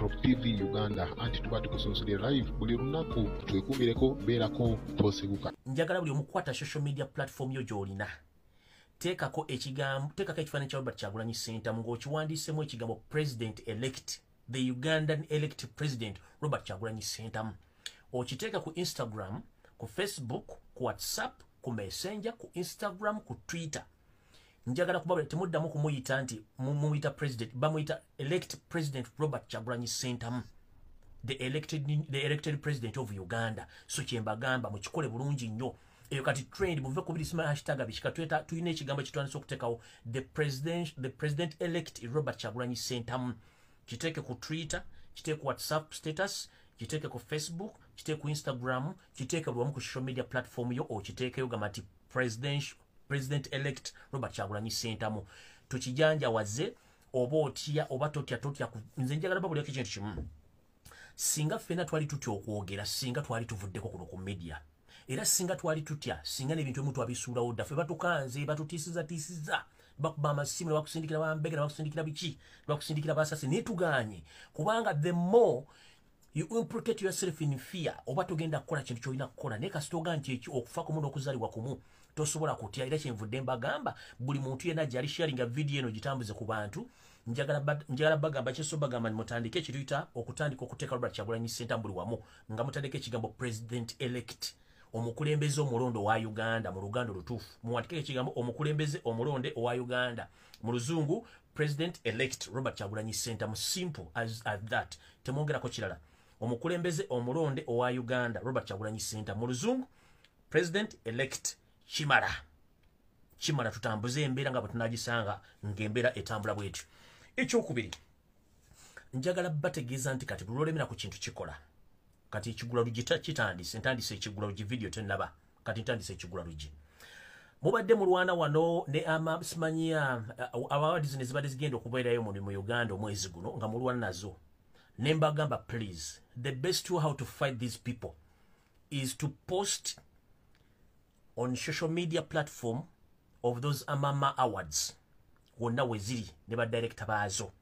Metro TV Uganda, anti tuba tukusunsudde live buli lunaku. Twekuumireko, beerako, toseguka. Njagala buli omukwata social media platform yo gy'olina, teekako ekigambo, teekako ekifaananyi kya Robert Kyagulanyi Ssentamu ng'okiwandiisemu ekigambo "President elect", the Ugandan elect President Robert Kyagulanyi Ssentamu. Okiteeka ku Instagram, ku Facebook, ku WhatsApp, ku Messenger, ku Instagram, ku Twitter. Njagala kuba temuddamu kumuyita nti mumuyita president, bamuyita elect President Robert Kyagulanyi Ssentamu, the elected president of Uganda. So kyembagamba, mukikole bulungi nnyo. Eyo kati trend, muve ku birisima hashtag bikika. Tulina ekigambo kitwandisa okuteekawo, the president elect Robert Kyagulanyi Ssentamu. Kiteeke ku Twitter, kiteeke ku WhatsApp status, kiteeke ku Facebook, kiteeke ku Instagram, kiteeke buli wamu ku social media platform yo, okiteekeyo. Gamba nti president elect Robert Kyagulanyi Ssentamu. Tukijanjawaze. Oba otya oba totya, totya. Nze njagala babulyako ekintu kimu: singa ffenna twali tutya okwogera, singa twali tuvuddeko kuno ku media. Era singa twali tutya, singa n'ebintu ebimu twabisuulawo dda. Ffe batukanze, batutiisizatiisiza, bakuba amasimu, nebakusindikira bambega, nebakusindikira biki, nebakusindikira basasi, naye tuganye, kubanga the more you implicate yourself in fear, oba togenda kukola kintu kyolina kukola. Naye kasita oga nti ekyo okufa kumu n'okuzaalibwa kumu, tosobola kutya. Era kyenvudde mbagamba, buli muntu yenna gyali sharinga video eno, gitambuze ku bantu. Njagala bagamba kyeso, bagamba mutandike ekituyita okutandika okuteeka Robert Kyagulanyi Ssentamu buli wamu, nga mutandika ekigambo "president elect", omukulembeze omulonde owa Uganda. Mu Luganda olutuufu, muwandike ekigambo "omukulembeze omulonde owa Uganda", mu Luzungu "President elect Robert Kyagulanyi Ssentamu". Simple as that, temwongerako kirala. Omukulembeze omulonde owa Uganda Robert Kyagulanyi Ssentamu, mu Luzungu "president elect". Kimala, kimala. Tutambuze embeera nga bwe tunagisanga ng'embeera etambula bwetyo. Ekyokubiri, njagala bategeeza nti kati buli lwolemera ku kintu kikola. Kati ekigula lugi kitandise, ntandise ekigula lugi. Video tenaba, kati ntandise ekigula lugi. Mubadde mulwana wano ne ama simanyiya awards ne zibadde zigenda okubeerayo mu Uganda omwezi guno, nga mulwana nazo, ne mbagamba, please, the best way how to fight these people is to post on social media platform of those Amama Awards wonna weziri ne badirekita baazo.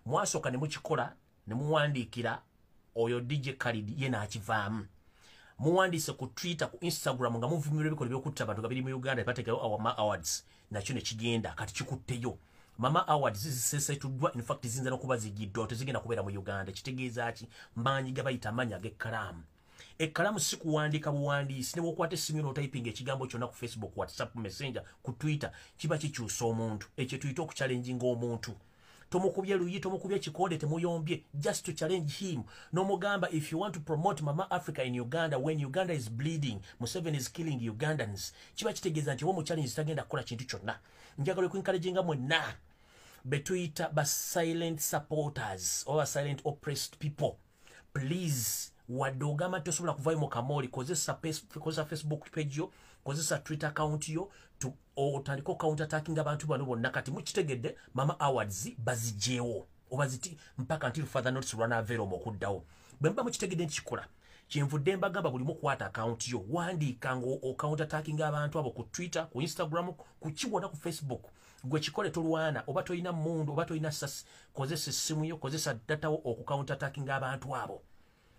Mwasooka ne mukikola, ne muwandiikira oyo DJ Khalid, ye n'akivaamu. Muwandiise ku Twitter, ku Instagram, nga muvumirwa ebikolwa ebyokutta abantu nga biri mu Uganda, bateekayo Mama Awards, nakyo ne kigenda. Kati kikutteyo Mama Awards zisesetuddwa, in fact ziyinza n'okuba zigiddwa, tezigenda kubeera mu Uganda. Kitegeeza ki? Maanyi gabayita amaanyi ag'ekkalaamu. Ekkalaamu si kuwandiika buwandiisi. Ne bwokwata essimu n'otypinga ekigambo kyonna ku Facebook, WhatsApp, Messenger, ku Twitter, kiba kikyusa omuntu. Ekyo tuyita okuchallenginga omuntu. Tomukubye luyi, tomukubye kikonde, temuyombye, just to challenge him nomugamba, "If you want to promote Mama Africa in Uganda when Uganda is bleeding, Museveni is killing Ugandans," kiba kitegeeza nti oba omuchallenge tagenda kukola kintu kyonna. Njagala okuencouraginga mwenna betuyita ba silent supporters oba silent oppressed people, please, wadde ogamba nti tosobola kuvayo mu kamooli, kozesa Facebook page yo, kozesa Twitter account yo, otandike counter attacking abantu bano bonna. Kati mukitegedde, Mama Awards bazigyewo oba ziti mpaka until further notice, lwanaveera omwo okuddawo. Bwe muba mukitegedde nti kikola, kyenvudde mbagamba, buli mukwata account yo, wandiika nga ocounter attacking abantu abo ku Twitter, ku Instagram, ku kiwona, ku Facebook. Gwe kikole, tolwana. Oba tolina mundu, oba tolina sasi, kozesa essimu yo, kozesa data wo okucounter attacking abantu abo.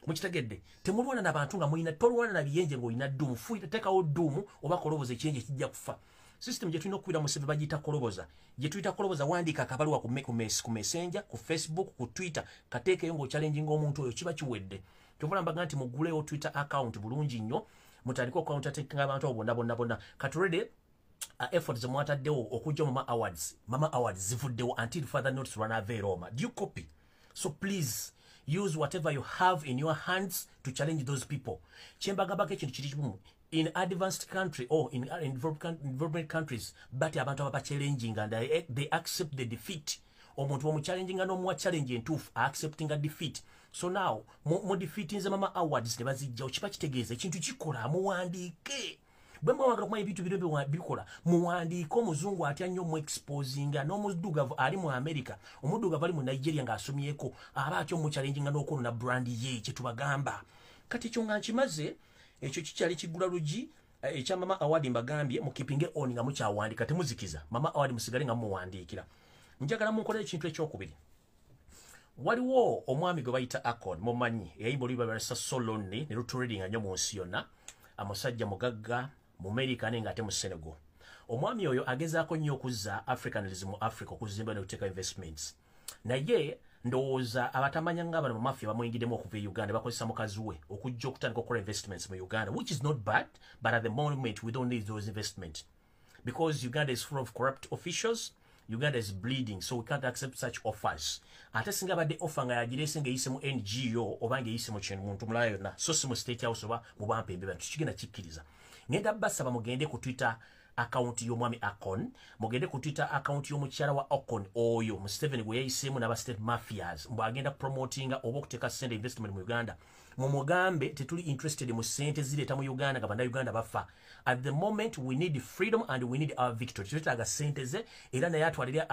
Mukitegedde? Temulwana nabantu nga mulina, tolwana na biyenje ng'olina ddumu. Fuuyita, teekawo ddumu oba koloboza, ekiyenje kijja kufa. System gye tulina okukubira Museve bagiyita koloboza, gye tuyita koloboza. Wandiika akabaluwa ku Messenger, ku Facebook, ku Twitter, kateekeyo ng'ochallenginga omuntu oyo, kiba kiwedde. Kyovula mbaga nti mugulewo Twitter account bulungi nnyo, mutandike okucounter abantu abo bonna bonna bonna. Kati already effort zemwataddewo okujja Mama Awards, Mama Awards zivuddewo until further notice, lwanaava Roma. Do you copy? So please use whatever you have in your hands to challenge those people. Kyembagambako ekintu kiri kimu: in advanced country or in development countries, but abantu aba challenging and they accept the defeat. Omuntu omuchallenginga n'omuwa challenge entuufu, acceptinga defeat. So now mu defeatinze Mama Awards ne bazijjawo, kiba kitegeeza ekintu kikola. Muwandiike. Bwe mwagala okumanya ebintu bino bikola, muwandiike. Omuzungu atya nnyo mu exposinga, n'omuddugavu ali mu America, omuddugavu ali mu Nigeria ng'asomyeko, aba atya omuchallenginga n'okwonona brand ye. Kyetubagamba kati ekyo nga nkimaze, ekyo kikyali kigula lugi ekya Mama Award. Mbagambye mukeepinge on nga mukyawandika, temuzikiza Mama Award, musigale nga mumuwandiikira. Njagala munkolera ekintu ekyokubiri. Waliwo omwami gwe bayita Akon, mumanyi, eyayimba oluyimba lwa So Lonely ne lutrendinga nnyo mu nsi yonna. Amusajja mugagga mu America naye ng'ate mu Senegal. Omwami oyo agezaako nnyo okuzza Africanism mu Africa, okuzimba n'okuteeka investments. Naye ndowooza abatamanya nga bano mafia bamuyingiddemu okuva e Uganda, bakozesa mukazi we okujja okutandika okukola investments mu Uganda, which is not bad, but at the moment we don't need those investments because Uganda is full of corrupt officials. Uganda is bleeding, so we can't accept such offers. Ate singa badde offer nga yagireese ng'eyise mu NGO oba ng'eyise mu kintu muntu mulala yonna, so si mu State House oba mu bampembe bantu, kigenda kikkiriza. Ngenda basaba mugende ku Twitter account y'omwami Akon, mugende ku Twitter account y'omukyala wa Akon oyo Museveni gwe yayiseemu n'aba state mafias, mbu agenda promotinga oba okuteeka ssente investment mu Uganda. Mumugambe tetuli interested mu ssente zireeta mu Uganda nga bannayuganda bafa. At the moment we need freedom and we need our victory. Tetwetaaga ssente ze, era naye atwalire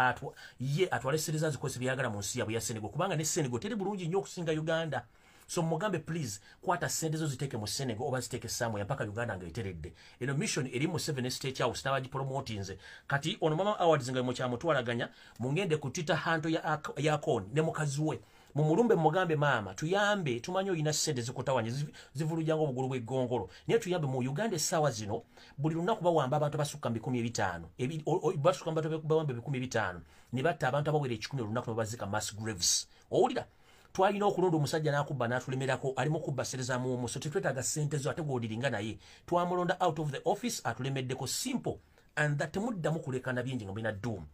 ye atwale ssente ze azikozesa byagala mu nsi yaabwe ya Senegal, kubanga ne Senegal teri bulungi nnyo okusinga Uganda. So mugambe, please, kwata ssente zo ziteeke mu Senegal oba ziteeke somewhere mpaka Uganda ng'eteredde. Eno mission eri mu Seven State House n'abagipromotinze. Kati ono Mama Awards nga mukyamutwalaganya, mungende ku Twitter handle ya Akon ne mukazi we, mumulumbe, mugambe, "Maama, tuyambe. Tumanyi oyina ssente zikutawanya, zivulujja ng'obugulu bw'eggongolo, naye tuyambe. Mu Uganda essaawa zino buli lunaku bawamba abantu abasukka mu 500, basukka mu bantu bawamba 500 ne batta abantu abawera 100 olunaku ne babazika mass graves. Owulira, twalina okulonda omusajja n'akubba n'atulemerako, alimu kubba ssente za muwomo, so tetwetaaga ssente zo ate gw'odiringa naye. Twamulonda out of the office, atulemeddeko, simple." And that temuddamu kulekana bingi nga mulina doom.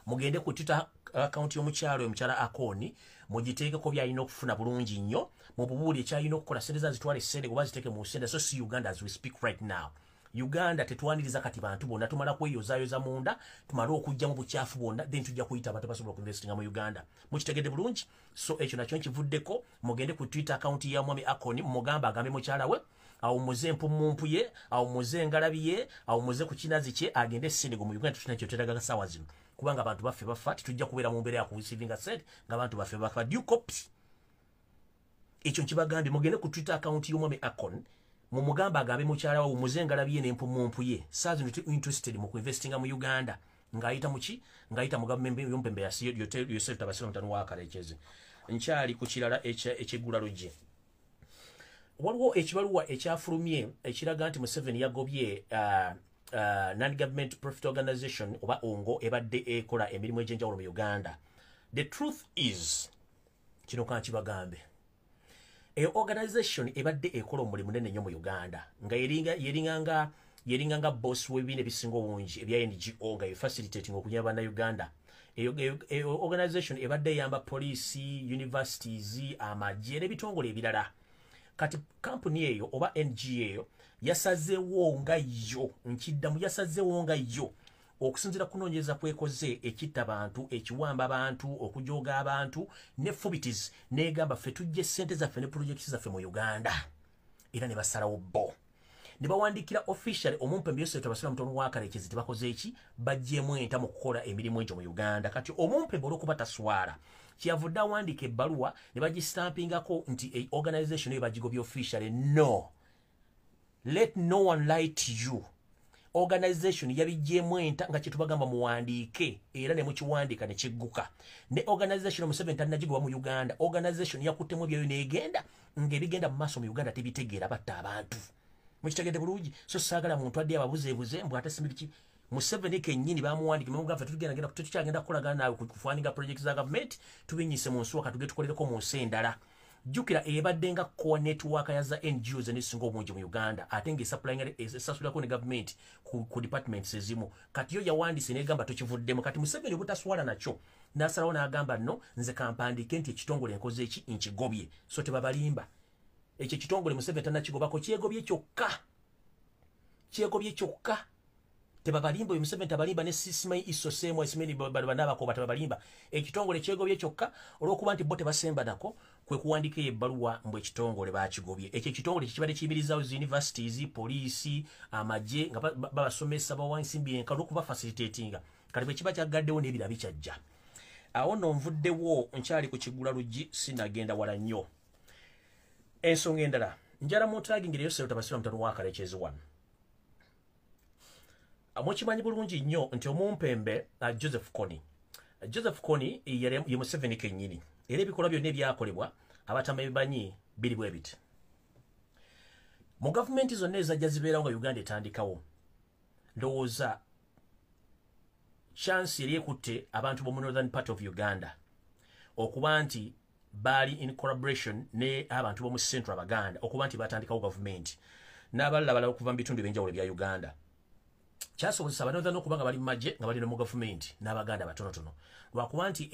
Mugende ku Twitter account y'omukyalo, omukyala Akoni, mugiteekeko byalina okufuna bulungi nnyo, mububuuli ekyalina okukola. Sente zazitwala essente oba ziteeke mu sente, so si Uganda. As we speak right now, Uganda tetwaniriza kati bantu bonna. Tumala kweyozaayoza munda, tumale okugyamu bukyafu bwonna, then tujja kuyita abantu basobola okuinvestinga mu Uganda. Mukitegedde bulungi? So ekyo nakyo nkivuddeko. Mugende ku Twitter account ya mwami Akoni, mugamba agambe mukyala we awumuze empumumpu ye, awumuze engalabi ye, awumuze ku kinazi kye, agende Senegal. Mu Uganda tulina kyo tetagaga saawa zino, kubanga abantu baffe bafa. Tetujja kubeera mu mbeera ya kureceivinga sente ng'abantu baffe bafa. Do you copy? Ekyo nkibagambye. Mugende ku Twitter account y'omwami Akon, mumugamba agambe mukyala we awumuze engalabi ye n'empumumpu ye. Saa zino tuli interested mu kuinvestinga mu Uganda ng'ayita muki, ng'ayita mu gavumenti y'ompembe ya Yosef Tabasira mutano wa Kalekezi. Nkyali ku kirala ekyeggula luggi. Waliwo ekibaluwa ekyafulumye ekiraga nti Museveni yagobye non-government profit organization oba NGO ebadde ekola emirimu egy'enjawulo mu Uganda. The truth is, kino kankibagambe, eyo organization ebadde ekola omulimu nene nnyo mu Uganda, nga yeringa nga boss w'ebibiina ebisinga obungi ebya NGO, nga efacilitating okunyamba bannayuganda. Eyo organization ebadde eyamba poliisi, universities, amagye n'ebitongole ebirala. Kati kampuni eyo oba NGO eyo yasazeewo nga yo, nkiddamu, yasazeewo nga yo, okusinziira kunoonyereza kwekoze, ekitta bantu, ekiwamba abantu, okujooga abantu ne fubities, negamba, "Ffe tujja essente zaffe ne projects zaffe mu Uganda." Era ne basalawo bo ne bawandiikira officially omumpembe Yosef Tabasira mutono wa Kalekezi. Tebakoze eki, baggyemu enta mu kukola emirimu egyo mu Uganda. Kati omumpembe olw'okuba taswala, kyeyavudde awandiika ebbaluwa ne bagistampingako nti organization eyo bagigobye officially. No, let no one lie to you. Organization yabiggyemu enta nga kyetubagamba muwandiike, era ne mukiwandiika ne kigguka. Ne organization Museveni tannagigoba mu Uganda, organization yakuttemu ebyayo n'egenda ng'ebigenda mu maaso mu Uganda tebitegeera, batta abantu. Mukitegedde bulungi? So saagala muntu adde ababuzeebuze mbw ate simbi biki. Museveni kennyini bamuwandiika memugamba, "Tugenda tetukyagenda kukolagana naawe kufundinga project za gavumenti, tubinyise mu nsuwa, katuge tukolereko mu nsi endala." Jjukira ebadde nga core network ya za NGOs enesinga obungi mu Uganda, ate ng'esasulako ne gavumenti ku departments ezimu. Kati yo yawandiise negamba tokivuddemu. Kati Museveni obutaswala nakyo n'asalawo n'agamba, "No, nze kampandiike nti ekitongole enkoze eki, nkigobye." So tebabalimba, ekyo ekitongole Museveni tannakigobako, kyegobye kyokka, kyegobye kyokka. Tebabalimba, oyo Museveni tabalimba, ne sisimanyi iso seemu esimeni banabakoba tebabalimba. Ekitongole kyegobye kyokka olw'okuba nti bo tebasemba nako, kwe kuwandika eyo ebbaluwa mbw ekitongole bakigobye. Ekyo ekitongole kikibadde kiyimirizaawo zi universities, poliisi, amagye, nga babasomesa, bawa ensimbi enka olw'okuba facilitatinga. Kati bwe kiba kyaggaddewo n'ebira bikyajja. Awo nno nvuddewo, nkyali ku kigula luggi, sinagenda wala nnyo. Ensonga endala njala muntagingire Yosef Tabasira mutano wa Kalekezi wano. Mukimanyi bulungi nnyo nti omumpembe Joseph Kony, Joseph Kony ye Museveni kennyini. Era ebikolwa byonna ebyakolebwa abatabimanyi biri bwe biti. Mu gavumenti zonna ezajja zibeerawo nga Uganda etandikawo, ndowooza chance eri ekutte abantu b'omu northern part of Uganda okuba nti baali in collaboration ne abantu b'omu central Abaganda okuba nti batandikawo gavumenti n'abalala balala okuva mu bitundu ebyenjawulo ebya Uganda. Kyasobozesa abanorthern okuba nga bali mu magye nga bali ne mu gavumenti n'Abaganda batonotono, lwakuba nti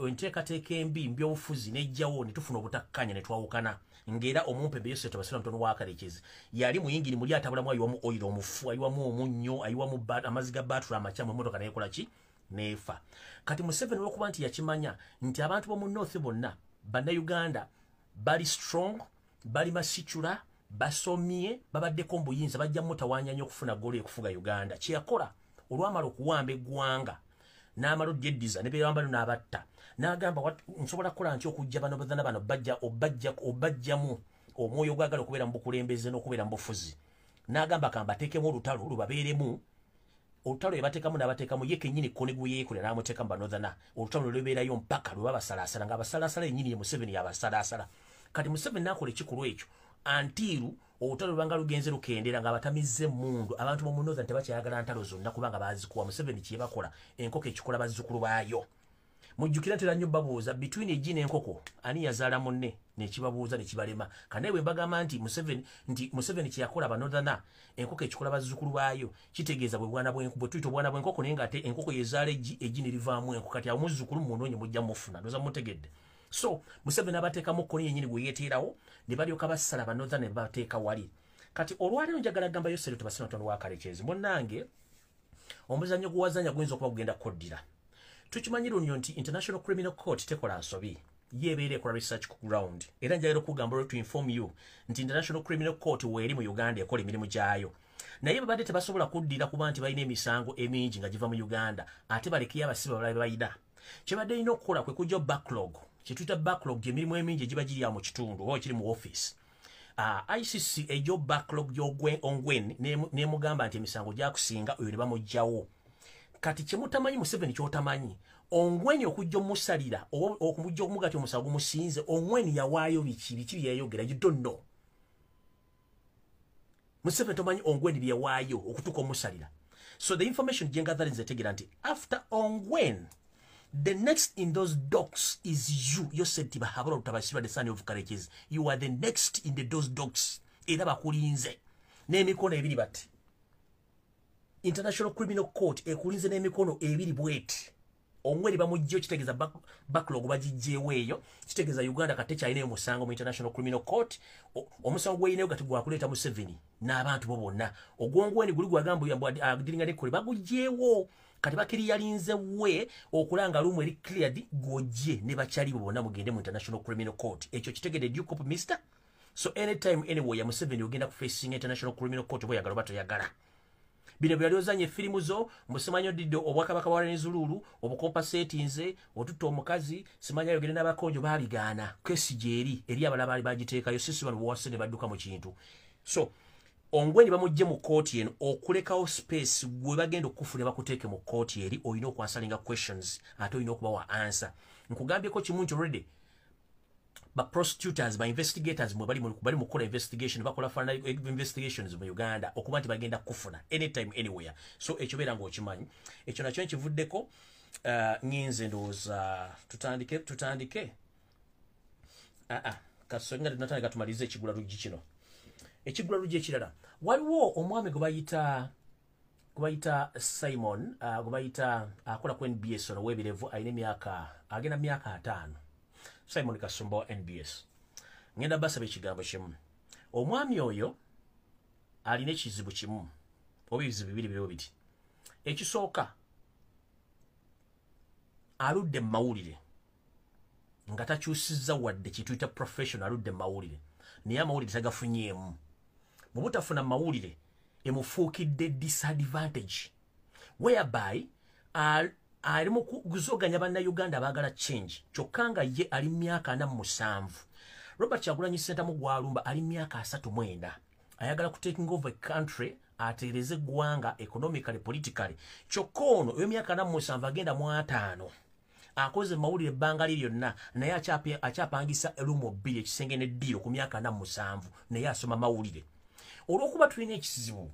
enteekateeka embi mu byobufuzi n'ejjawo ne tufuna obutakkanya ne twawukana. Ng'era omumpembe Yosef Tabasira mutono wa Kalekezi yali muyingiri muli atabulamu, ayiwamu oil omufu, ayiwamu omunnyo, ayiwamu amazzi ga battery amakyamu, emmotoka neekola ki, neefa. Kati Museveni olwokuba nti yakimanya nti abantu b'omu north bonna Bannayuganda bali strong, bali masicula, basomye, babaddeko mu buyinza, bajja mutawaanya nnyo okufuna goal ekufuga Uganda, kyeyakola olwamala okuwamba eggwanga n'amala odyeddiza ne bewambano n'abatta, n'agamba, "Nsobola kukola nti okujja bano bazana bano bajja obajjamu omwoyo ogwagala okubeera mu bukulembeze n'okubeera mu bufuzi?" N'agamba, "Kambateekemu olutalo lubabeeremu." Olutalo ebateekamu n'abateekamu ye kennyini koni gwe yeekolera n'amuteeka mu banortherner. Olutalo lwe lubeerayo mpaka lwe babasalaasala, ng'abasalaasala yennyini ye Museveni yabasalaasala. Kati Museveni n'akola ekikolwa ekyo until olutalo lubanga lugenze lukendera ng'abatamizza emmundu. Abantu b'omu northern tebakyayagala ntalo zonna kubanga baazikuwa Museveni. Kyebakola enkoko ekikola bazzukulu baayo. Mujjukira ntera nnyo babuuza, between eggi n'enkoko ani yazaala munne? Nekibabuuza nekibalema. Kanaye bwe mbagamba nti Museveni kyeyakola abanortherner enkoko ekikola bazzukulu baayo, kitegeeza bwe bwana bwe tuyita obwana bw'enkoko, naye ng'ate enkoko yezaala eggi, eggi ne livaamu enkoko. Kati awo muzzukulu munoonye mujja mufuna, ndoza mutegedde. So Museveni abateekamu kkoni yennyini gwe yeeteerawo ne balyoka basala abanortherner ne babateeka wali. Kati olwaleero njagala gamba Yoseri Tubasina Tono wa Kalekezi, munnange, omuzannyo guwazanya guyinza okuba gugenda kukoddira. Tukimanyi lunyo nti International Criminal Court tekola nsobi, yeebeera ekola research ku ground. Era njagala okugamba, to inform you, nti International Criminal Court weeri mu Uganda ekola emirimu gyayo, naye babadde tebasobola kuddira kuba nti balina emisango emingi nga giva mu Uganda, ate balekeyo abasibe balala be balina. Kyebadde erina okukola kwe kujja backlog, kyetuyita backlog, gyemirimu emingi egiba giri awo mu kitundu oba ekiri mu office. ICC ejo backlog gy'Ongwen nemugamba nti emisango gyakusinga oyo ne bamugjawo. Kati kyemutamanyi, Museveni kyotamanyi, Ongwen okujja omusalira oba okumujja okumuga ti omusango gumusinze, Ongwen yawaayo biki? Biki byeyayogera? You don't know. Museveni tomanyi Ongwen byeyawaayo okutuuka omusalira. So the information gyengather nze tegeera nti after Ongwen, the next in those dockets is you, Yosef Tibahabura Rutabasirwa, the son of Karekezi. You are the next in those dockets. Era bakulinze n'emikono ebiri bati. International Criminal Court ekulinze n'emikono ebiri bweti. Ongwen bamugjeyo, kitegeeza backlog bagijjeewo eyo. Kitegeeza Uganda kati tekyalinayo musango mu International Criminal Court. Omusango gweyinayo kati gwakuleeta Museveni n'abantu bo bonna. Ogw'Ongwen guli gwagamba adiringa nekkole bagugjeewo. Kati bakiriyalinze we okulanga lumu eri cleared, gwojje ne bakyali bo bonna mugende mu International Criminal Court. Ekyo kitegedde? Do you copy, mister? So anytime, anywhere, Museveni ogenda ku facing International Criminal Court, oba oyagala oba toyagala. Bino byali ozanya efirimu zo, musimanyi odidde obwakabaka bwa Rwenzururu, obucompensatinze, otutta omukazi, simanyi ayogere n'abakonjo, baabigaana. Kesi gyeri eri, abalala baali bagiteekayo, sisi bano bwewase ne badduka mu kintu. So Ongwen bamugje mu kooti eno okulekawo space gwe bagenda okufuna bakuteeke mu kooti eri. Olina okwansweringa questions ate olina okubawa answer. Nkugambyeko kimu nti already ba prosecutors, ba investigators mwe bali mu kukola investigation, bakola final investigations mu Uganda okuba nti bagenda kufuna anytime, anywhere. So ekyo beera ng'okimanyi, ekyo nakyo nkivuddeko. Nginze ndowooza tutandike. Aa kasonga tunatandika, tumalize ekigula luggi kino. Ekigula luggi ekirala, waliwo omwami gwe bayita Simon, gwe bayita akola ku NBS, ono webirevu, alina emyaka agenda myaka 50, Simon Kasumba wa NBS. Ngenda basaba ekigambo kimu. Omwami oyo alina ekizibu kimu oba ebizibu bibiri biriwo biti. Ekisooka, aludde mu mawulire nga takyusizza wadde kituyita professional. Aludde mu mawulire naye amawulire tagafunyeemu. Bwe butafuna mawulire emufuukidde disadvantage, whereby ali mu kuzoganya Bannayuganda abaagala change, kyokka nga ye ali myaka 47. Robert Kyagulanyi Ssentamu gwalumba ali myaka 39, ayagala ku taking over a country, ateereze eggwanga economically, politically, kyokka ono ew'emyaka 47 agenda mu 50. Akoze mawulire ebbanga lye lyonna, naye akyapangisa erumu 2 ekisenge n'eddiiro ku myaka 47, naye asoma mawulire. Olw'okuba tulina ekizibu,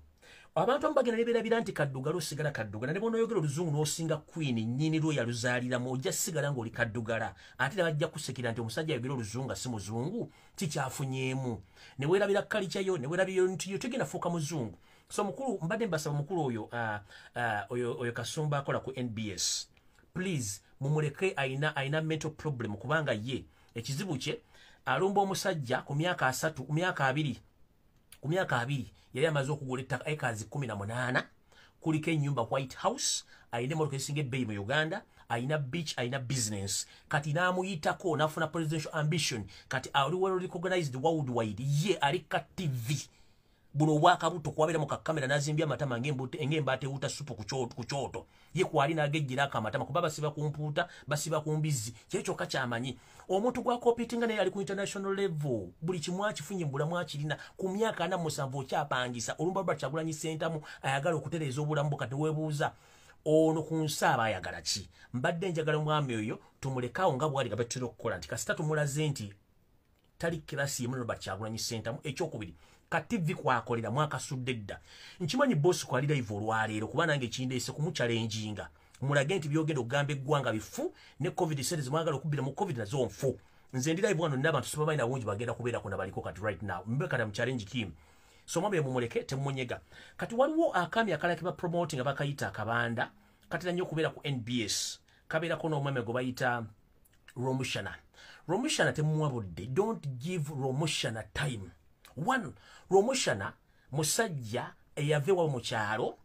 abantu abamu bagenda ne beerabira nti kaddugala osigala kaddugala, ne bw'onooyogera oluzungu n'osinga queen nnyini lwo yaluzaaliramu, ojja sigala ng'oli kaddugala. Ate ne bajja kusekera nti omusajja ayogera oluzungu nga si muzungu, kikyafunyeemu. Ne weerabira culture yo, ne weerabira nti yo tegenda fuuka muzungu. So mukulu, mbadde mbasaba mukulu oyo, oyo Kasumba akola ku NBS, please mumuleke, ayina mental problem, kubanga ye ekizibu kye alumba omusajja ku myaka 3, ku myaka 2, ku myaka 2 yali amaze okugula ettaka ekazi 18, kuliko ennyumba White House, ayina emmotoka esinga ebbeeyi mu Uganda, ayina beach, ayina business. Kati n'amuyitako n'afuna presidential ambition, kati ali well recognized worldwide. Ye ali ka TV buno obwakabuto kwabeera mu kakamera, n'azimbya amatama ng'embaata ewuta supu ku kyoto. Ye kwali n'agejjirako amatama, kuba basiba ku mpuuta, basiba ku mbizzi, kye kyokka kyamanyi. Omuntu gw'akompetinga naye ali ku international level, buli kimu akifunye mu bulamu akirina. Ku myaka 47 okyapangisa. Olumba Robert Kyagulanyi Ssentamu ayagala okutereeza obulamu bwe, kati weebuuza ono ku nsi aba ayagala ki? Mbadde njagala omwami oyo tumulekaawo nga bw'ali, nga betutera okukola, nti kasita tumulaze nti tali class y'emu Robert Kyagulanyi Ssentamu. Ekyokubiri, ka TV kwakolera mwakasudde dda. Nkimanyi boss kwali live olwaleero, kuba nange kindeese kumuchallenginga, mulage nti byogenda okugamba eggwanga bifu, ne covid series mwagala okubbira mu covid nazo nfu. Nze ndi live wano n'abantu sibabalina bungi bagenda kubeerako nabaliko kati right now, mbe kati mu challenge kim. So mwami mumuleke, temunyega. Kati waliwo akaami akalala ke bapromoting nga bakayita akabanda, katera nnyo okubeera ku NBS, kabeerako n'omwami gwe bayita Romushana. Romushana temuwa budde, don't give Romushana time. One, Romushana musajja eyava ewaabwe mu kyalo,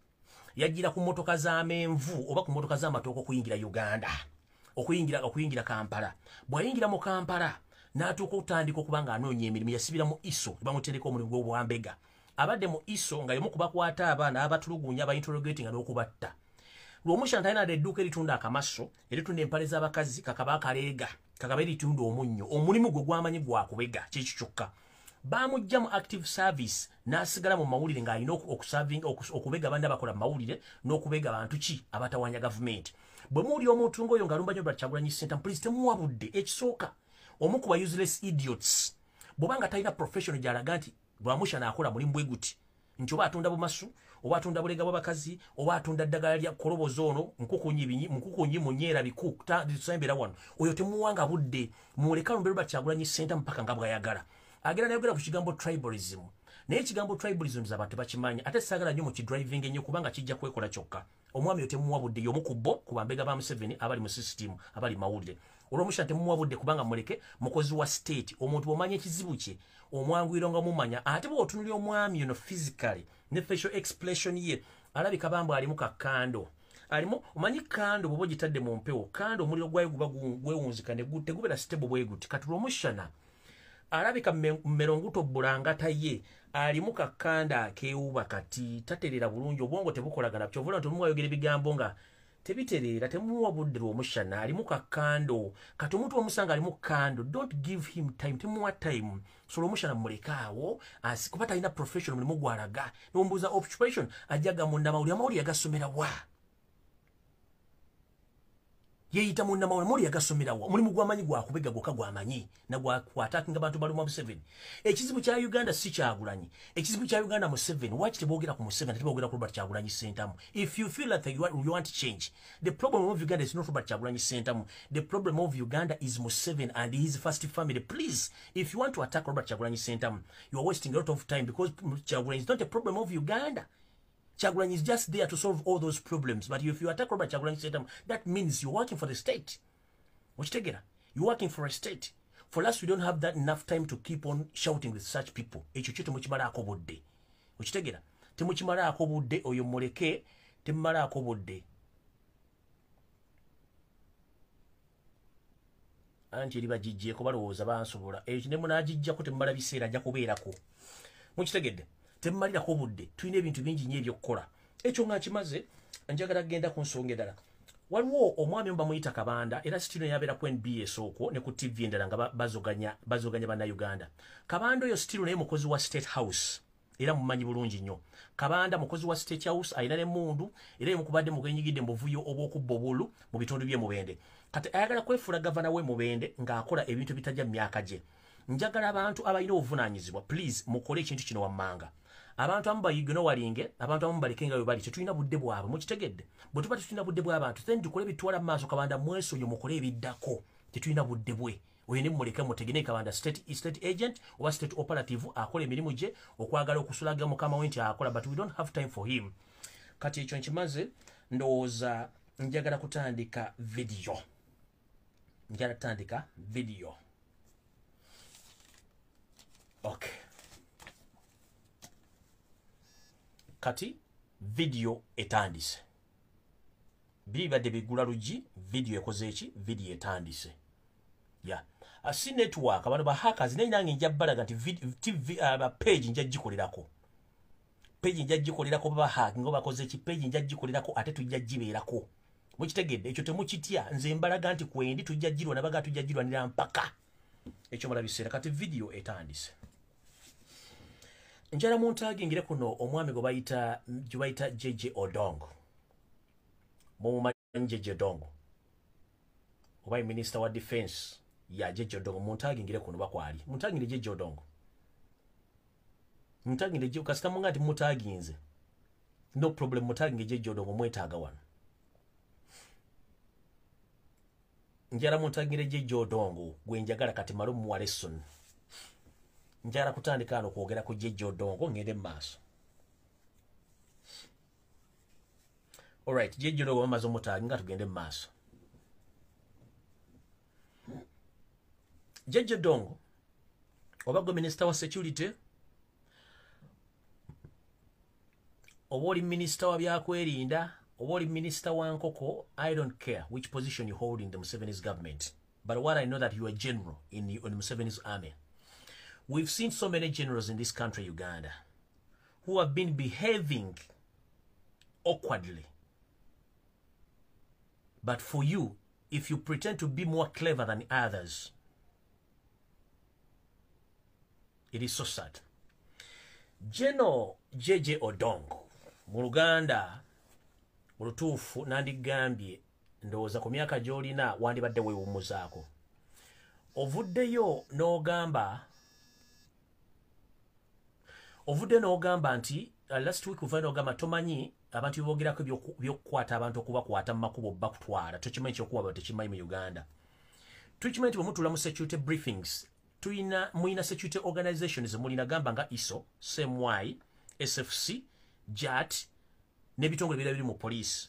yajjira ku mmotoka z'amenvu oba ku mmotoka z'amatooke okuyingira Uganda, okuyingira Kampala. Bw'ayingira mu Kampala n'atuuka okutandika okuba ng'anoonya emirimu, yasibira mu ISO, bamutereka omulimu gw'obwambega. Abadde mu ISO nga y'omu ku bakwata abaana abatulugunya, abainterrogatinga n'okubatta. Lwomushana talina edduuka eritunda akamaso, eritunda empale z'abakazi, kakaba akaleega, kakaba eritunda omunnyo. Omulimu gwe gwamanyi gwakubega, kiki kyokka. Bamujja mu active service n'asigala mu mawulire ng'alina okuservinga, okubega banne abakola mu mawulire n'okubega bantu ki abatawanya gavumenti. Bwe muwulira omuntu ng'oyo ng'alumba nnyo Robert Kyagulanyi Ssentamu, please temuwa budde. Ekisooka, omu ku ba useless idiots, bw'oba nga talina profession gy'alaga nti Lwamushana akola mulimu bwe guti, nti oba atunda bumasu, oba atunda bulega bw'abakazi, oba atunda ddagala lya kolobozo ono nkukunyi munyeera biku tusembera wano, oyo temuwanga budde. Muleka lumbe Robert Kyagulanyi Ssentamu mpaka nga bw'ayagala. Agenda nayogera ku kigambo tribalism, naye ekigambo tribalism abantu bakimanyi, ate saagala nnyo mu kidriving ennyo kubanga kijja kwekola kyokka. Omwami oyo temuwa budde, y'omu ku bo ku bambega ba Museveni abali mu system, abali mawulire. Olwomushana temuwa budde kubanga muleke, mukozi wa state. Omuntu bw'omanya ekizibu kye omwanguyira nga mumanya. Ate bw'otunulira omwami ono physically ne facial expression ye, alabika bambu alimu kakando, alimu omanyi kando bw'oba ogitadde mu mpewo, kando omuliro gwayo guba gwewunzika ne tegubeera stable bwe guti. Kati Lwomushana alabika mmeronguto bulangata ye alimu kakanda akeewuba, kati tatereera bulungi, obwongo tebukolagana. Kyova nti olumu ayogera ebigambo nga tebitereera. Temuwa budde Lwomushana, alimu kakando. Kati omuntu omusanga alimu kando, don't give him time, temuwa time. So Lwomushana mulekaawo, kuba talina profession, mulimu gwalaga. Nomubuuza occupation, ajjaga munnamawulire. Amawulire yagasomera wa? Yeeyita munnamawulire, amawulire yagasomera wa? Omulimu gw'amanyi gwakubega gwokka gwamanyi nagwakwatakinga bantu balumwa Museveni. Ekizibu kya Uganda si Kyagulanyi, ekizibu kya Uganda Museveni. Waki teboogera ku Museveni, teboogera ku Robert Kyagulanyi Ssentamu? If you feel like you want change, the problem of Uganda is not Robert Kyagulanyi Ssentamu, the problem of Uganda is Museveni and his first family. Please, if you want to attack Robert Kyagulanyi Ssentamu, you are wasting a lot of time, because Kyagulanyi is not a problem of Uganda. Kyagulanyi is just there to solve all those problems. But if you attack Robert Kyagulanyi Ssentamu, that means you're working for the state. Okitegera? You're working for a state. For us, we don't have that enough time to keep on shouting with such people. Ekyo kyo temukimalaako budde. Okitegera? Temukimalaako budde, oyo muleke, temumalaako budde. Anti eri bagijjeeko balowooza bansobola. Ekyo ne munaagijjako temumala biseera, ajja kubeerako. Mukitegedde? Temumalirako budde, tulina ebintu bingi nnyo ebyokukola. Ekyo nga nkimaze, njagala kugenda ku nsonga endala. Waliwo omwami omu bamuyita Kabanda, era still yabeera ku NBS okwo ne ku TV endala nga bazoganya bannayuganda. Kabanda oyo still naye mukozi wa State House, era mumanyi bulungi nnyo. Kabanda mukozi wa State House, alina n'emmundu, era ye mukubadde mugenyigidde mu buvuyo obw'okubba obululu mu bitundu by'e Mubende. Kati ayagala kwefuula gavana we Mubende ng'akola ebintu bitajja mu myaka gye. Njagala abantu abalina obuvunaanyizibwa, please mukole ekintu kino wammanga. Abantu abamu bayignowalinge, abantu abamu baleke nga bwe bali, tetulina budde bwabwe, mukitegedde. Bwe tuba tetulina budde bw'abantu, then tukole ebitwala mu maaso. Kabanda mwesonyi mukole ebiddako, tetulina budde bwe. Oyo ne mumuleke mutegene Kabanda state agent oba state operative akola emirimu gye okwagala okusulaga mukama we nti akola, but we don't have time for him. Kati ekyo nkimaze, ndowooza njagala kutandika video. Njagala kutandika video. Okay. Kati video etandise. Bibadde bigula luggi, video ekoze eki? Video etandise. Yeah. Si network abantu ba hackers naye nange nja balaga nti TV page nja gikolerako. Page nja gikolerako baba hack ngo bakoze eki, page nja gikolerako ate tujja gibeerako. Mukitegedde ekyo temukitya, nze mbalaga nti kwendi tujja girwa nabaga tujja girwanira mpaka. Ekyo mulabiseera. Kati video etandise. Njala muntagingire kuno omwami gwe bayita JJ Odongo. Mumumanyi JJ Odongo. Oba minister wa defense ya JJ Odongo, muntagingire kuno bakwali. Muntagingire JJ Odongo. Muntagingire JJ kasita munga ati mutaginze. No problem, mutagingire JJ Odongo mwetaaga wano. Njala muntagingire JJ Odongo gwe njagala kati malo muwa lesson. Njala kutandika ano kwogera ku JJ Odongo ngende mu maaso. Alright, JJ Odongo bamaze omutaginga tugende mu maaso. JJ Odongo oba gwe minister wa security oba oli minister wa byakwerinda oba oli minister wa nkoko, I don't care which position you hold in the Museveni's government, but what I know that you are general in the Museveni's army. We've seen so many generals in this country, Uganda, who have been behaving awkwardly. But for you, if you pretend to be more clever than others, it is so sad. General JJ Odongo, mu Luganda, mu lutuufu nandigambye ndowooza ku myaka gy'olina wandibadde weewummuzaako. Ovuddeyo n'ogamba nti last week uvayo n'ogamba tomanyi abantu bebogerako ebyokukwata abantu okubakwata mu makubo bakutwala, tokimanyi kyokuwaba tekimanyi mu Uganda. Tukimanyi nti bwe mutuula mu security briefings, mulina security organizations mulina gamba nga ISO, CMY, SFC, JAT n'ebitongole birala biri mu police.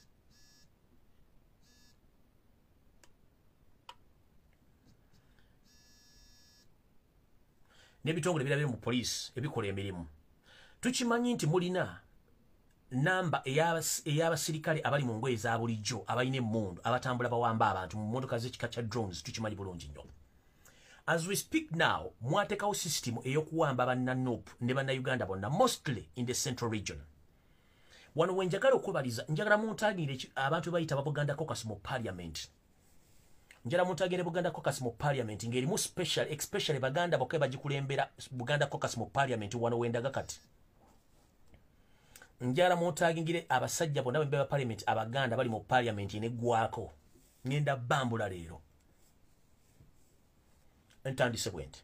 N'ebitongole birala biri mu police ebikola emirimu. Tukimanyi nti mulina namba ey'abasirikale abali mu ngoye eza bulijjo abalina emmundu abatambula bawamba abantu mu mmotoka z'ekika kya drones, tukimanyi bulungi nnyo. As we speak now, mwateekawo system ey'okuwamba banna-NUP ne bannayuganda bonna, mostly in the central region. Wano we njagala okwebaliza, njagala muntagire abantu bayita ba Buganda Caucus mu parliament. Njagala muntagire Buganda Caucus mu parliament ng'erimu special, especially Baganda bokka bagikulembera Buganda Caucus mu parliament wano we ndaga kati. Njagala muntagingire abasajja bonna bembe ba parliament Abaganda bali mu parliament neggwako. Ngenda bambula leero. Ntandise bwenti.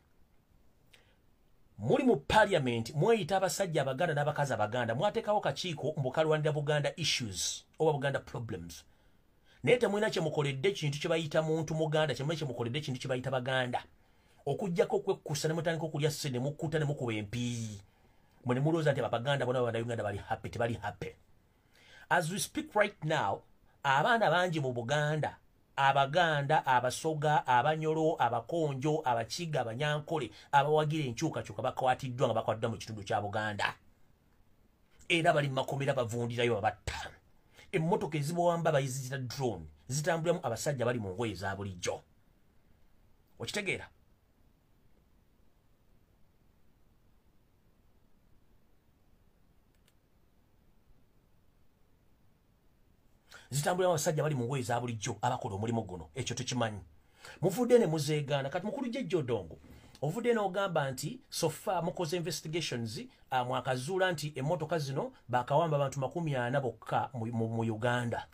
Muli mu parliament mweyita abasajja Abaganda n'abakazi Abaganda, mwateekawo kakiiko mbu kalwanira Buganda issues oba Buganda problems. Naye temulina kye mukoledde kintu kye bayita muntu Muganda, temulina kye mukoledde kintu kye bayita Baganda. Okuggyako okwekkusa ne mutandika okulya ssente ne mukkuta ne mukuba empiiyi. Mwe ne mulowooza nti Abaganda bonna Bannayuganda bali happy, tebali happy. As we speak right now, abaana bangi mu Buganda, Abaganda, Abasoga, Abanyoro, Abakonjo, Abakiga, Abanyankole, abawagira enkyukakyuka bakwatiddwa nga bakwatiddwa mu kitundu kya Buganda. Era bali mu makomera bavundirayo babatta. Emmotoka ezibawamba bayiziyita drone, zitambuliramu abasajja bali mu ngoye eza bulijjo. Okitegeera? Zitambuliramu abasajja bali mu ngoye eza bulijjo abakola omulimu guno, ekyo tukimanyi. Muvudde ne muzeegaana. Kati mukulu JJ Odongo, ovudde n'ogamba nti so far mukoze investigations, mwakazuula nti emmotoka zino bakawamba abantu 40 bokka mu Uganda.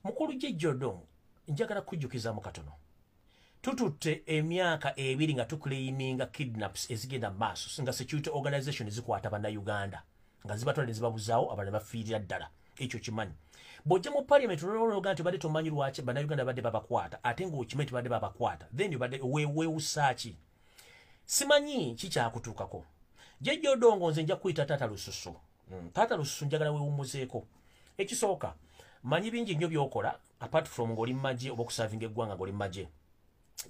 Mukulu JJ Odongo, Njagala kujjukiza mu katono. Tututte emyaka 2 nga tuclaiminga kidnaps ezigenda maaso, nga security organization ezikwata bannayuganda nga zibatwala ne zibabuzaawo, abalala bafiirira ddala. Ekyo kimanyi. Bw'ojja mu parliament olwoga nti badde tomanyi lwaki bannayuganda badde babakwata, ate ng'okimanyi nti badde babakwata, then badde weewusa ki? Simanyi kikyakutuukako. Jjajja Odongo, nze nja kuyita Taata Lususu. Taata Lususu, njagala weewummuzeeko. Ekisooka, manyi bingi nnyo by'okola apart from ng'oli mu magye oba okuservinga eggwanga ng'oli mu magye.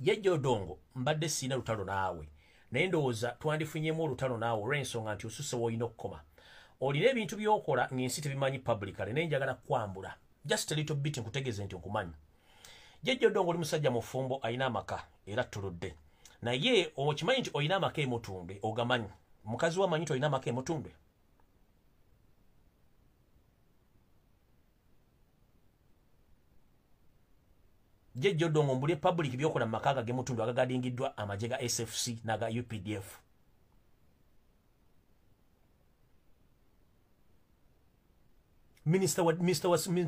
Jjajja Odongo, mbadde siina lutalo naawe, naye ndowooza twandifunyemu olutalo naawe olw'ensonga nti osusse w'olina okukoma. Olina ebintu by'okola ng'ensi tebimanyi publicly, naye njagala kwambula just a little bit nkutegeeze nti nkumanyi. Jjajja Odongo, oli musajja mufumbo, alina amaka era ttuludde, naye okimanyi nti olina amaka emutumbe? Ogamanyi? Mukazi wamanyi nti olina amaka emutumbe? Jjajja Odongo, mbulye public byokola mu maka gemutundu agagadingiddwa amagye ga SFC n'aga UPDF. Minister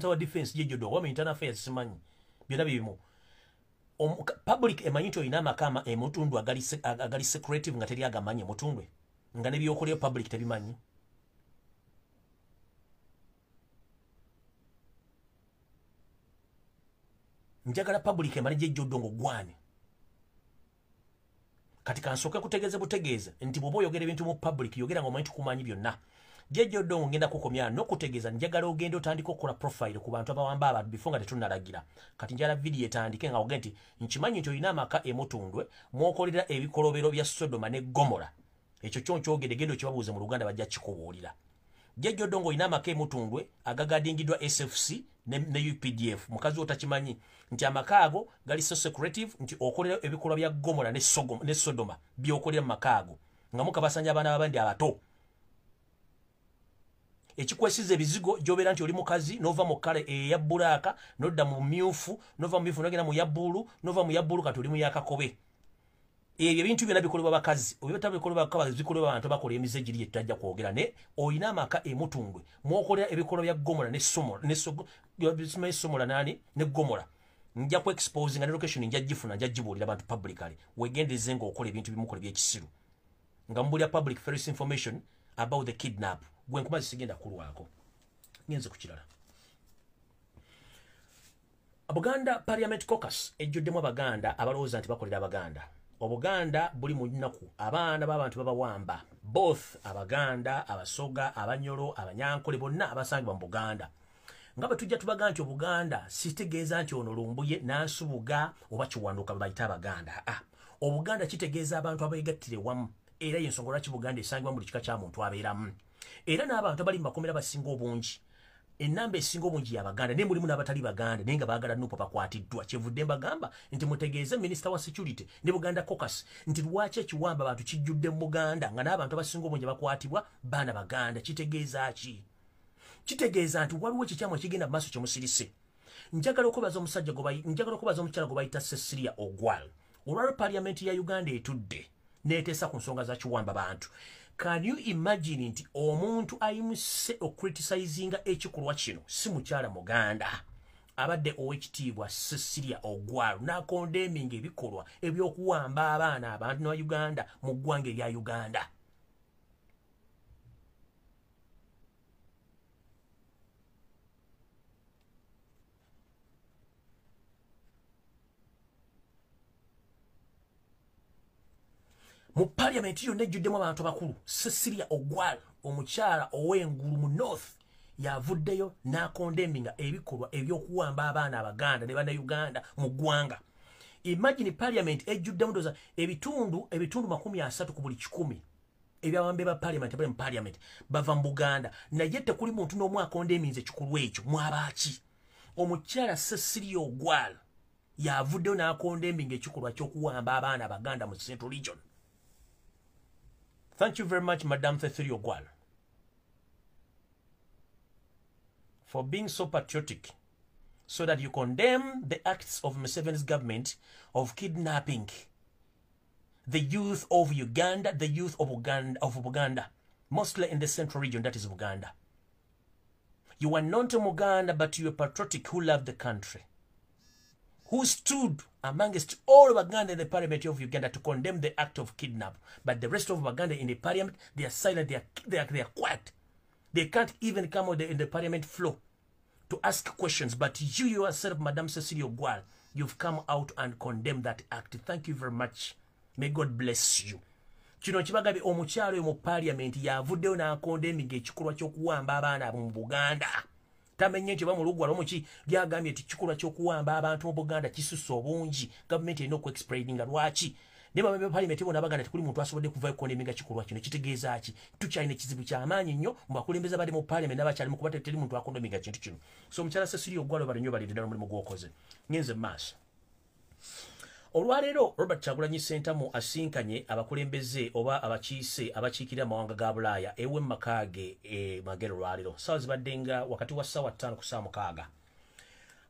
wa defense Jjajja Odongo, wa internal affairs, simanyi, byonna bibimu. Public emanyi nti olina amaka emutundu agali secretive nga teri agamanyi emutundwe, nga nebyokolero public tebimanyi? Njagala public emanye Jjajja Odongo gwani. Kati kansooke kutegeeze butegeeze nti bw'oba oyogera ebintu mu public, yogera ng'omanyi tukumanyi byonna. Jjajja Odongo, ngenda kukomya n'okutegeeza, njagala ogende otandike okukola profile ku bantu abawamba abantu before nga tetunnalagira. Kati njagala vidiyo etandike nga ogende nti nkimanyi nti olina amaka emutundwe mwokolera ebikolobero bya Sodoma ne Gomora. Ekyo kyo nkyogedde, genda okibabuuze mu Luganda, bajja kikubuulira. Jjajja Odongo, olina amaka emutundwe agagadingiddwa SFC ne UPDF. Mukazi otakimanyi nti amaka ago gali so secretive nti okolera ebikolwa bya Gomora ne Sodoma byokolera mu maka ago nga mukabasanya abaana babandi abato, ekikwesiza ebizigo gy'obeera nti oli mukazi n'ova mu kale eya black n'odda mu myufu, n'ova mu myufu n'ogenda mu ya blue, n'ova mu ya blue kati oli mu yakakobe. Ebyo ebintu byonna bikolebwa bakazi, oba bikolebwa bakazi, bikolebwa abantu bakola emize giri gyetutajja kwogera. Ne olina amaka emutundwe mwokolera ebikolwa bya Gomora ne Somola nani ne Gomora. Nja ku exposing ne location nja gifuna, nja gibuulira abantu publicly. Wegendereze ng'okola ebintu bimukola ebyekisiru nga mubulya public false information about the kidnap. Gwe nkumazi sigenda kulwako, ngenze ku kirala. Buganda Parliament Caucus ejjuddemu Abaganda abalowooza nti bakolera Abaganda. Obuganda buli mu nnaku, abaana b'abantu babawamba, both Abaganda, Abasoga, Abanyolo, Abanyankole, bonna abasangibwa mu Buganda. Nga bwe tujja tubaga nti Obuganda sitegeeza nti ono Lumbuye, Nansubuga oba Kiwanuka bayita Abaganda. Ah, Obuganda kitegeeza abantu abeegattira ewamu, era yensonga lwaki Buganda esangibwa mu buli kika kya muntu abeeramu. Era n'abantu abali mu makomera basinga obungi, ennamba esinga obungi y'Abaganda, naye mulimu n'abatali Baganda naye nga baagala NUP bakwatiddwa. Kyevudde mbagamba nti mutegeeze minisita wa security ne Buganda Caucus nti lwaki ekiwamba abantu kijjudde mu Buganda nga n'abantu abasinga obungi bakwatibwa baana Baganda? Kitegeeza ki? Kitegeeza nti waliwo ekikyamu ekigenda mu maaso kyemusirise. Njagala okubaza omusajja, njagala okubaza omukyala gwe bayita Cecilia Ogwal. Olwalwo parliament ya Uganda etudde neeteesa ku nsonga za kiwamba bantu. Can you imagine nti omuntu ayimuse okucriticizinga ekikolwa kino si mukyala Muganda, abadde Owekitiibwa Cecilia Ogwal, n'acondemninga ebikolwa ebyokuwamba abaana abantu ba Uganda mu ggwanga erya Uganda? Mu parliament yonna ejjuddemu abantu bakulu, Cecilia Ogwal, omukyala ow'engulu mu North, yavuddeyo n'acondemninga ebikolwa ebyokuwamba abaana Abaganda ne Bannayuganda mu ggwanga. Imagine parliament ejjuddemu ndoza ebitundu 30 ku buli 100 ebyabambe ba parliament abali mu parliament bava mu Buganda, naye tekuli muntu n'omu acondemninze ekikolwa ekyo. Mwabaaki? Omukyala Cecilia Ogwal yavuddeyo n'acondemninga ekikolwa ky'okuwamba abaana Abaganda mu Central Region. Thank you very much, Madam Cecilia Ogwal, for being so patriotic so that you condemn the acts of Museveni's government of kidnapping the youth of Uganda, the youth of Uganda, mostly in the central region, that is Uganda. You are not a Muganda, but you are patriotic who love the country, who stood amongst all Baganda in the parliament of Uganda to condemn the act of kidnap. But the rest of Baganda in the parliament, they are silent, they are quiet. They can't even come on in the parliament floor to ask questions. But you yourself, Madam Cecilia Ogwal, you've come out and condemned that act. Thank you very much. May God bless you. Kino kibagabe omukyalo oyo mu parliament yavuddeyo n'acondemninga ekikolwa ky'okuwamba abaana abo mu Buganda. Tamenye nti bamulugwa lwomuki byagambye nti kikolwa ky'okuwamba abantu mu Buganda kisusse obungi, gavumenti erina okuexplaininga lwaki. Naye bamemba ba parliament bonna bagamba nti kuli muntu asobodde kuvaayo condemninga kikolwa kino. Kitegeeza ki? Tukyalina ekizibu ky'amaanyi nnyo mu bakulembeze abali mu parliament n'abakyali mu kuba teri muntu acondemninga kintu kino. So omukyala Cecilia Ogwal, bali nnyo balindira omulimu gw'okoze. Ngenze mu maaso. Olwaleero Robert Kyagulanyi Ssentamu asinkanye abakulembeze oba abakiise abakiikirira amawanga ga Bulaaya ewe mumaka ge e Magere. Olwaleero ssaawa zibadde nga wakati wa ssaawa 5 ku ssaawa 6.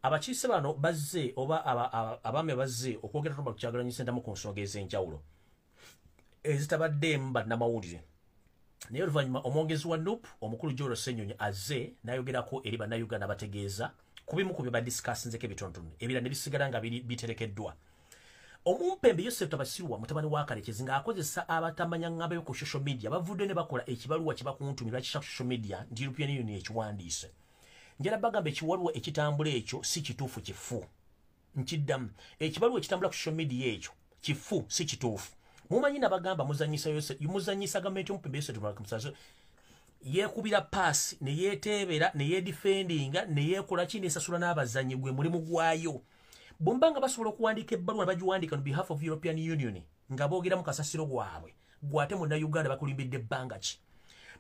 Abakiise bano bazze oba abaami bazze okwogera Robert Kyagulanyi Ssentamu ku nsonga ez'enjawulo ezitabaddeemu bannamawulire. Naye oluvannyuma omwogezi wa NUP omukulu Joel Ssenyonyi azze n'ayogerako eri Bannayuganda, bategeeza ku bimu ku bye badiscussinzeko ebitonotono, ebirala ne bisigala nga biri biterekeddwa. Omumpembe Yosef Tabasirwa, mutabani wa Kalekezi, ng'akozesa abatamanya ŋŋabeyo ku social media, bavudde ne bakola ekibaluwa kye bakuntumira bakisa ku social media nti European Union ekiwandiise. Njala bagamba ekibaluwa ekitambula ekyo si kituufu, kifu. Nkiddamu, ekibaluwa ekitambula ku social media ekyo kifu, si kituufu. Mumanyi nabagamba muzanyisa Yosef, muzanyisa gavumenti. Omupembe Yosef Tabasirwa yeekubira paasi ne yeeteebera ne yeedefendinga ne yeekola ki, nesasula n'abazannyi, gwe mulimu gwayo. Bwemba nga basobola okuwandiika ebbaluwa ne bagiwandiika on behalf of European Union nga boogera mu kasasiro gwabwe, gwate Munnayuganda bakulimbidde ebbanga ki?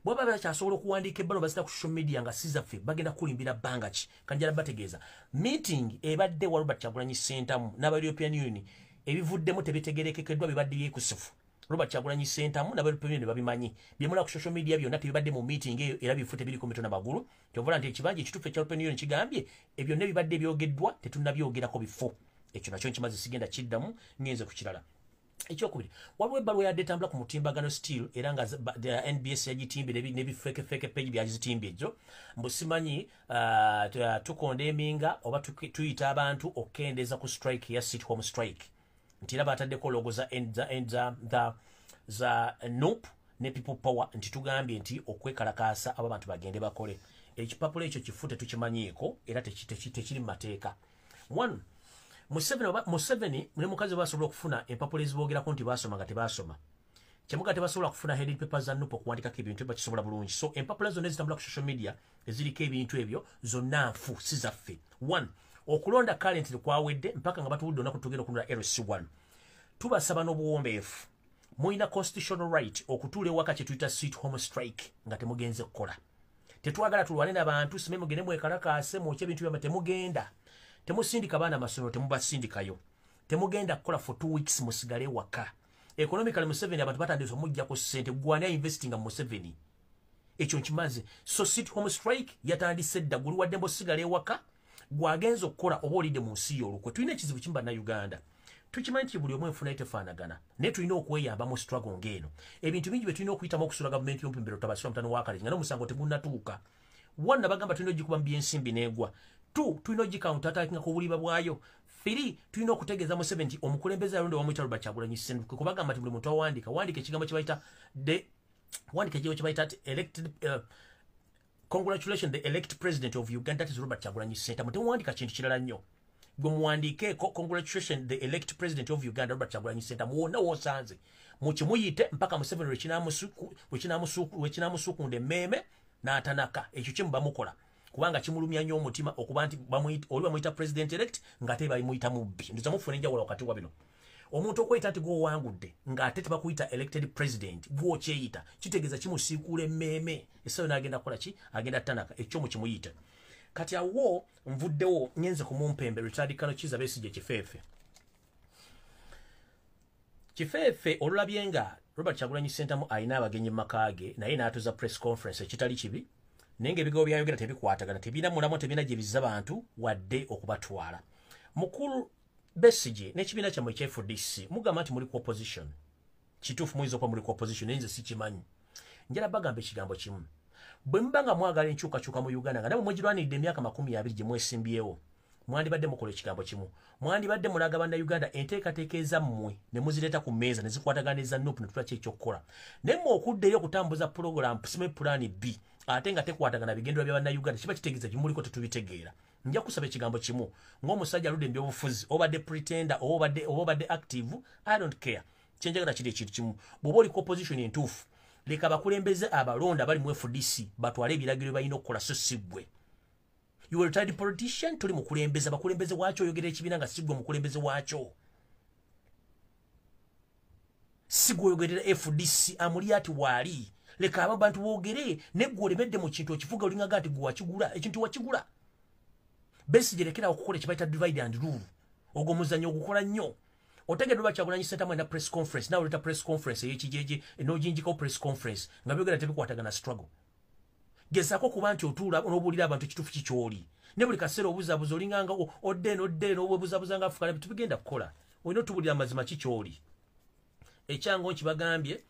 Bwaba bakyasobola okuwandiika ebbaluwa bazita ku social media nga si zaffe, bagenda kukulimbira bbanga ki? Kanjala bategeeza, meeting ebadde wa Robert Kyagulanyi Ssentamu n'aba European Union, ebivuddemu tebitegerekekeddwa, bibadde byekusifu. Robert Kyagulanyi Ssentamu n'aba European Union babimanyi. Byemula ku social media byonna tebibadde mu meeting eyo, era bifu, tebiriko mitwe na magulu. Kyova nti ekibanja ekituufu ekya European Union kigambye ebyo ebibadde byogeddwa tetunnabyogerako bifo. Ekyo nakyo nkimaze, sigenda kiddamu, ngenze ku kirala. Ekyokubiri, waliwo ebbaluwa yadde etambula ku mutimbagano still, era nga NBS yagitimbye n'ebifeekefeeke page byagizitimbye egyo, mbu simanyi tucondemninga oba tuyita abantu okukendeeza ku strike ya sit home strike, nti era bataddeko logo za NUP ne People Power, nti tugambye nti okwekalakaasa abo abantu bagende bakole. Ekipapula ekyo kifu, tetukimanyiiko era tekiri mu mateeka. One, Museveni ne mukazi basobola okufuna empapula eziboogerako nti basoma nga tebasoma kyemuga, tebasobola kufuna heading papers za NUP okuwandikako ebintu, bakisobola bulungi. So empapula zonna ezitambula ku social media eziriko ebintu ebyo zonna nfu, si zaffe. One, okulonda currently kwawedde mpaka nga batuwudde olunaku tugenda okulonda LC1. Tubasaba n'obuwombeefu, mulina constitutional right okutuula ewaka, kye tuyita sit home strike, nga temugenze kukola. Tetwagala tulwane n'abantu, sime mugende mwekalakaase mwokye ebintu byama. Temugenda, temusindika baana amasomero, temubasindikayo, temugenda kukola for 2 weeks, musigale waka. Economically Museveni abantu batandise omuggyako ssente. Gwani ainvestinga mu Museveni? Ekyo nkimaze. So sit home strike yatandise dda. Guli waddembe osigala ewaka, gwagenza okukola oba olidde mu nsi y'olukwe. Tulina ekizibu kimu Bannayuganda, tukimanyi nti buli omu enfuna ye tefaanagana, naye tulina okweyamba mu struggle ng'eno. Ebintu bingi bye tulina okuyitamu okusula gavumenti y'omupimbero Tabasira mutano wa Kalezi nga n'omusango tegunnatuuka. One, nabagamba tulina ogikuba mu byensimbi n'egwa. Two, tulina ogicounterattackinga ku buliba bwayo. Three, tulina okutegeeza Museveni nti omukulembeze alonde wamuyita Robert Kyagulanyi Ssentamu, kubagamba nti buli muntu awandiika, wandika ekigambo kye bayita the, wandika ekigambo kye bayita elected, congratulations the elect president of Uganda, that is Robert Kyagulanyi Ssentamu. Temuwandika kintu kirala nnyo, gwe muwandiikeeko "Congratulations the elect president of Uganda, Robert Kyagulanyi Ssentamu" wonna woosanze mukimuyite mpaka Museveni lwekinamusukunda emmeeme n'atanaka. Ekyo kimuba mukola kubanga kimulumya nnyo omutima okuba nti oli bamuyita president elect ng'ate bamuyita mubbi. Ndoza mufuna enjawulo wakati wa bino. Omuntu okweyita nti gwowangudde ng'ate tebakuyita elected president, gwokyeyita, kitegeeza kimusiikuula emmeeme. Essaayo n'agenda kukola ki? Agenda tanaka. Ekyo mukimuyite. Kati awo nvuddewo, ngenze ku mumpembe Richard Kano Kiza Besigye Kifeefe. Kifeefe olulabye nga Robert Kyagulanyi Ssentamu alina abagenyi mu maka ge, naye n'atuza press conference, ekitali kibi, naye ng'ebigambo byayogera tebikwatagana, tebirina mulamu, tebirina gye bizza bantu wadde okubatwala. Mukulu Besigye n'ekibiina kyammwe ekya FDC, mugamba nti muli ku opposition. Kituufu, muyinza okuba muli ku opposition, naye nze sikimanyi. Njala bagamba ekigambo kimu: bwe muba nga mwagala enkyukakyuka mu Uganda, nga namwe mwegirwaniridde emyaka 20 gye mwesimbyewo. Mwandibadde mukola ekigambo kimu, mwandibadde mulaga bannayuganda enteekateeka ezammwe ne muzireeta ku mmeeza ne zikwatagana eza NUP ne tutula kyekyokukola. Naye mmwe okuddayo okutambuza pulogulaamu sime pulaani B ate nga tekwatagana bigendwa bya bannayuganda, kiba kitegeeza kimuliko tetubitegeera. Nja kusaba ekigambo kimu, ng'omusajja aludde mu byobufuzi, obadde pretender oba obadde active, I don't care. Kyenjagala kiri ekintu kimu, bw'oba oli ku opposition entuufu, leka abakulembeze abalonda abali mu FDC batwale ebiragiro balina okukola, so si ggwe. You were retired politician, toli mukulembeze. Abakulembeze waakyo oyogera ekibiina nga si ggwe mukulembeze waakyo, si ggwe oyogerera FDC. Amuli ati waali, leka abo bantu boogere, neggwe olemedde mu kintu okifuga olingaga nti gwe wakigula ekintu wakigula. Besigye lekera okukola ekibayita divide and rule, ogwo muzannyo ogukola nnyo. Otegedde lwaki Kyagulanyi Ssentamu alina press conference, nawe oleeta press conference ey'ekijeje n'oginjikawo press conference nga byogera tebikwatagana struggle. Gezaako okuba nti otuula n'obuulira abantu ekituufu kikyoli, ne buli kaseera obuzabuza olinganga odde n'odde n'obwebuzabuza nga Afrika tubigenda kukola. Olina otubuulira amazima kikyoli. Ekyango nkibagambye,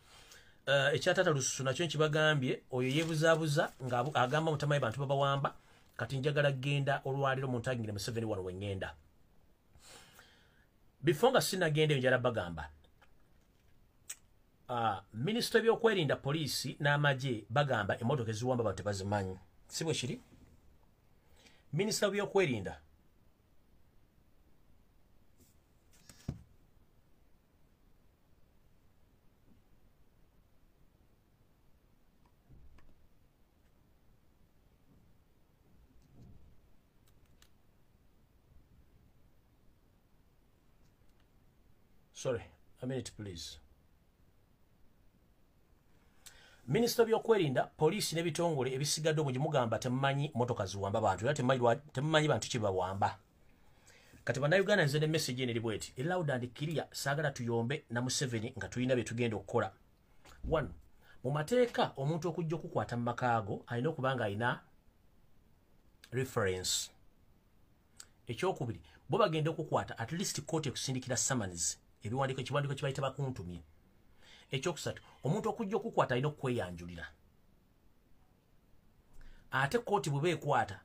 ekya Taata Lususu nakyo nkibagambye, oyo yeebuzaabuza nga agamba mutamayi bantu babawamba. Kati njagala genda olwaleero muntagingire Museveni wano we ŋŋenda. Before nga sinnagenda eyo njala bagamba, minisita ebyokwerinda, poliisi n'amagye bagamba emmotoka eziwamba abantu tebazimanyi, si bwe kiri? Minisita w'ebyokwerinda Sorry, a minute please. Minisita w'ebyokwerinda, poliisi n'ebitongole ebisigadde obungi mugamba temumanyi mmotoka ziwamba bantu, era temumanyi bantu kibawamba. Kati bannayuganda nze ne message eno eri bweti, loud and clear, saagala tuyombe na Museveni nga tulina bye tugenda okukola. One, mu mateeka omuntu okujja okukwata mu makaago alina okuba nga alina reference. Ekyokubiri, bo bagenda okukwata at least court ekusindikira summons, ebiwandiiko ekiwandiiko kibayita bakuntumye. Ekyokusatu, omuntu okujja okukwata alina okweyanjulira. Ate kooti bwe beekwata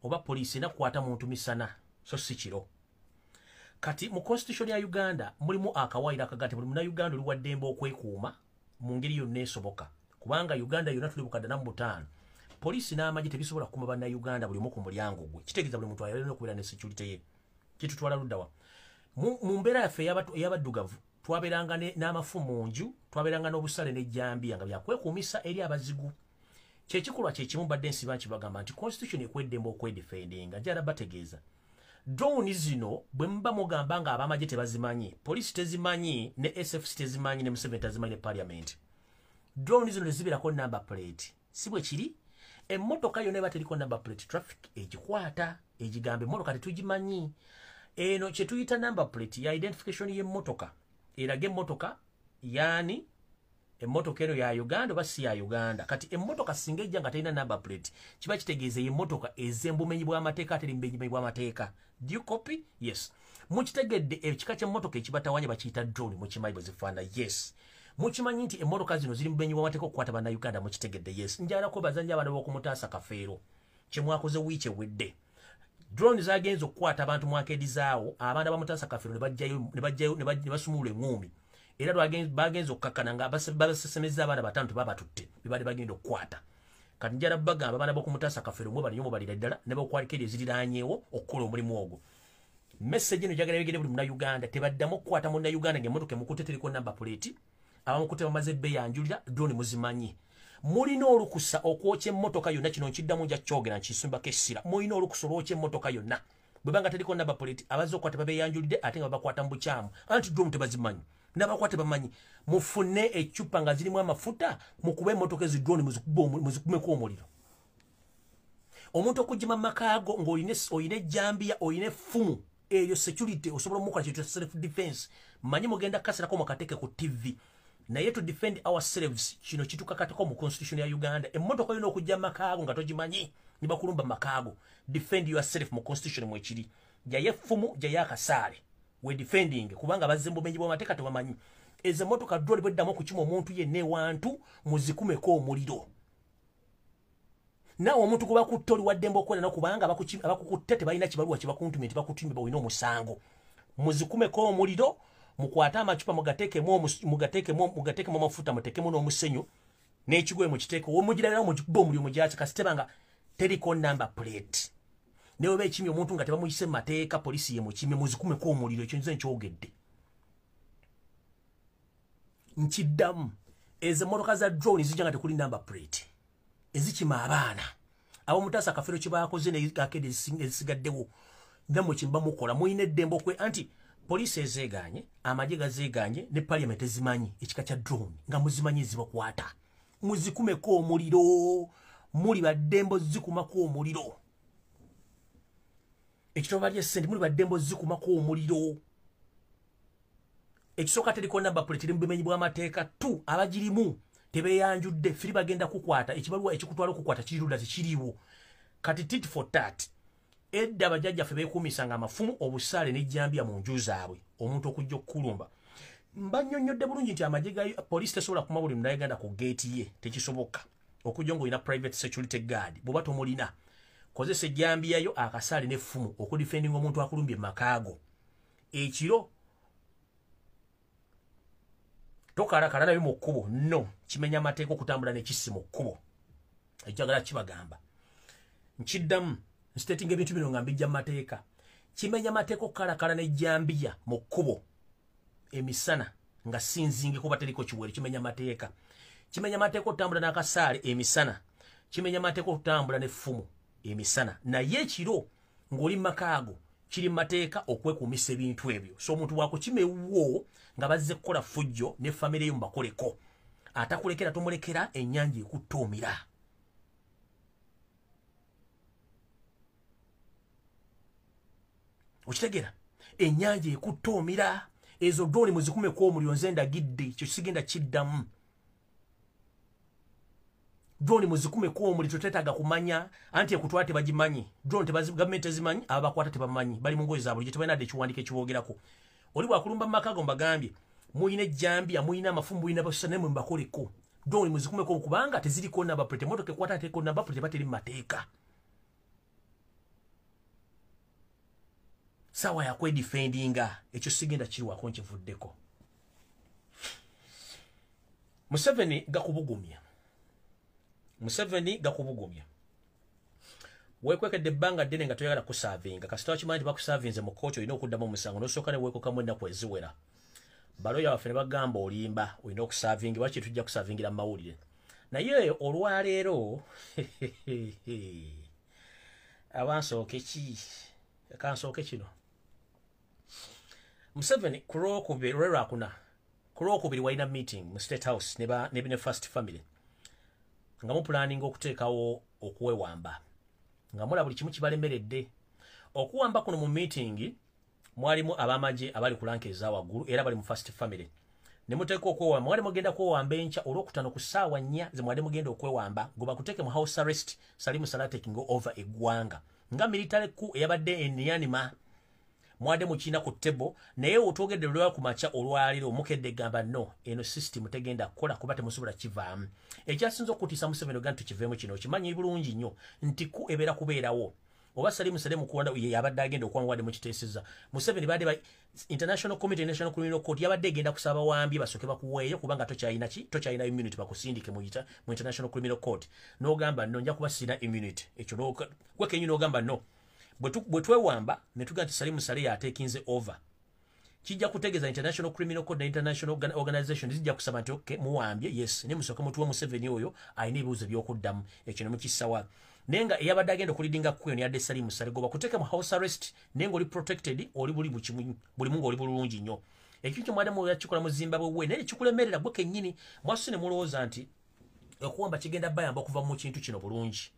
oba poliisi erina kukwata muntu misana, so si kiro. Kati mu constitution ya Uganda mulimu akawaayiro akaga nti buli munnayuganda oli wa ddembe okwekuuma mu ngeri yonna esoboka, kubanga Uganda yonna tuli 105. Poliisi n'amagye tebisobola kukuuma bannayuganda buli omu ku mulyango gwe. Kitegeeza buli muntu alina okubeera ne security ye. Kitutwala ludda wa? Mu mbeera yaffe ey'abaddugavu twabeeranga n'amafu mu nju, twabeeranga n'obusale n'ejjambiya nga byakwekuumisa eri abazigu. Kyekikolwa kyekimu mbadde nsiba nkibagamba nti constitution ekweddembe okwedefendinga. Njala bategeeza, drone zino bwe muba mugamba nga ab'amagye tebazimanyi, poliisi tezimanyi, ne SFC tezimanyi, ne Museveni tazimanyi, ne parliament. Drone zino tezibeerako number plate, si bwe kiri? Emmotoka yonna eba teriko number plate, traffic egikwata egigamba emmotoka tetugimanyi. Eno kye tuyita number plate ya identification y'emmotoka, eraga emmotoka yaani, emmotoka eno ya Uganda oba si ya Uganda. Kati emmotoka singa ejja nga terina number plate, kiba kitegeeza emmotoka ez'embumenyi bw'amateeka, ateri mbumenyi bw'amateeka. Do you copy? Yes. Mukitegedde ekika ky'emmotoka ekibatawanya bakiyita drone, mukimanyi bwe zifaanana? Yes. Mukimanyi nti emmotoka zino ziri mu bumenyi bw'amateeka okukwata bannayuganda? Mukitegedde? Yes. Njagala kwebaza nnyo abaana b'okumutaasa Kafeero kye mwakoze wiiki ewedde. Drone zagenze okukwata abantu mu arcade zaawo, abaana bamutaasa Kafeero ne bajjayo ne basumulula eŋŋuumi, era bagenze okukakkana nga basesemezza abaana bataano tebabatutte bebadde bagenda okukwata. Kati njala bagamba abaana b'okumutaasa Kafeero mwe bali nnyo mubalira ddala ne bakwalika eri eziriraanyeewo okukola omulimu ogwo. Message eno njagala yegere buli munnayuganda, tebaddamu okukwata munnayuganda ng'emmotoka emukutte teriko number plate, abamukutte bamaze beeyanjulira, drone muzimanyi. Mulina olukusa okwokya emmotoka yonna, kino nkiddamu nja kyogera nkisumbako essira. Mulina olukusa olwokya emmotoka yonna bwe banga teriko number plate, abazze okukwata babeeyanjulidde ate nga babakwata mu bukyamu, anti drone tebazimanyi n'abakwate bamanyi. Mufune eccupa nga zirimu amafuta, mukube emmotoka ezi drone muzikumeko omuliro. Omuntu okugima mu makaago ng'olina ejjambiya, olina effumu, eyo security osobola omukola kintu self defense. Manyi mugenda kasirako mukateeke ku TV, naye to defend ourselves kino kitukakatako mu constitution ya Uganda. Emmotoka yonna okujja mu makaago nga togimanyi ne bakulumba mu makaago, defend yourself mu constitution mwekiri. Jayo effumu, jayo akasaale, we defending, kubanga bazze mu bumenyi bw'amateeka tebamanyi. Ezo emmotoka drone bweddamu okukima omuntu yenna ewantu, muzikumeko omuliro. Naawe omuntu gwe bakutte oli waddembe okwera, kubanga abakukutte tebalina kibaluwa kyebakuntumye nti bakutumye olina omusango. Muzikumeko omuliro, mukwate amacupa mugateekemu amafuta, muteekemu n'omusenyu n'ekigoye mukiteeke, omugirabirawo mugikube omuliro mugyaki, kasiteba nga teriko number plate. Ne bwe ekimye omuntu nga tebamuyise mu mateeka, poliisi ye mukimye, muzikumeko omuliro. Ekyo nze nkyogedde, nkiddamu. Ezo emmotoka za drone zijja nga tekuli number plate, ezikima abaana ab'omutaasa akafeero kye bakoze nekakede ezisigaddewo, nammwe kyemba mukola mulina eddembe okwe anti poliisi ezeeganye, amagye gazeeganye, ne parliament ezimanyi ekika kya drone nga muzimanyi ezibakwata, muzikumeko omuliro. Muli baddembe ozikumako omuliro. Ekitoba ly'essente, muli baddembe ozikumako omuliro. Ekisooka, teriko number plate, eri mu bumenyi bw'amateeka. Tu abagirimu tebeeyanjudde firi, bagenda kukwata. Ekibaluwa ekikutwala okukwata kirirudda tekiriiwo. Kati tit for tat. Edda bajjajjaffe beekuumisanga amafumu, obusaale n'ejjambiya mu nju zaabwe omuntu okujja okukulumba. Mbannyonnyodde bulungi nti amagye ga poliisi tesobola kuma buli munnayuganda ku geeti ye, tekisoboka, okujja ng'olina private security guard. Bw'oba tomulina, kozesa ejjambiyayo, akasaale n'effumu okudifendinga omuntu akulumbye mu makaago ekiro. Tokalakala nabyo mu kkubo, no kimenya amateeka okutambula n'ekissi mu kkubo. Ekyagala kibagamba, nkiddamu, nsitetinga ebintu bino nga mbijja mu mateeka. Kimenya amateeka okukalakala n'ejjambiya mu kkubo emisana nga sinzinge kuba teriko kiwere, kimenya amateeka. Kimenya amateeka okutambula n'akasaale emisana, kimenya amateeka okutambula n'effumu emisana, naye ekiro ng'oli mu makaago kiri mu mateeka okwekuumisa ebintu ebyo. So omuntu bwakukima ewuwo nga bazze kukola ffujjo ne famire yo, mubakoleko. Atakulekera tomulekera, ennyanja ekuttoomira. Okitegeera? Ennyanja ekuttoomira. Ezo drone muzikumeko omuliro, nze ndagidde, ekyo kisigenda kiddamu. Drone muzikumeko omuliro, tetaaga kumanya anti ekutwala tebagimanyi. Drone gavumenti tezimanyi, ababakwata tebamanyi, bali mu ngoye za bulijjo, tebalina dde ekiwandiiko ekiboogerako. Oli bwakulumba mu maka go, mbagambye, muyina ejjambiya, muyina amafumu, muyina basusa, naye mwe mubakoleko. Drone muzikumeko kubanga teziriko number plate. Emotoka ekwata teriko number plate eba teri mu mateeka. Saawa yakwedifendinga, ekyo sigenda kirwako, nkivuddeko. Museveni gakubugumya, Museveni gakubugumya. Weekwekedde ebbanga ddene nga toyagala kusaavinga. Kasita wakimanyi nti bakusaavinze mu kkooti, olina okuddamu omusango, n'osooka ne weekokamu ennaku eziwera. Baloya baffe ne bagamba olimba, olina okusaavinga, lwaki tujja kusaavingira mu mawulire? Naye olwaleero abansooke ki, kansooke kino. Museveni ku lwokubiri, lwe lwakuna, ku lwokubiri walina meeting mu State House ne First Family nga mupulaninga okuteekawo okuwewamba, nga mulaba buli kimu kibalemeredde. Okuwamba kuno, mu meeting mwalimu abamagye abali ku rank eza waggulu era bali mu First Family, ne muteeka okwewamba. Mwali mugenda kwewamba enkya olwokutaano ku ssaawa 4 ze mwali mugenda okwewamba, gwe bakuteeke mu house arrest, Salim Saleh taking over eggwanga nga military coup eyabadde enyanima mwadde mukiina ku table. Naye otwogedde lwa ku makya olwaleero, omukedde gamba no, eno system tegenda kukola kuba temusobola kivaamu. Ekyasinze okutiisa Museveni oga nti tukiveemu kino, okimanyi bulungi nnyo nti ku ebeera kubeerawo oba Salim Saleh mukuwanda ye yabadde agenda okuwanga wadde mukiteeseza. Museveni badde ba International Committee, International Criminal Court yabadde egenda kusaba wambye basooke bakuweeyo kubanga tokyalina ki, tokyalina immunity, bakusindike mu International Criminal Court. N'ogamba no, nja kuba sirina immunity. Ekyo gwe kenyini n'ogamba no, bwe twewamba ne tugamba nti Salim Saleh yatekinze over, kijja kutegeeza International Criminal Court ne international organization zijja kusaba nti okay, muwambye, yes, ne musooke mutuwe Museveni oyo alina ebibuuzo by'okuddamu. Ekyo ne mukissawa. Naye nga eyabadde agenda okulidinga kuyo neyadde Salim Saleh goba kuteeka mu house arrest, naye ng'oli protected, oli buli bulimu ng'oli bulungi nnyo. Ekintu kyomwadde muyakikola mu Zimbabwe we, naye kikulemerera gwe kennyini. Mwasuse ne mulowooza nti okuwamba kigenda bayamba okuva mu kintu kino bulungi,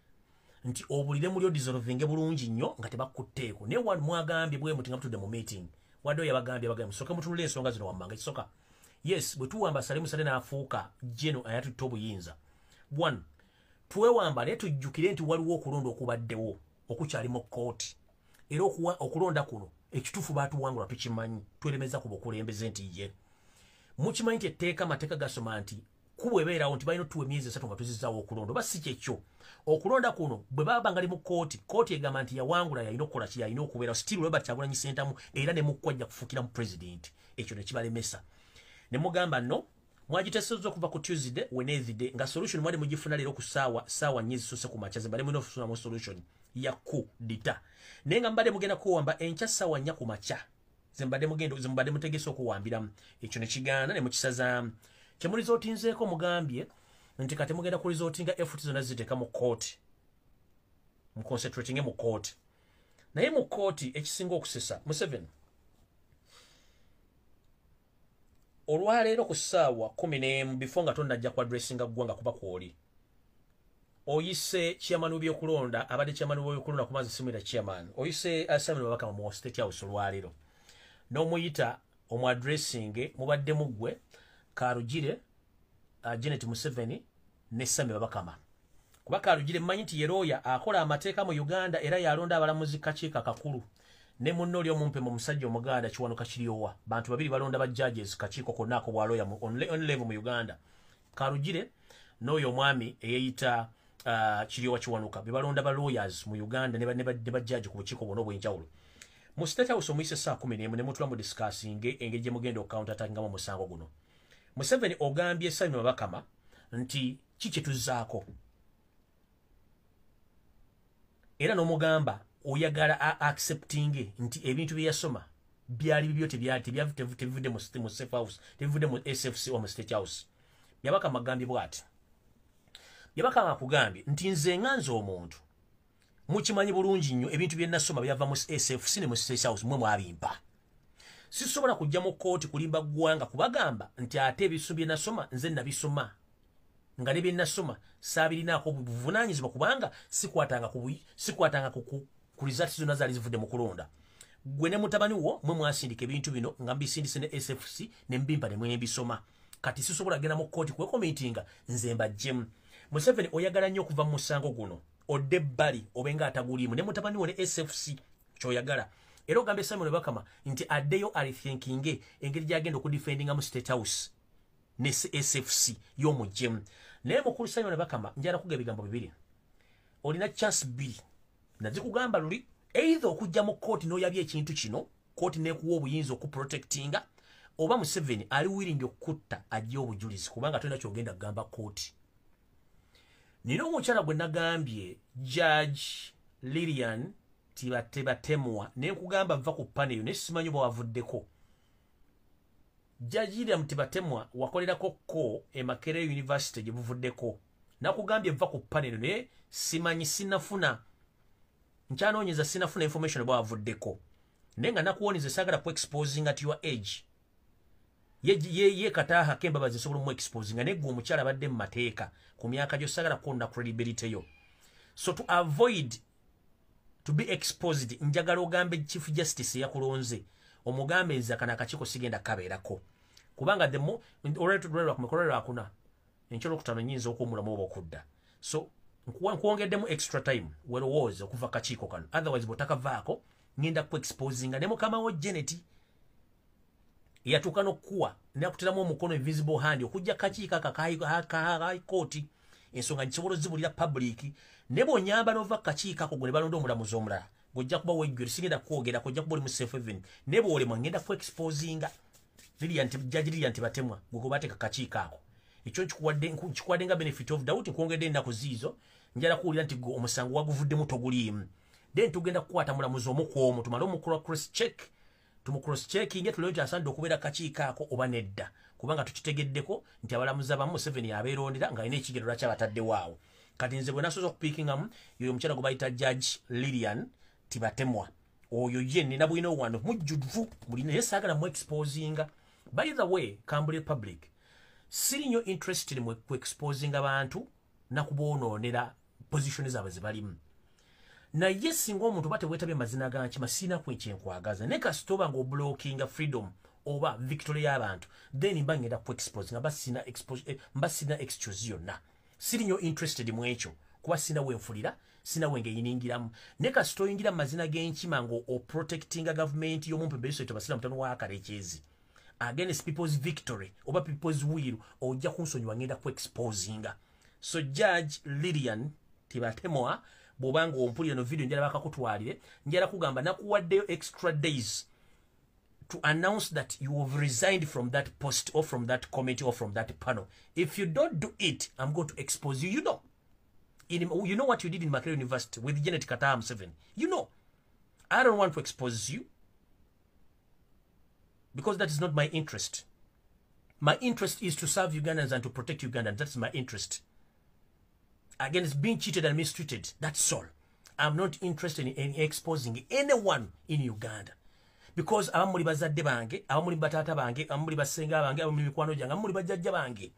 nti obulire muli odissolvinge bulungi nnyo nga tebakutteeko. Naye wano mwagambye bwe muti nga mutudde mu meeting, wadde oyo yabagambye, abagambye musooke mutunule ensonga zino wammanga. Ekisooka, yes, bwe tuwamba Salim Saleh n'afuuka geno ayatutte obuyinza, one, twewamba, naye tujjukire nti waliwo okulonda okubaddewo okukyali mu kkooti, era okulonda kuno ekituufu baatuwangula, tukimanyi, tweremeza ku bukulembeze nti ye mukimanyi nti etteeka, amateeka gasoma nti ku Kuba ebeerawo nti balina otuwa emyezi 3 nga tuzizaawo okulonda, oba si kyekyo okulonda kuno bwe baba nga ali mu kooti, kooti egamba nti yawangula, yalina okukola ki, yalina okubeera still Robert Kyagulanyi Ssentamu, era ne mukwajja kufuukira mu president. Ekyo ne kibalemesa ne mugamba no mwagitesezza okuva ku Tuesday, Wednesday, nga solution mwali mugifuna leero ku ssaawa 4 zisose ku makya, zembadde mulina okufunamu solution ya coup d'etat, naye nga mbadde mugenda kuwamba enkya ssaawa 4 ku makya, zembadde mugenda, zembadde mutegese okuwambiramu. Ekyo ne kigaana ne mukisazaamu. Kyemulizotinzeeko mugambye nti kati mugenda ku resortinga effort zonna ziteeka mu kooti, mu concentrating mu kooti. Naye mu kooti ekisinga okusesa Museveni, olwaleero ku ssaawa 11 before nga tonnajja ku addressinga ggwanga, kuba kwoli oyise chairman w'ebyokulonda, abadde chairman w'ebyokulonda ku mazzi simwira chairman, oyise Simon Babakama mu State House olwaleero n'omuyita omu addressinge. Mubadde muggwe Karugire, Janet Museveni ne Sami Babakama, kuba Karugire mmanyi nti ye lawyer akola amateeka mu Uganda, era yalonda abalamuzi kakiiko akakulu, ne munno oli omumpe mu musajja omuganda Kiwanuka Kiryowa. Bantu babiri balonda ba judges kakiiko konna ako bwa lawyer on level mu Uganda, Karugire n'oyo omwami eyeyita Kiryowa Kiwanuka, be balonda ba lawyers mu Uganda ne ba judge ku bukiiko bwonna obw'enjawulo. Mu State House omuyise saa 11 ne mutula mu discussing engeri gye mugenda okucounter attackingamu omusango guno. Museveni ogambye Simon Babakama nti ki kye tuzzaako, era n'omugamba oyagala accepting nti ebintu bye yasoma byali bibyo, tebivudde mu safe house, tebivudde mu SFC oba mu State House. Byabakama agambye bw'ati, Byabakama akugambye nti nze nga nze omuntu mukimanyi bulungi nnyo ebintu bye nasoma byava mu SFC ne mu State House, mwe mwabimpa. Sisobola kujja mu kooti kulimba ggwanga kubagamba nti ate ebisu bye nasoma nze nabisoma, nga ne bye nasoma saabirinaako buvunaanyizibwa, kubanga sikwatanga ku results zonna zaali zivudde mu kulonda. Gwe ne mutabani wo mwe mwasindika ebintu bino, nga mbisindise ne SFC ne mbimpa ne mwembisoma. Kati sisobola genda mu kooti kwecommittinga nze mbaggyemu. Museveni oyagala nnyo okuva mu musango guno odde ebbali obe nga ataguliimu ne mutabani wo ne SFC, kyoyagala. Era ogambe Simon Bakama nti addeyo arethinkinge engeri gy'agenda okudefendinga mu State House ne SFC y'omuggyemu. Naye mukulu Simon Bakama, njala kuga ebigambo bibiri, olina chance bbiri nazikugamba luli: either okujja mu kooti n'oyabya ekintu kino, kooti n'ekuwa obuyinza okuprotectinga, oba Museveni ali willing okutta ajje obujulizi, kubanga tolina kyogenda kugamba kooti. Nina omukyala gwe nagambye Judge Lilian Tibatemwa, naye nkugamba va ku panel naye simanyi oba wavuddeko. Judge Lilian Tibatemwa wakolerako ko e Makerere University gye buvuddeko, nakugambye va ku panel naye simanyi, sinafuna, nkyanoonyeza, sinafuna information oba wavuddeko. Naye nga nakuwoniza, saagala ku exposing at your age. Ye Kataaha Kembabazi nsobola omu exposinga, naye gwe omukyala abadde mu mateeka ku myaka gyo saagala kwonna credibility yo. So to avoid to be exposed, njagala ogambe Chief Justice eyakulonze, omugambe nze akano akakiiko sigenda kabeerako, kubanga the mo olwakuna enkya olwokutaano nyinza okuwumulamu oba okudda. So nkwongeddemu extra time, werowooze okuva kakiiko kano, otherwise bw'otakavaako ngenda ku exposinga ne mukama wo Janet yatuuka n'okukuwa nakuteramu omukono, invisible hand, okujja kakiiko aka high court. Ensonga nkisobola ozibulira public, ne bw'onyamba n'ova kakiiko ako gwe ne balonda omulamuzi omulala, gojja kuba wejjwere, sigenda kwogerako, ojja kuba oli mu safe haven. Ne bw'olemwa ngenda ku exposinga Lilian, Judge Lilian Tibatemwa gwe gwe bateeka kakiiko ako. Ekyo nkikuwadde nga benefit of doubt, nkwongedde ennaku ziizo. Njala kuwulira nti gwe omusango waguvuddemu toguliimu, then tugenda kukwata mulamuzi omu ku omu, tumale omukola cross check, tumu cross checking tulebe nti asaanidde okubeera kakiiko ako oba nedda, kubanga tukitegeddeko nti abalamuzi abamu Museveni abeerondera ng'alina ekigero lwaki abataddewo awo. Kati nze bwe nasoose okupickingamu yoyo omukyala gwe bayita Judge Lilian Tibatemwa, oyo ye nina bwino wano mujjuvu mulina, naye saagala mu exposinga. By the way, kambule public, siri nnyo interested mu ku exposinga bantu nakuboonoonera position zaabwe ze balimu, naye singa omuntu oba teweetabye mazina ga nkima, siina kwenkyenkwagaza, naye kasita oba nga oblockinga freedom oba victory y'abantu, then mba ngenda ku expose nga mba sina excuse yonna. Siri nnyo interested mu ekyo kuba sina wenfulira, sina wengeyiningiramu, naye kasita oyingira mu mazina g'enkima nga oprotectinga gavumenti y'omumpe beso tebasira mutano wa Kalekyezi. Against people's victory oba people's will, ojja kunsonyiwa, ngenda ku exposinga. So Judge Lilian Tibatemwa, bw'obanga ompulira no video, njala bakakutwalire, njala kugamba nakuwaddeyo extra days to announce that you have resigned from that post or from that committee or from that panel. If you don't do it, I'm going to expose you. You know what you did in Makerere University with Janet Kataaha Museveni. I don't want to expose you because that is not my interest. My interest is to serve Ugandans and to protect Ugandans. That's my interest. Against being cheated and mistreated. That's all. I'm not interested in exposing anyone in Uganda. Because abamuli bazadde bange, abamuli bataata bange, abamuli basenga bange, abamuli mikwano gyange, abamuli bajjajja bange.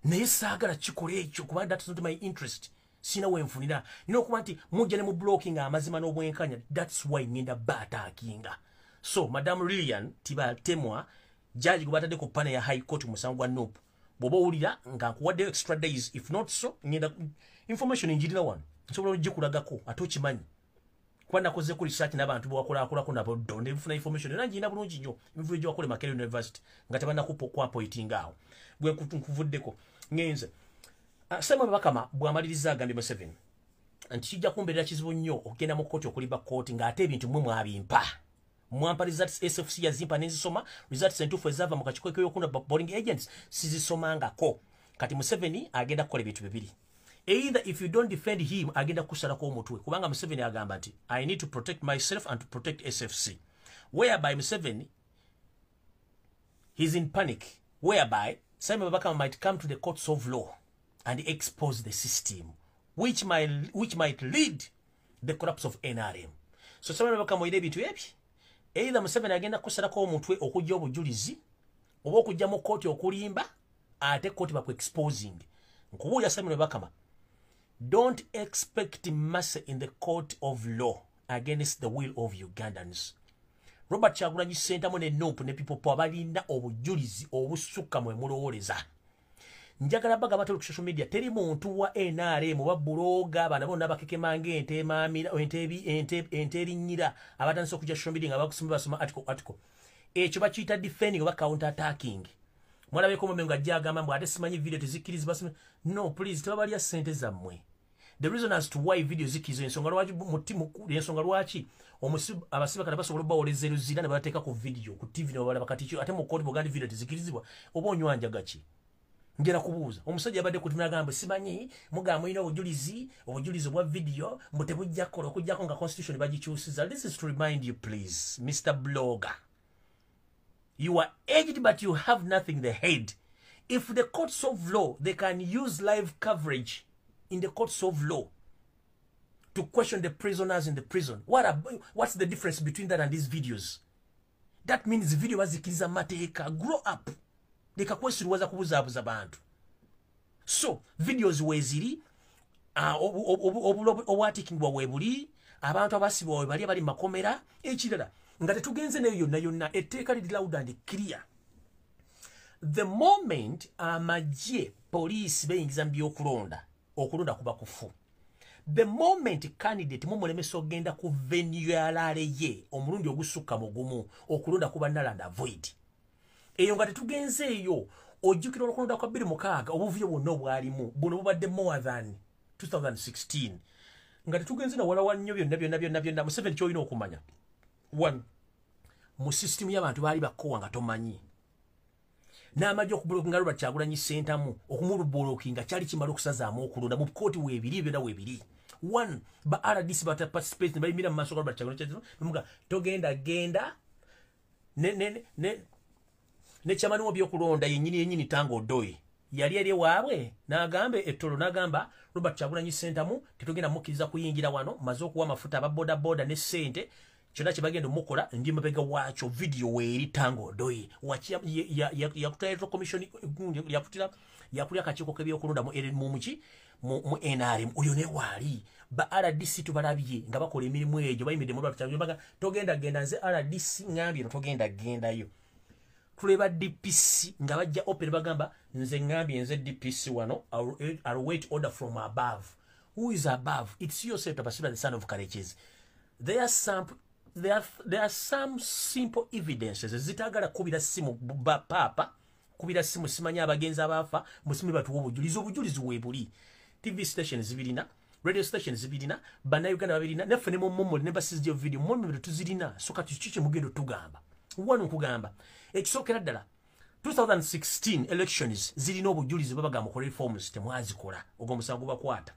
Naye saagala kikola ekyo kuba that's not my interest. Sina wenfunira. Nina okuba nti mujja ne mu blocking amazima n'obwenkanya. That's why ngenda baattackinga. So, Madam Lilian Tibatemwa, judge gwe batadde ku panel ya High Court mu musango gwa NUP. Bw'oba owulira nga nkuwaddeyo extra days, if not so, ngenda information njirina wano. Nsobola ogikulagako ate okimanyi. Kuba nakozeeko research n'abantu bewakolaakolako nabo ddo ne nfuna information era ngirina bulungi nnyo, emivuyo gye wakola e Makerere University nga tebannakuappointinga awo. Gwe nkuvuddeko ngenze. Simon Byabakama bw'amaliriza agambye Museveni nti kijja kumbeerera kizibu nnyo okugenda mu kkooti okulimba kkooti ng'ate ebintu mmwe mwabimpa. Mwampa results, SFC yazimpa nenzisoma, results entuufu ezaava mu kakiiko k'ebyokulonda, polling agents sizisomangako. Kati Museveni agenda kukola ebintu bibiri. Either if you don't defend him, agenda kusalako omutwe, kubanga Museveni agamba nti I need to protect myself and to protect SFC. Whereby Museveni, he's in panic, whereby Simon Byabakama might come to the courts of law and expose the system, which might lead the collapse of NRM. So Simon Byabakama, oyina ebintu ebyo. Either Museveni agenda kusalako omutwe okujja obujulizi oba okujja mu kooti okulimba ate kooti baku exposing. Nkubuulira Simon Byabakama, don't expect mercy in the court of law against the will of Ugandans. Robert Kyagulanyi Ssentamu ne NUP ne People Power balina obujulizi obusukka mwe mulowooleza. Njagala bagamba toli ku social media, teri muntu wa NRM oba blogger, abaana bonna bakekemanga ente emaamira, ente erinnyira, abatandise okujja social media nga bakusoma, basoma article. Ekyo bakiyita defending oba counter attacking. Mwalabeko mume nga ajja agamba mbu ate simanyi video tezikkirizibwa. No, please, tebabalya ssente zammwe. The reason as to why video zikkirizibwa, ensonga lwaki ensonga lwaki abasibe kati basobola obbawoleza eruzira ne bateeka ku video ku TV ne babalaba, kati kyo ate mu kooti bw'ogamba video tezikkirizibwa, oba onywa njaga ki? Njera kubuuza omusajja abadde ku agamba simanyi mugamba mulina obujulizi obwa video mbu tebujja kukola okuggyako nga constitution bagikyusiza. This is to remind you, please, Mr Blogger, you are aged but you have nothing in the head. If the courts of law, they can use live coverage in the courts of law to question the prisoners in the prison, what's the difference between that and these videos? That means video bazikiriza mateeka. Grow up, leka kwesiruwaza kubuzaabuza bantu. So videos weeziri, obwatikingibwa weebuli, abantu abasibwa we bali abali mu makomera. Ekirala, nga tetugenze nayo yonna yonna, etteeka liri loud and clear. The moment amagye, poliisi beyingiza mu byokulonda, okulonda kuba kufu. The moment candidate mumulemesa okugenda ku venue ya rally ye omulundi ogusukka mu gumu, okulonda kuba null and void. Eyo nga tetugenze eyo, ojjukira olwokulonda kwa 2006, obuvuyo bwonna obwalimu, buno bubadde more than 2016. Nga tetugenze nawala nnyo, byonna byonna byonna byonna, Museveni kyolina okumanya, one, mu system y'abantu baali bakkowa nga tomanyi n'amajja okublockinga Robert Kyagulanyi Ssentamu, okumulublockinga kyali kimala okusazaamu okulonda. Mu kooti weebiri, byonna weebiri. One, ba RDC bata participate ne bayimira mu maaso ga Robert Kyagulanyi, bamuga togenda genda ne chairman w'ebyokulonda yennyini yennyini Tanga Odoi yali eri ewaabwe n'agamba ettolo n'agamba Robert Kyagulanyi Ssentamu tetugenda mukkiriza kuyingira wano, maze okuwa amafuta aba boda boda ne ssente, kyonna kye bagenda omukola ndi mabega waakyo. Video weeri. Tanga Odoi yakutira Electoral Commission, yakutira yakulira akakiiko k'ebyokulonda mu muki mu NRM, oyo ne waali ba RDC tubalabye nga bakola emirimu egyo, bayimiridde mu Robert Kyagulanyi baga togenda genda, nze RDC ngambye no togenda gendayo. Tuleba DPC nga bajja open bagamba nze ngambye nze DPC wano, I'll wait order from above. Who is above? It's yourself, Tabasira, the son of Karekezi. There are some There are some simple evidences ezitagala kubira simu papa, kubira simu simanya abagenzi abafa musimi batuwa obujulizi. Obujulizi weebuli, TV station zibirina, radio station zibirina, bannayuganda babirina, naffe ne mumumuli ne basizio video mumwe tuzirina. So kati kiki mugendo tugamba wano? Nkugamba ekisookera ddala, 2016 elections zirina obujulizi. Babagamba mukola reforms, temwazikola, ogwo omusango bakwata.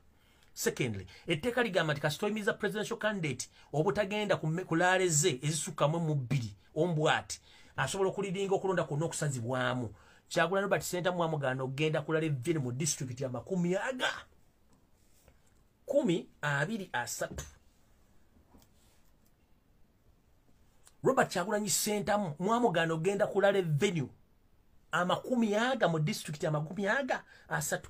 Secondly, etteeka ligamba nti kasita oyimiriza presidential candidate obutagenda ku rally ze ezisukkamu mu bbiri, ombwati asobola okuleadinga okulonda kwonna okusazibwamu. Kyagulanyi Robert Ssentamu amugaana okugenda ku rally eveni mu disitulikiti amakumi aga kumi abiri asatu. Robert Kyagulanyi Ssentamu mwamugaana okugenda ku rally venue amakumi aga mu disitulikiti 30.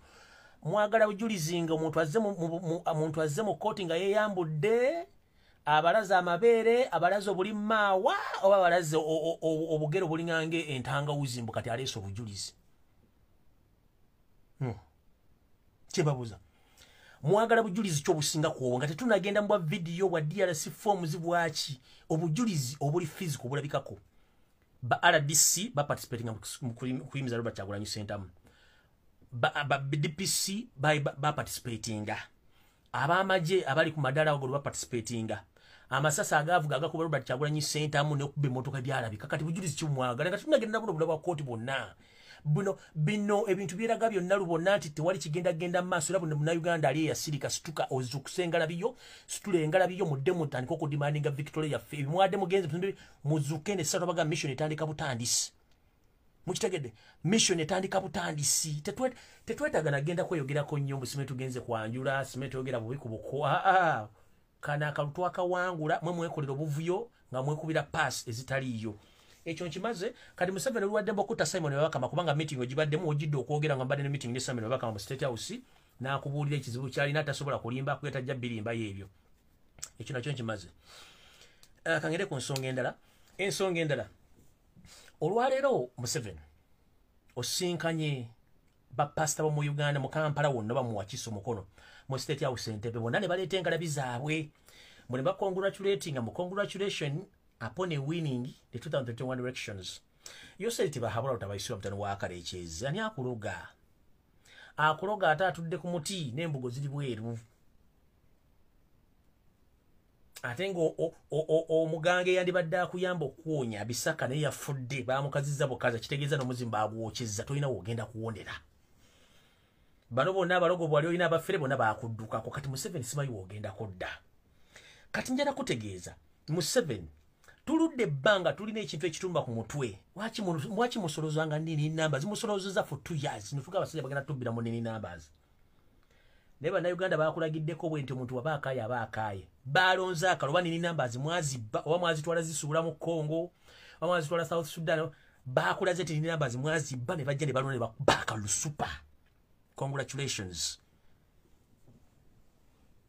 Mwagala bujulizi nga omuntu azze mu kooti nga yeeyambudde, abalaze amabeere, abalaze obulimaawa, oba abalaze obugere obulingange entangawuzi, mbu kati aleese obujulizi. Kyebabuuza, mwagala bujulizi kyobusinga kwobwo nga tetunagenda mu bwa vidiyo, bwa DRC forms, bwaki? Obujulizi obuli physical obulabikako. Ba RDC baparticipatinga mu kuyimiza Robert Kyagulanyi Ssentamu, ba DPC baparticipatinga, ab'amagye abali ku madaala waggulu baparticipatinga, amasasi agaavuga agakuba Robert Kyagulanyi Ssentamu n'okuba emmotoka byalabika. Kati bujulizi kimwagala nga tunagenda buno bula bwa kooti bwonna? Buno bino ebintu byeraga byonna lubonna nti tewali kigenda genda mu maaso. Era buno Munnayuganda ali eyasirika, situka ozukusa engalabiyo, situla engalabiyo, mudde mutandika okudemandinga victory yaffe. Ebimwadde mugenzi muzuke ne satu baga mission etandika butandisi. Mukitegedde? Mission etandika butandisi. Tetwetaaga nagenda kweyogerako nnyo musime tugenze kwanjula sime twogera bubi ku buko. Aa, kana akalulu twakawangula. Mwe mwekolera obuvuyo nga mwekubira pass ezitaliiyo. Ekyo nkimaze. Kati Museveni olwadde okutta Simon Babakama, kubanga meeting ogibaddemu, ojjidde okwogera nga mbadde ne meeting ne Simon Babakama mu State House, n'akubuulira ekizibu kyalina, tasobola kulimba, kuyeta tajja birimbayo ebyo. Ekyo nakyo nkimaze. Kangere ku nsonga endala. Ensonga endala, olwaleero Museveni osinkanye bapasita bo mu Uganda, mu Kampala wonna, bamuwakisa omukono mu State House Entebbe, bonna ne baleeta engalabi zaabwe mune bacongratulatinga mu congratulation upon a winning the 2021 elections. Yoseri tibahabula utabaisirwa mutano wa Kalekyezi. Ani akuloga? Akuloga ate atudde ku muti n'embugo ziri bweru, ate nga omuganga eyandibadde akuyamba okuwonya bisaka naye yafudde, bamukazizza bukaza, kitegeeza n'omuzimba agwokyezza, tolina wogenda kuwonera. Bano bonna abalogo bwali olina abafere bonna bakuddukako. Kati Museveni simanyi wogenda kudda. Kati njala kutegeeza Museveni, tuludde ebbanga tulina ekintu ekitumba ku mutwe. Lwaki musolozanga nini numbers? Musolozeza for 2 years netuga abasajja bagenda tubbira mu nini numbers. Naye Bannayuganda bakulagiddeko bwe nti omuntu waba akaaye aba akaaye. Balonze akalo, oba nini numbers mwazibba, oba mwazitwala zisuula mu Congo, oba mwazitwala South Sudan, bakulaze nti nini numbers mwazibba, ne bajja ne balonda ne bakuba akalulu. Super, congratulations,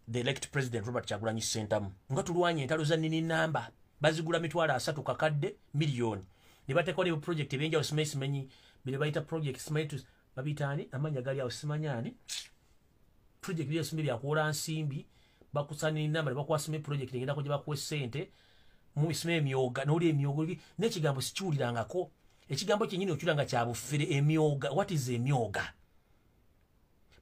the elect President Robert Kyagulanyi Ssentamu. Nga tulwanye entalo za nini namba, bazigula 300,000 kakadde miliyoni, ne bateekawo ne project ebyenjawulo, simanyi simanyi bye bayita project, simanyi babiyita ani, amannya gali awo, simanyi ani project byesumbi byakuwola nsimbi, bakusana namba ne bakwasima project egendako gye bakuwa essente mu sima emyoga n'oli emyoga n'ekigambo sikiwulirangako. Ekigambo kyennyini okiwulira nga kya bufere, emyoga. What is emyoga?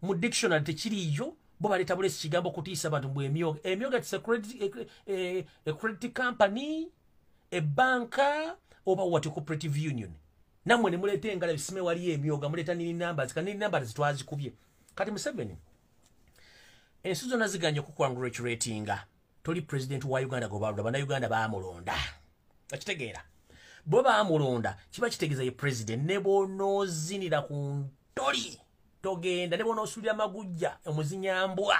Mu dictionary tekiriiyo. Bo baleeta bulesi kigambo kutiisa abantu mbw emyoga. Emyoga, it's a credit company, ebanka, oba what, cooperative union? Nammwe ne muleeta engala bisime, waliyo emyoga, muleeta nini numbers. Ka nini numbers twazikubye. Kati Museveni, ensi zonna ziganye okucongratulatinga. Toli president wa Uganda gwe balonda, Bannayuganda baamulonda. Akitegeera, bwe baamulonda kiba kitegeeza ye president. Ne bw'onoozinira ku ntoli togenda, ne bw'onoosulira magujja omuzinyambwa,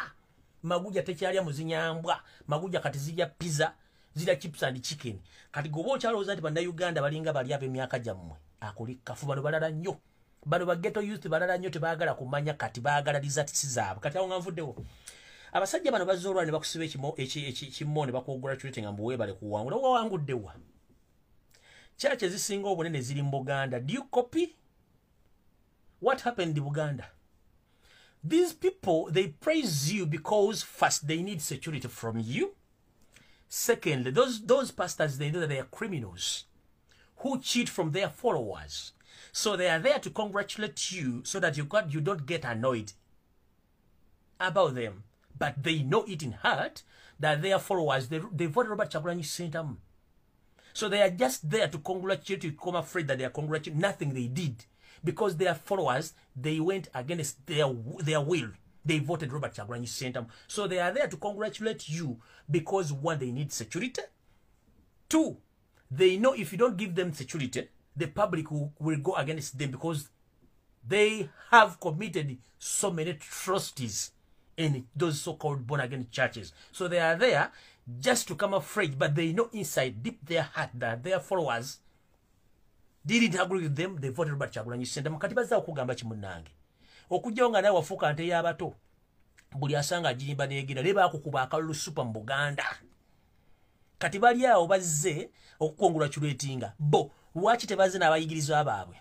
magujja tekyalya muzinyambwa, magujja kati zirya pizza, zirya chips and chicken. Kati goba okyalowooza nti Bannayuganda balinga bali ab'emyaka gyammwe, akuli kafu. Bano balala nnyo, bano ba ghetto youth balala nnyo, tebaagala kumanya, kati baagala results zaabwe. Kati awo nga nvuddewo, abasajja bano bazze olwala ne bakusiba ekimo ne bakucongratulate nga mbu weebale kuwangula. Wawanguddewa? Church ezisinga obunene ziri mu Buganda. Do you copy what happened in Buganda? These people, they praise you because first they need security from you. Secondly, those pastors, they know that they are criminals who cheat from their followers. So they are there to congratulate you so that you don't get annoyed about them. But they know it in heart that their followers, they voted Robert Kyagulanyi Ssentamu. So they are just there to congratulate you, become afraid that they are congratulating nothing they did. Because their followers, they went against their will. They voted Robert Kyagulanyi Ssentamu. So they are there to congratulate you because, one, they need security. Two, they know if you don't give them security, the public will go against them because they have committed so many atrocities in those so-called born-again churches. So they are there just to come afraid, but they know inside, deep their heart, that their followers didn't agree with them. They voted Robert Kyagulanyi Ssentamu. Kati bazza okugamba kimunnange. Okujjawo nga nawe wafuuka nte y'abato, buli asanga agirimba neegenda, naye baakukuba akalulu super mu Buganda. Kati bali awo bazze okukongratulatinga. Bo, lwaki tebazze n'abayigirizwa baabwe?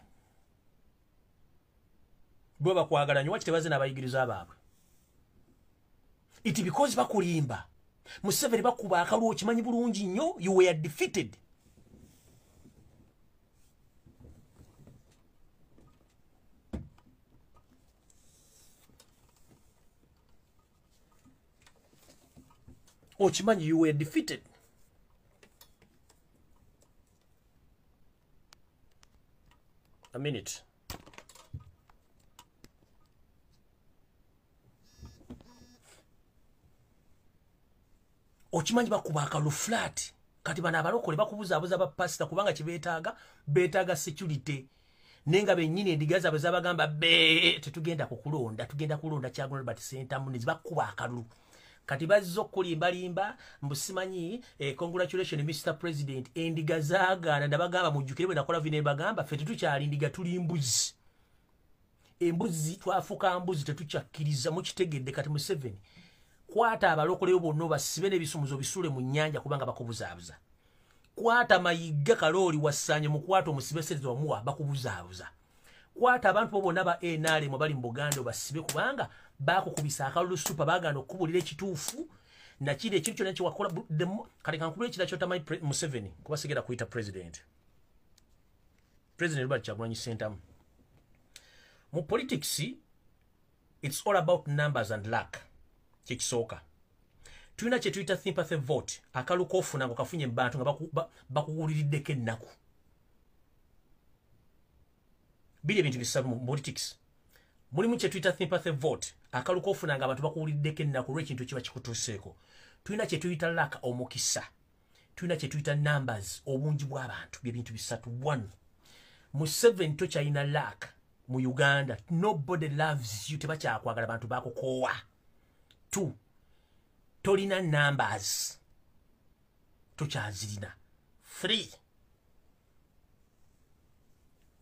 Bo bakwagala nnyo, lwaki tebazze n'abayigirizwa baabwe? It because bakulimba. Museveni bakuba akalulu okimanyi bulungi nnyo, you were defeated. Okimanyi you were defeated. A minute. Okimanyi bakuba akalulu flat. Kati bano abalokole bakubuzaabuza ba pastor kubanga kye beetaaga security. Nenga bennyini endiga zaabwe zabagamba be tetugenda kukulonda, tugenda kulonda Kyagulanyi Robert Ssentamu, ne bakuba akalulu. Kati bazze okulimbalimba mbu simanyi congratulations Mr. President. Endiga zaagaana nabagamba mujjukire bwe nakola vino bagamba ffe tetukyali ndiga tuli mbuzi. Embuzi twafuka mbuzi tetukyakkiriza mukitegedde. Kati Museveni kwata abalokole bonna basibe n'ebisumuzo bisule mu nnyanja kubanga bakubuzaabuza. Kwata Mayiga Kalooli wassanye mukwata omusibe sente wamuwa bakubuzaabuza. Kwata abantu bonna ba NRM bali mu Buganda basibe kubanga bakukubisa akalulu super baagaana okukubulira ekituufu nakiri ekintu kyonna kyewakola. Kale kankubulire ekirala ky'otamanyi Museveni kuba sigenda kuyita president. President Robert Kyagulanyi Ssentamu. Mu politics, it's all about numbers and luck. Kyekisooka. Tulina kye tuyita sympathy vote, akalulu k'ofuna nga kafunye mu bantu nga bakuwuliriddeko ennaku. Biri ebintu bisatu mu politics. Mulimu kye tuyita sympathy vote, akalulu k'ofuna nga abantu bakuwuliddeko ennaku olw'ekintu ekiba kikutuuseeko. Tulina kye tuyita luck, omukisa. Tulina kye tuyita numbers, obungi bw'abantu. Bye bintu bisatu. One, Museveni tokyalina luck mu Uganda. Nobody loves you, tebakyakwagala, abantu bakukoowa. Two, tolina numbers, tokyazirina. Three,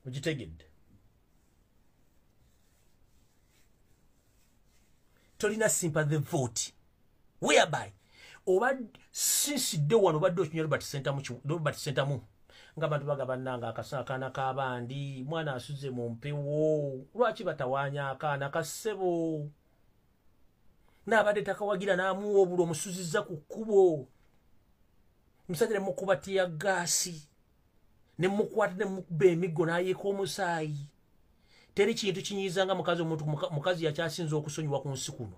ogitegedde, tolina sympathy vote, whereby oba since day one obadde okinywa Robert Ssentamu nga abantu bagamba nanga akaana k'abandi mwana asuze mu mpewo, lwaki batawaanya akaana kassebo n'abadde takawagira n'amuwa obulo omusuzizza ku kkubo, omusajja ne mukuba teargas ne mukwata ne mukuba emiggo n'ayeeka omusaayi. Teri kintu kinyiiza nga mukazi omuntu mukazi yakyasinze okusonyiwa ku nsi kuno.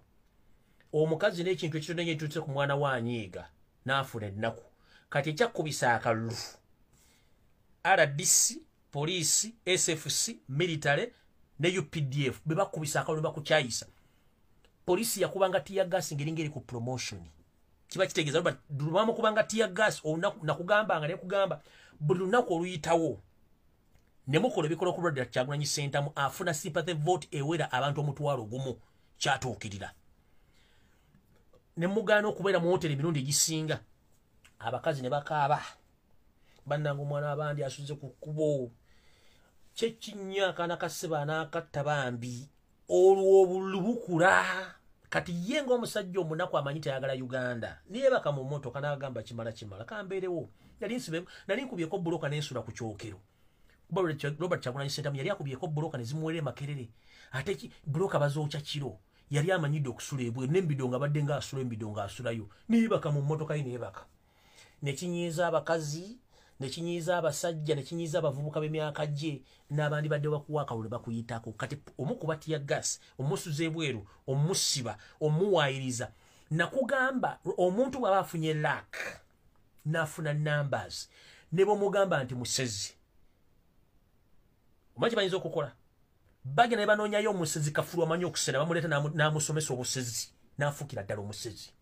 Omukazi n'ekintu ekitono ennyo ekituuse ku mwana we anyiiga n'afuna ennaku. Kati ekyakubisa akalulu RDC, poliisi, SFC, military ne UPDF be bakubisa akalulu bakukyayisa. Poliisi yakubanga teargas ng'eringa eri ku promotion. Kiba kitegeeza bamukubanga teargas nakugamba nga nekugamba buli lunaku oluyitawo ne mukola ebikola ku Robert Kyagulanyi Ssentamu afuna sympathy vote ewera abantu 10,000 kyatuukirira. Ne mugaana okubeera mu woteri emirundi egisinga abakazi ne bakaaba bannange omwana abandi asuze ku kkubo kyekinnya akaana ka ssebo anaakatta bambi olwo obulubukula. Kati ye ng'omusajja omunaku amanyi tayagala Uganda neebaka mu mmotoka n'agamba kimala kimala kambeerewo. Nali nkubyeko buloka n'ensula ku kyokero. Robert Kyagulanyi Ssentamu yali akubyeko buloka ne zimuwera e Makerere, ate buloka bazookya kiro. Yali amanyidde okusula ebweru n'embido nga badde ng'asula embido ng'asulayo neebaka mu mmotoka ye neebaka. Nekinyiiza abakazi, nekinyiiza abasajja, nekinyiiza abavubuka b'emyaka gye n'abandi badde bakuwa akalulu bakuyitako. Kati omukuba tear gas, omusuza ebweru, omusiba, omuwaayiriza. Nakugamba omuntu bw'aba afunye luck n'afuna numbers, ne bw'omugamba nti musezi, omanyi kye bayinza okukola? Bagenda ne banoonyayo omusezi kafulu amanyi okusera, bamuleeta n'amusomesa obusezi, n'afuukira ddala omusezi.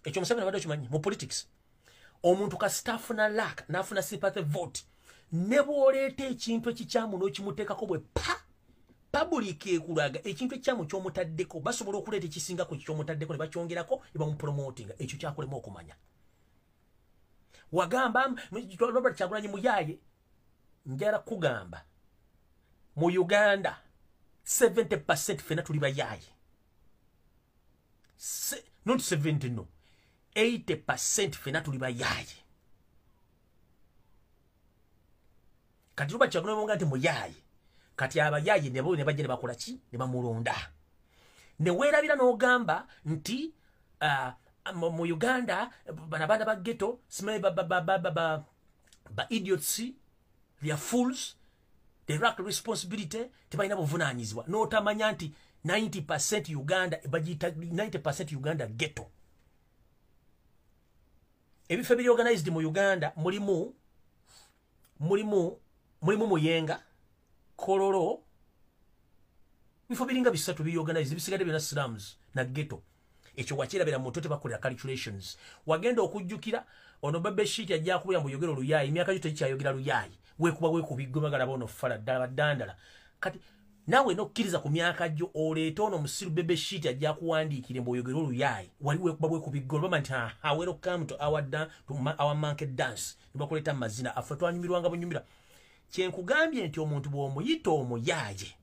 Ekyo Museveni abadde okimanyi mu politics. Omuntu kasita afuna luck n'afuna sympathy vote, ne bw'oleeta ekintu ekikyamu n'okimuteekako bwe pa public ekulaga ekintu ekikyamu ky'omutaddeko, basobola okuleeta ekisingako ky'omutaddeko ne bakyongerako ne bamupromotinga. Ekyo kyakulema okumanya. Wagamba Robert Kyagulanyi muyaaye, njala kugamba mu Uganda 70% ffenna tuli bayaaye. Not 70, no, 80% ffenna tuli bayaaye. Kati Robert Kyagulanyi bamugamba nti muyaaye, kati abayaaye ne bajja ne bakola ki? Ne bamulonda. Ne weerabira n'ogamba nti mu Uganda bano abaana ba ghetto simanyi ba idiots, they are fools, they lack responsibility, tebalina buvunaanyizibwa. N'otamanya nti 90% Uganda bagiyita 90% Uganda ghetto. Ebifo ebiri organized mu Uganda mulimu Muyenga, Kololo, bifo biringa bisatu biri organized, bisigadde byonna slums na ghetto. Ekyo wakirabira mu mutwe, tebakolera calculations. Wagenda okujjukira ono Bebe Shit ajja kubira mu yogero luyaayi, emyaka gyo tekikyayogera luyaayi, weekuba weekubigwe bagala bono fala ddala baddandala. Kati naawe n'okkiriza ku myaka gyo oleete ono omusiru Bebe Shit ajja kuwandiikire mbu oyogere oluyaayi, wali weekuba bwekubigwe olubama nti aha, welcome to our monkey dance, ne bakuleeta mu mazina affe twanyumirwanga bunyumira. Kye nkugambye nti omuntu bw'omuyita omuyaaye,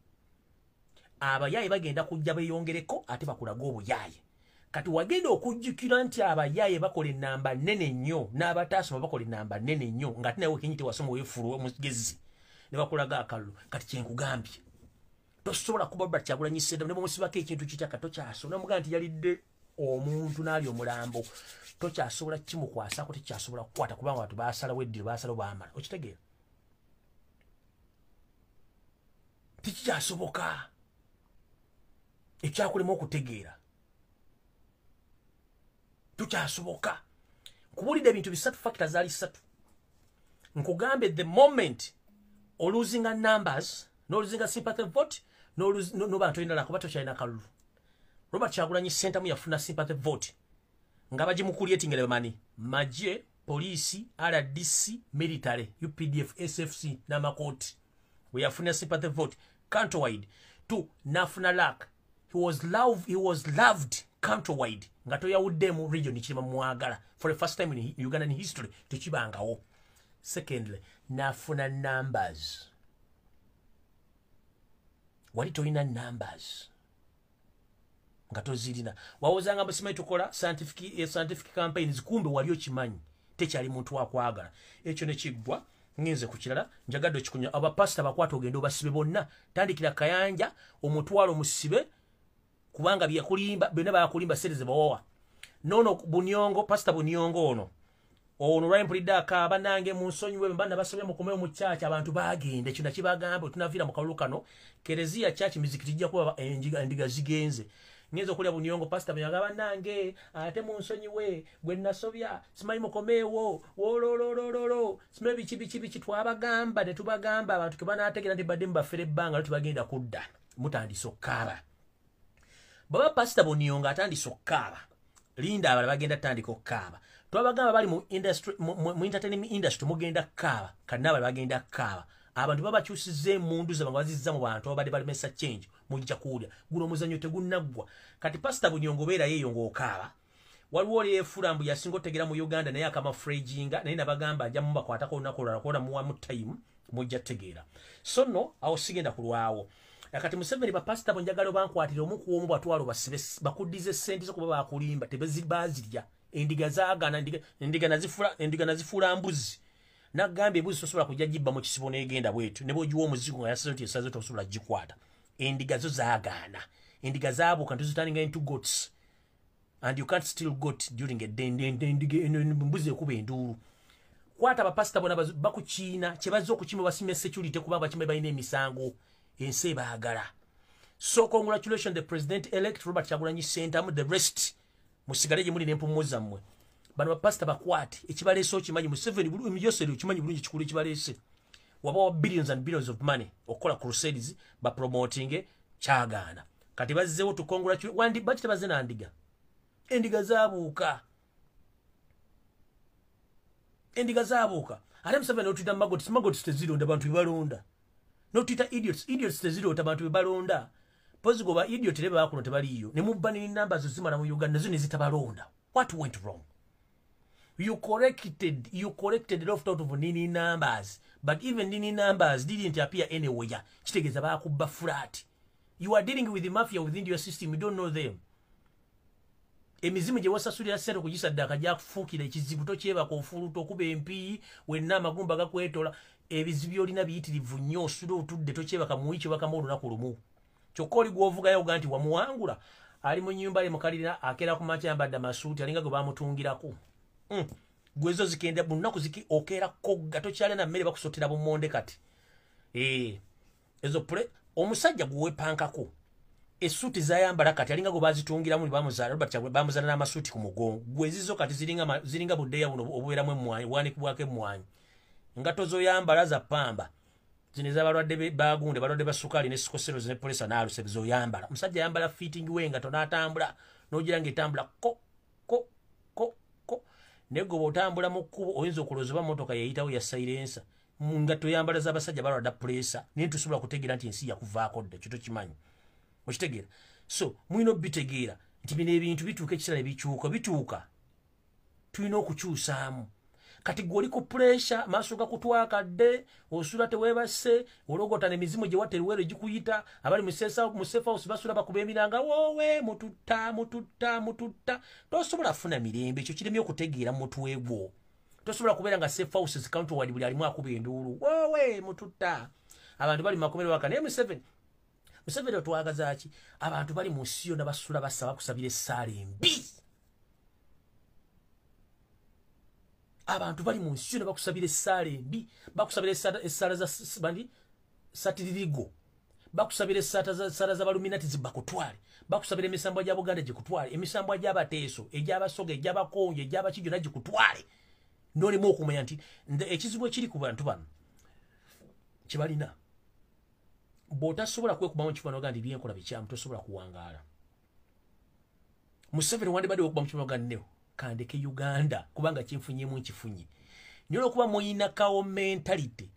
abayaaye bagenda kujja beeyongereko ate bakulage obuyaaye. Kati wagenda okujjukira nti abayaaye bakola ennamba nnene nnyo n'abataasoma bakola ennamba nnene nnyo, ng'ate nawe kenyi tewasoma weefuula omugezi, ne bakulaga akalulu. Kati kye nkugambye, tosobola kuba Robert Kyagulanyi Ssentamu ne bwemusibako ekintu kitya, kati tokyasobola. Namugamba nti yalidde omuntu n'ali omulambo, tokyasobola kimukwasako, tekyasobola kukwata kubanga abantu baasalawo eddiro, baasalawo baamala. Okitegeera? Tekikyasoboka. Ekyakulema okutegeera tukyasoboka. Nkubulidde ebintu bisatu, factors zaali ssatu. Nkugambye the moment olosinga numbers, n'olosinga sympathy vote, n'oba ntoyina kuba tokyalina kalulu. Robert Kyagulanyi Ssentamu yafuna sympathy vote nga bagimukulyetingera bamani magye, poliisi, RDC, military, UPDF, SFC n'amakooti. We yafuna sympathy vote countrywide. Two, nafuna luck, he was loved countrywide nga toyawuddemu region kirima mwagala. For the first time in Ugandan history tekibangawo. Secondly, nafuna numbers. Wali tolina numbers nga tozirina, wawozanga musimanyi tukola scientific campaigns, kumbe wali okimanyi tekyali muntu wakwagala. Ekyo nekiggwa, ngenze ku kirala. Njagadde okikunya abapasita bakwata ogenda obasibe bonna, tandikira Kayanja omutwalo musibe, kubanga byakulimba byonna bakulimba, sente ze bawawa nono. Bunyongo, Pasita Bunyongo ono lwali akaaba, nange munsonyiwe mba nabasabye mukomewo mu kyaki, abantu bagenda. Ekyo nakibagamba, tunaviira mu kalulu kano, kereziya, kyaki, mizikiti ijja kuba endiga zigenze. Ngenza okulya Bunyongo, Pasita Bunyongo, bannange ate munsonyiwe gwe nasobya, simanyi mukomeewo wolololololo, simanyi biki biki biki. Twabagamba ne tubagamba abantu ke banaategeera nti badde mubafere ebbanga lo tebagenda kudda. Mutandise okukaaba. Baba Pasita Bunyongo atandise okukaaba, linda abalala bagenda tandika okukaaba. Twabagamba bali mu industry, mu entertainment industry mugenda kukaaba, kati n'abalala bagenda kukaaba. Abantu babakyusizza emmundu zaabwe nga bazizza mu bantu ababadde balemesa change. Mujja kuwulya guno omuzannyo tegunnaggwa. Kati Pasita Bunyongo beerayo eyo ng'okaaba. Waliwo oli yeefuula mbu yasinga otegera mu Uganda naye akamafrejinga, naye nabagamba ajja mubakwatako olunaku olulala kuona muwamu time, mujja tegeera. So nno awo sigenda kulwawo. Kati Museveni, bapasita bo njagala bankwatire omu ku omu, batwalo basibe, bakuddize sente zo kuba bakulimba, tebazirya. Endiga zaagana, endiga nazifuula mbuzi. Nagambye embuzi tosobola kujja gibba mu kisibo n'egenda bwetu, ne bw'ogiwa omuzigo nga yasaze nti esaze, tosobola gikwata. Endiga zo zaagaana, endiga zaabuuka ntuzitaninga into goats, and you can't steal goat during a day. Mbuzi ekuba enduulu. Kwata abapasita bona bakukiina kyebazze okukima, basimya security kubanga bakima balina emisango, ensi ebaagala. So congratulations, the president elect Robert Kyagulanyi Ssentamu. The rest musigale gye muli n'empumuzo zammwe. Bano bapasita bakwate, ekibaleese okimanyi. Museveni yoseri okimanyi bulungi kikulu ekibaleese. Wabawa billions and billions of money okukola crusades bapromoting, kyagaana. Kati bazzeewo to congratulate wandi baki tebazze na ndiga. Endiga zaabuuka, endiga zaabuuka. Ate Museveni otuyita maggots, maggots tezironda, bantu bebalonda. Notuyita idiots, idiots teziroota, bantu bebalonda. Pozi goba idiot reba bakuno tebaliyo ne mubba ne numbers zimala mu Uganda nazo ne zitabalonda. What went wrong? You corrected left out of nini numbers, but even nini numbers didn't appear anywhere. Kitegeeza bakubba flat. You are dealing with the mafia within your system, you don't know them. Emizimu gye wasasulira ssente okugisaddaaka gyakufuukira ekizibu. Tokyebaka, ofuluta, okuba empiiyi, wenna amagumba gakwetola. Ebizibu byolina biyitirivu nnyo. Osula otudde, tokyebaka. Mu wiiki obakamu olunaku lumu kyokka. Oli gwovugayo oga nti wamuwangula ali mu nyumba ye mukalira, akeera ku makya yambadde amasuuti alinga gwe bamutungirako. Gwezo zikenda buli ziki okeera kogga, tokyalina na mmere, bakusotera bumonde. Kati ezo pule omusajja gwewepankako essuuti zayambala kati alinga gwe bazitungiramu. Bamuzaala Robert, bamuzaala n'amasuuti ku mugongo. Gwe ezizo kati ziringa buddeya buno obubeeramu emmwanyi, bwanikibwako emmwanyi. Engatto zoyambala za pamba zino ez'abalwadde bagunde, balwadde ba sukaali ne sickle cells ne pressure n'aluse zoyambala. Omusajja ayambala fitting we engatto n'atambula n'ogira ng'etambula ko ko ko ko, naye gwe bw'otambula mu kkubo oyinza okulowooza oba motoka yeyitawo ya silencer. Nga toyambala z'abasajja balwadda pressure, naye tusobola kutegeera nti ensi yakuvaako dda. Ekyo tokimanyi, okitegeera? So mulina obitegeera nti bino ebintu bituuka ekiseera ne bikyuka, bituuka tulina okukyusaamu. Kati gwe oli ku pressure, maaso gakutwakadde, osula teweebase, ologotana emizimu gye watta eruweero gikuyita. Abali mu safe house basula bakuba emiranga, woowe, mututta, mututta, mututta. Tosobola funa mirembe. Ekyo kiremye okutegeera mu mutwe gwo. Tosobola kubeera nga safe houses countrywide buli alimu akuba enduulu, woowe, mututta. Abantu bali mu makomero waka. Naye Museveni, Museveni otwagaza ki? Abantu bali mu nsi yonna basula basaba kusabira essaala embi. Abantu bali mu nsi yonna bakusabira essaala embi, bakusabira essaala za bandi satiririgo, bakusabira essaala z'abaluminati zibakutwale, bakusabira emisambwa gya Buganda gikutwale, emisambwa gy'Abateeso, egy'Abasoga, egy'Abakonjo, egy'Abaki gyonna gikutwale. Nolimu okumanya nti ekizibu ekiri ku bantu bano kyebalina, bw'otasobola kwekubamu kifaananyi oga nti byenkola bikyamu, tosobola kuwangaala. Museveni wandibadde wekuba mu kifaananyi oga neo kandeke Uganda kubanga kyenfunyemu nkifunye. Naye olwokuba muyina cow mentality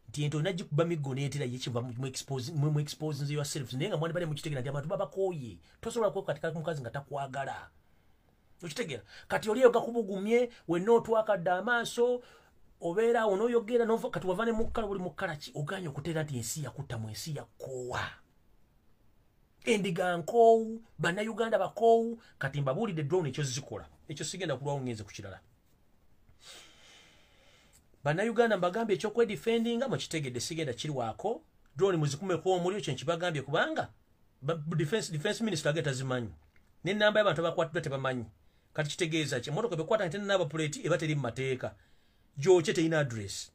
nti ente olina gikuba miggo neetera yekiva mu exposing yourself, naye nga mwandibadde mukitegeera nti abantu babakooye. Tosobola kwekatika mukazi nga takwagala, okitegeera? Kati oli gakubugumye wenna, otwakadde amaaso, obeera awo n'oyogera. Kati wava ne mukkala, buli mukkala ki oganye okuteera nti ensi yakutta mu ensi yakoowa. Endiga nkoowu, Bannayuganda bakoowu. Kati mbabuulidde drone ekyo zikola. Ekyo sigenda kulwawo, ngenze ku kirala. Bannayuganda, mbagambye ekyokwedefendinga mukitegedde, sigenda kirwako. Drone muzikumeko omuliro, kye nkibagambye, kubanga defense minister age tazimanyi, n'ennamba y'abantu abakwatiddwa tebamanyi. Kati kitegeeza ki? Emotoka bekwata nti number plate eba teri mu mateeka, gyokye terina address.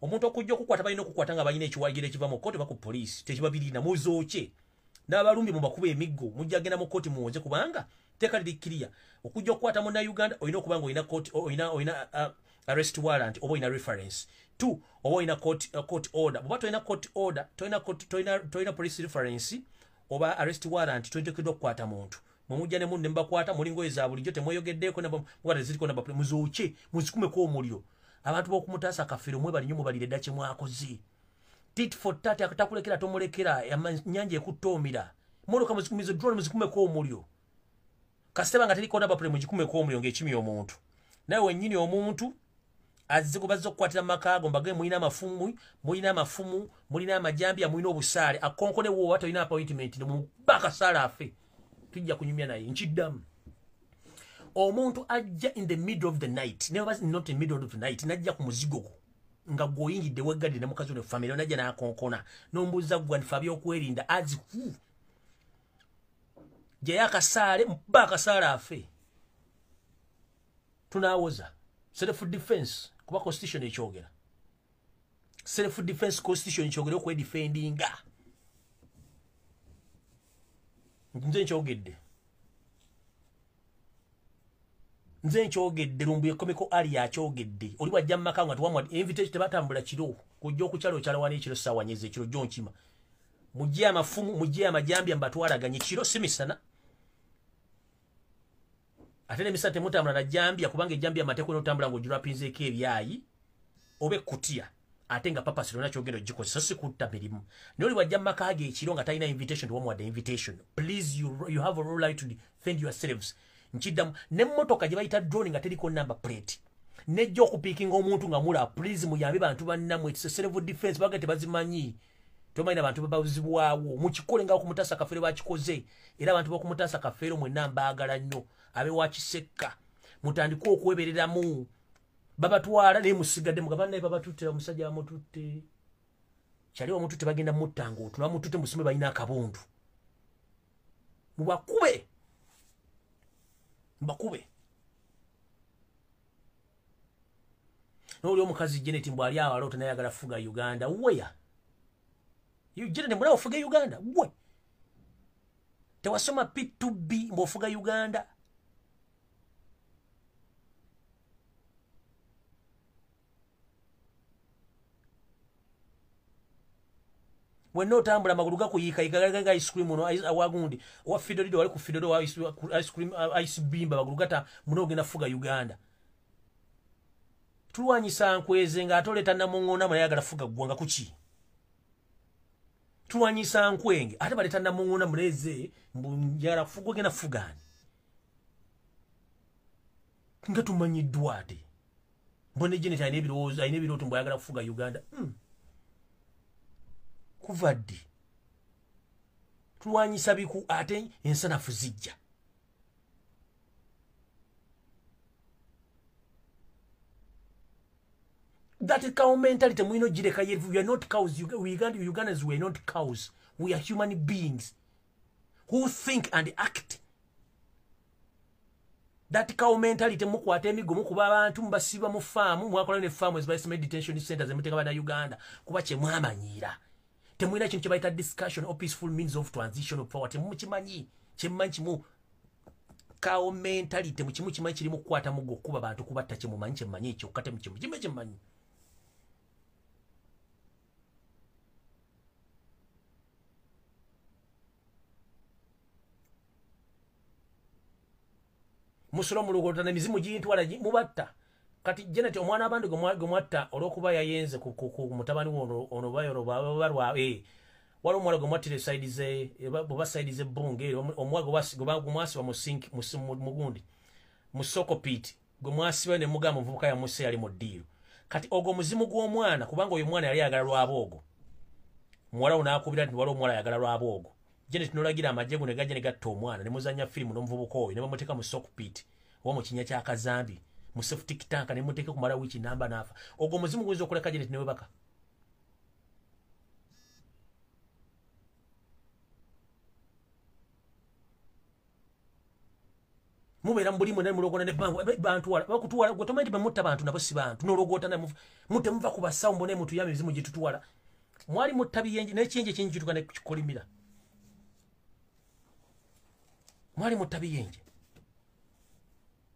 Omuntu okujja okukwata balina okukwata nga balina ekiwagira ekiva mu kkooti oba ku poliisi, tekibabirina. Muzookye n'abalumbi mubakuba emiggo, mujja genda mu kkooti muwoze, kubanga teeka liri clear. Okujja okukwata Munnayuganda olina okuba nga olina court, olina arrest warrant oba olina reference two oba olina court order. Bw'oba tolina court order, tolina police reference oba arrest warrant, toteekeddwa okukwata muntu. Mwemujja ne munne mubakwata muli ngoye za bulijjo, temweyogeddeeko, mukwata ziriko namba. Muzookye, muzikumeko omuliro. Abantu b'okumutaasa kafeero mwebali nnyo, mubalire dda kye mwakoze. Tit for tat, atakulekera tomulekera, nyanja ekuttoomira. Motoka muzikumize, drone muzikumeko omuliro. Kasiteba nga teriko number plate, mugikumeko omuliro ng'ekimya omuntu. Naye wennyini omuntu azze gwe bazze okukwatira mu maka ago, mbage mulina amafumu, mulina amafumu, mulina amajambiya, mulina obusaale. Akonkone woowa, tolina appointment, nemuba akasaale afe, tujja kunyumya naye. Nkiddamu, omuntu ajja in the middle of the night, never, not in the middle of the night, najja ku muzigo gwo. Nga gwoyingidde weggadde ne mukazi ne family najja n'akonkona n'ombuuza gwa nfa byokwerinda aziku gye yakasaale mba akasaale afe tunaawoza self defense kuba constitution ekyogera self defense constitution ekyogera okwedefendinga nze nkyogedde nze nkyogedde Lumbuye komeko ali akyogedde oli wajja mumaka nga tuwamwa invitation tebatambula kiro kujja okukyalo okyala wani ekiro ssaawa nyezi ekiro jjo nkima mujje amafumu mujje amajambya mbatwalaganye kiro si misana ate n'emisana temutambula na jambya kubanga ejambya amateeka n'otambula ng'ogirwapinzeeko ebyayi oba ekkutiya ate nga papa sirona kyogenda ogikozesa si kutta mirimu naye oli wajja mumaka ge ekiro nga talina invitation tewamuwadde invitation. Please you have a right to defend yourselves. Nkiddamu n'emmotoka gye bayita drone nga teriko number plate nejja okupiikinga omuntu nga mula please muyambe bantu bannammwe it's a self defense baga tebazimanyi tomanyi abantu babazibwawo mukikole nga okumutaasa Kafeero bakikoze era abantu b'okumutaasa Kafeero mwenna mbaagala nnyo abe Kisekka mutandike okwebereramu babatwala naye musigadde mugamba naye babatutte omusajja bamututte kyali bamututte bagenda muttanga otula bamututte musime balina akabundu mubakube mbakube. N'oli omukazi Janet mbu ali awo aloota nayagala fuga Uganda weya you Janet mbona ofuga Uganda gwe tewasoma P2B mbu ofuga Uganda. Wenna otambula amagulu gakuyiikayiika ice cream ono awagundi owa Fidorido wali ku Fidorido wa ice cream ice bimba amagulu gata muno ogenda fuga Uganda. Tulwanyisa nkweze nga ate oleeta Namuŋŋoona munayagala fuga ggwanga kuki? Tulwanyisa nkwenge ate baleeta Namuŋŋoona muleze mbu njagala fuga ogenda fugaani nga tumanyiddwa ate mbone Janet alina ebirowoozo alina ebirooto mbu ayagala kufuga Uganda. Kuva ddi tulwanyisa biku ate ensanafu zijja. That cow mentality mulina ogireka. We are not cows. Ugandans, we are not cows. We are human beings who think and act. That cow mentality mukwata emigo mukuba abantu mubasiba mu faamu mwakola ne faamu ezibayise detention centers emuteeka bana Uganda kuba kye mwamanyiira. Temulina kintu kye bayita discussion or peaceful means of transition of power. Temukimanyi kyemmanyi kimu cow mentality mukimu kimanyi kirimu kukwata muggo kuba bantu kubatta kyemumanyi kyemmanyi kyokka temukimu kimu kyemmanyi. Musulo mulugota n'emizimu giyintwala mubatta. Kati Janet omwana abandi gwe mwatta olw'okuba yayenze ku mutabani we ono bayoro balwa waliwo omuwala gwe mwattira esayidi ze oba sayidi z'ebbunge omuwala gwe mwasiba mu sink mugundi mu sokopit gwe mwasiba ne mugamba omuvubuka yamusse yali mu ddiiro. Kati ogwo omuzimu gw'omwana kubanga oyo omwana yali ayagala lwaboogo muwala wo n'akubira nti waliwo omuwala ayagala lwaboogo. Janet n'olagira amagye go ne gajja ne gatta omwana ne muzannya firimu n'omuvubuka oyo ne bamuteeka mu sokopit oba mu kinnya kya kazambi mu septic tank ne muteeka kumala wiiki namba n'afa. Ogwo omuzimu guyinza okuleka Janet ne webaka. Mubeera mu bulimu ne mulogona ne bantu bakutwala gwe tomanyi nti bemutta bantu nabo si bantu n'ologota ne mutte muva ku basawo mbone mutuyambe emizimu gye tutwala. Mwali mutta biyenje n'ekiyenje kingi kituuka ne kikolimira. Mwali mutta biyenje.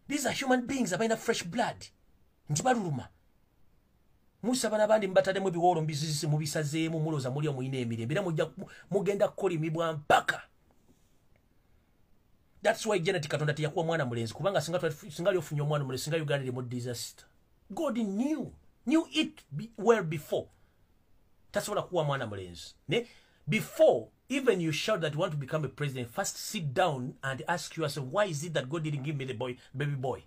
These are human beings abalina fresh blood. Nti baluluma. Musa bana abandi mubataddemu ebiwoolo mubizizise mubisazeemu mulowooza muli omulina emirembe era mujja mugenda kukolimibwa mpaka. That's why Janet Katonda teyakuwa mwana mulenzi kubanga singa lyofunye omwana mulenzi singa Uganda eri mu disaster. God knew it well before. Tasobola kuwa mwana mulenzi. Ne before even you shout that you want to become a president, first sit down and ask yourself, why is it that God didn't give me the boy, baby boy?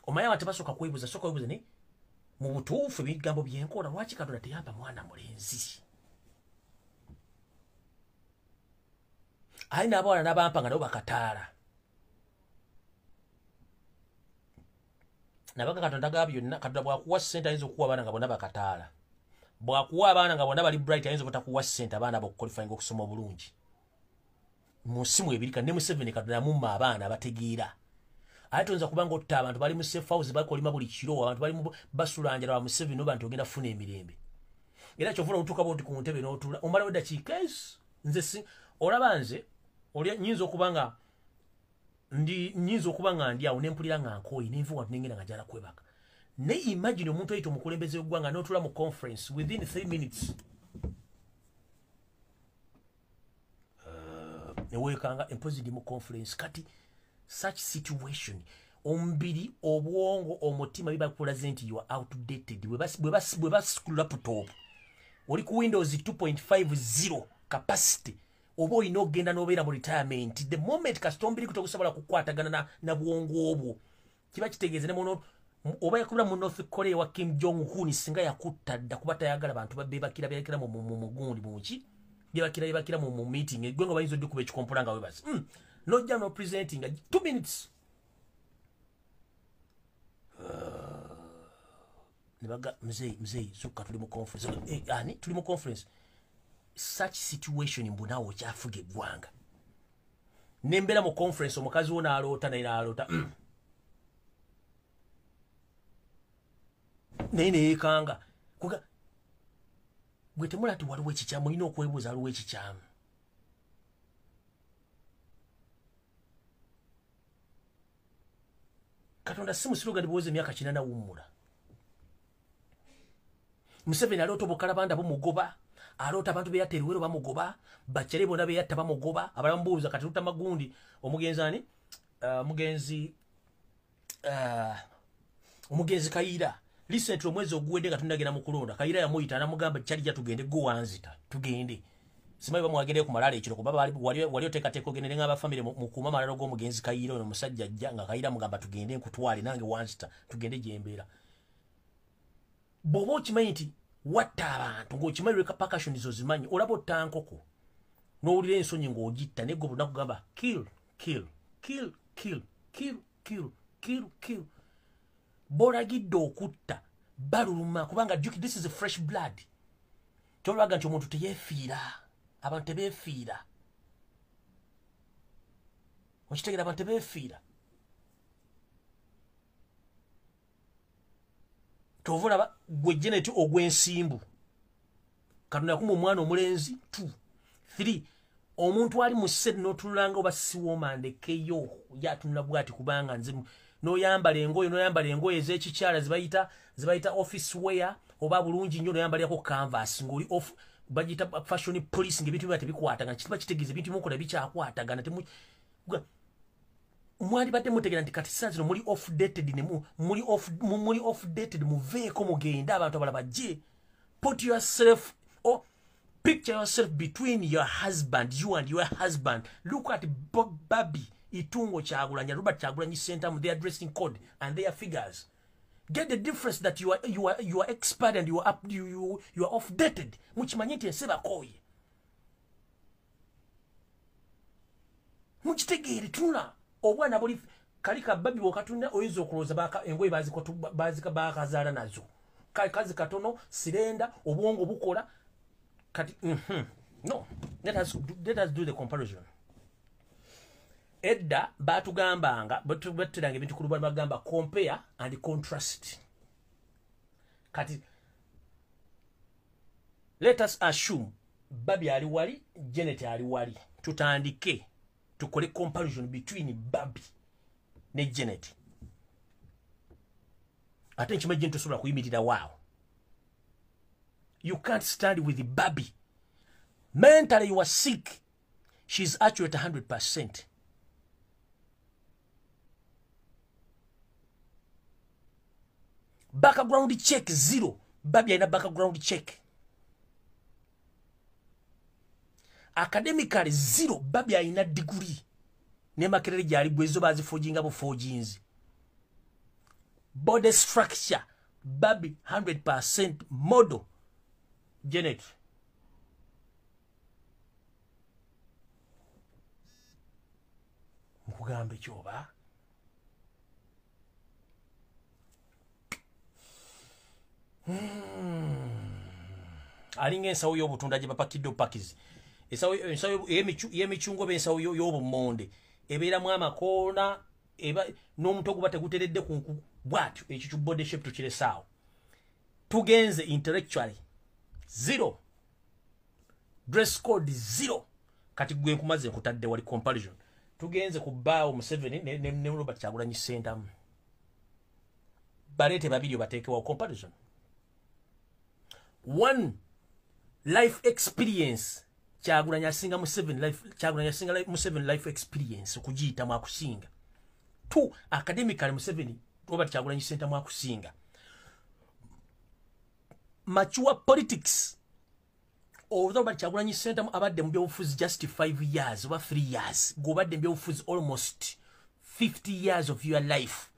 Omanyi abantu basooka kwebuuza, sooka weebuuze ne mu butuufu ebigambo byenkola lwaki Katonda teyampa mwana mulenzi? Ayi n'abawala n'abampa nga nabo bakataala. Nabaga Katonda gaba byonna. Katonda bw'akuwa ssente ayinza okuwa abaana nga bonna bakataala. Bw'akuwa abaana nga bonna bali bright ayinza obutakuwa ssente abaana abokuqualifyinga okusoma obulungi. Mu nsi mwebirika ne Museveni Katonda yamumma abaana abategeera. Ate toyinza kubanga otta abantu bali mu safe house bakolima buli kiro, abantu bali basulanjala ba Museveni oba nti ogenda kufuna emirembe. Era kyovula otuuka bw'oti ku ntebe n'otuula omalawo eddakiika ezi. Nze si olaba nze nyinza okuba nga ndi nyinza okuba nga ndi awo ne mpulira nga nkooye ne nvuga nti nengenda nga njala kwebaka. Naye imagine omuntu ayita omukulembeze w'eggwanga n'otuula mu conference within 3 minutes neweekanga empozi ndi mu conference. Kati such situation omubiri, obwongo, omutima bibakulaze nti you are outdated. Bwe basiku laptop oli ku Windows 2.50 capacity oba olina okugenda n'obeera mu retirement. The moment kasita omubiri gutokusobola kukwatagana na bwongo obwo kiba kitegeeza ne muno oba yakubira mu North Korea wa Kim Jong Un singa yakutta dda kuba tayagala bantu babebakira berekera mu mugundi muki bebakira mu meeting gwe nga bayinza oddukuba ekikompola nga webazi nojja no presenting 2 minutes nebaga mzee zokka tuli mu conference ani tuli mu conference. Such situation mbu naawe okyafuga eggwanga. Nembeera mu conference omukazi wo n'aloota naye n'aloota naye neyeekanga gwe temula nti waliwo ekikyamu, olina okwebuuza waliwo ekikyamu. Katonda si musiru gandi buweza emyaka 80 wummula. Museveni aloota obukalabanda bumugoba, aloota abantu beyatta eruwero bamugoba, bakyale bonna beyatta bamugoba, abalala bamubuuza kati Ruta Magundi omugenzi ani? Omugenzi Kayiira. Recently omwezi oguwedde nga tunagenda mu kulonda, Kayiira yamuyita n'amugamba kyali tugende go wanzita tugende. Simanyi bamwagendeyo ku malala ekiro kuba wali oteekateeka ogendere ng'abafamire mukuuma amalalo g'omugenzi Kayiira ono omusajja ajja nga Kayiira amugamba tugende nkutwale nange wanzita tugende gye mbeera. Bw'oba okimanyi nti watta abantu ng'okimanyi repercussions ozimanyi, olaba otta nkoko n'owulira ensonyi ng'ogitta naye gwe bonna kugamba kill kill kill kill kill kill kill kill. B'olagidde okutta baluluma kubanga this is a fresh blood. Ky'olaga nti omuntu teyeefiira, abantu tebeefiira. Okitegeera abantu tebeefiira. Ky'ova olaba gwe Janet ogw'ensimbu. Katonda yakuma omwana omulenzi 2 3 omuntu ali mu set n'otunulanga oba siwooma ndekeyo yatunula bw'ati kubanga nze n'oyambala engoye n'oyambala engoye ez'ekikyala zibayita office wear oba bulungi nnyo n'oyambalirako canvas ng'oli off bagiyita fashion police ng'ebintu biba tebikwatagana. Kiba kitegeeza ebintu mukola bikyakwatagana. Mwandibadde mutegeera nti kati saa zino muli off dated ne muli off dated, muveeko mugende abantu abalala bajje. Put yourself or picture yourself between your husband, you and your husband. Look at Barbie Itungo Kyagulanyi, Robert Kyagulanyi Ssentamu, their dressing code and their figures. Get the difference that you are expert and you are up, you are off dated. Mukimanye nti ensi bakooye. Mukitegeere tunula obwana buli kali ka Barbie bw'okatunda oyinza okulowooza engoye baazika baakazaala nazo. Kazi katono sirenda obwongo bukola kati no, let us do the comparison. Edda batugambanga batulanga ebintu ku lubala bagamba compare and contrast. Kati let us assume Barbie ali wali, Janet ali wali. Tutandike tukole comparison between Barbie ne Janet. Ate nkimanyi Janet tosobola kuyimirira waawo. You can't stand with Barbie. Mentally you are sick. She's accurate 100%. Background check 0. Barbie alina background check. Academically 0. Barbie alina degree. Ne Makerere gyali gwezo bazifojinga bufojinzi. Body structure Barbie 100% model. Janet nkugambe kyoba Alinga ensawo y'obutunda gye bapakidde obupakizi. Ensawo y'emicungwa oba ensawo y'obummonde ebeeramu amakoona n'omutwe guba teguteredde ku nku bw'atyo. Ekyo kyu body shape tukiresaawo. Tugenze intellectually zero, dress code zero. Kati gwe nkumaze nkutadde wali comparison. Tugenze ku bbaawo Museveni ne Robert Kyagulanyi Ssentamu, baleete babiri obateekewo comparison. One, life experience. Kyagulanyi asinga Museveni life, Kyagulanyi asinga Museveni life experience okugiyitamu akusinga. Two, academically Museveni, Robert Kyagulanyi Ssentamu akusinga. Mature politics, although Robert Kyagulanyi Ssentamu abadde mu byobufuzi just 5 years oba 3 years, gobadde mu byobufuzi almost 50 years of your life,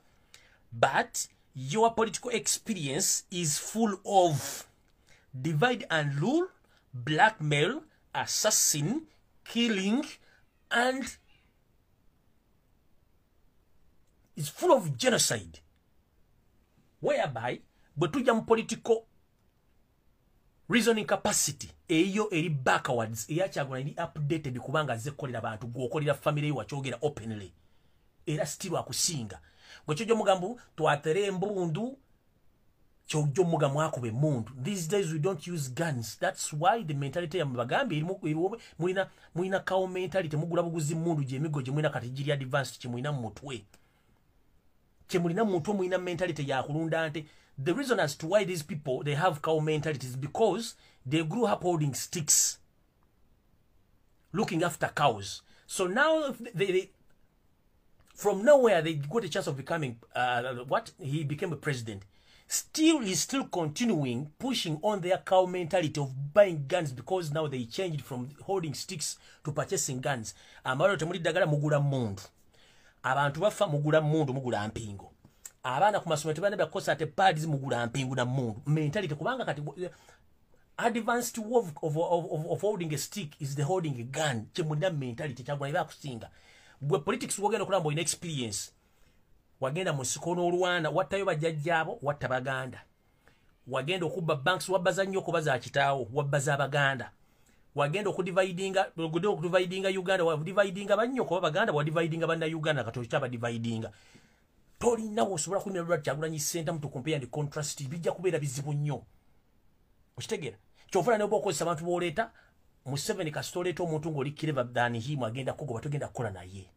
but your political experience is full of divide and rule, blackmail, assassin, killing, and is full of genocide. Whereby, bwe tujja mu political reasoning capacity eyo eri backwards, eya Kyagulanyi eri updated kubanga azze kukolera bantu, gw'okolera family yo wakyogera openly, era still akusinga. Gwe kyojja omugambo twatere embundu, kyojja omugambo akuba emmundu. These days we don't use guns. That's why the mentality ya mubagambye erimu mulina cow mentality, mugula buguzi mmundu gy'emigo gye mulina kati giri advanced, kye mulina mu mutwe. Kye mulina mu mutwe mulina mentality ya kulunda nte. The reason as to why these people, they have cow mentality is because they grew up holding sticks, looking after cows. So now they from nowhere they got a chance of becoming, he became a president. Still, he's still continuing pushing on their cow mentality of buying guns because now they changed from holding sticks to purchasing guns. Amalo temuli ddagala mugula mmundu. Abantu bafa mugula mmundu, mugula mpingo. Abaana ku masomero tebalina byakukozesa ate pads mugula mpingu na mmundu. Mentality kubanga kati advanced way of holding a stick is the holding a gun. Kyemulina mentality Kyagulanyi bakusinga. Gwe politics wogenda okulaba olina experience. Wagenda mu nsiko n'olwana, wattayo bajjajjaabo, watta Baganda. Wagenda okubba banks, wabbaza nnyo okuba za kitaawo, wabbaza Abaganda. Wagenda okudividinga Uganda, wadividinga bannyo kuba Baganda, wadividinga Bannayuganda, kati okyabadividinga. Tolina w'osobola kulimira Robert Kyagulanyi Ssentamu to compare and contrast, bijja kubeera bizibu nnyo. Okitegeera? Ky'ova ne oba okozesa abantu b'oleeta, Museveni kasita oleeta omuntu ng'oli clever than him, agenda kugoba, togenda kukola naye.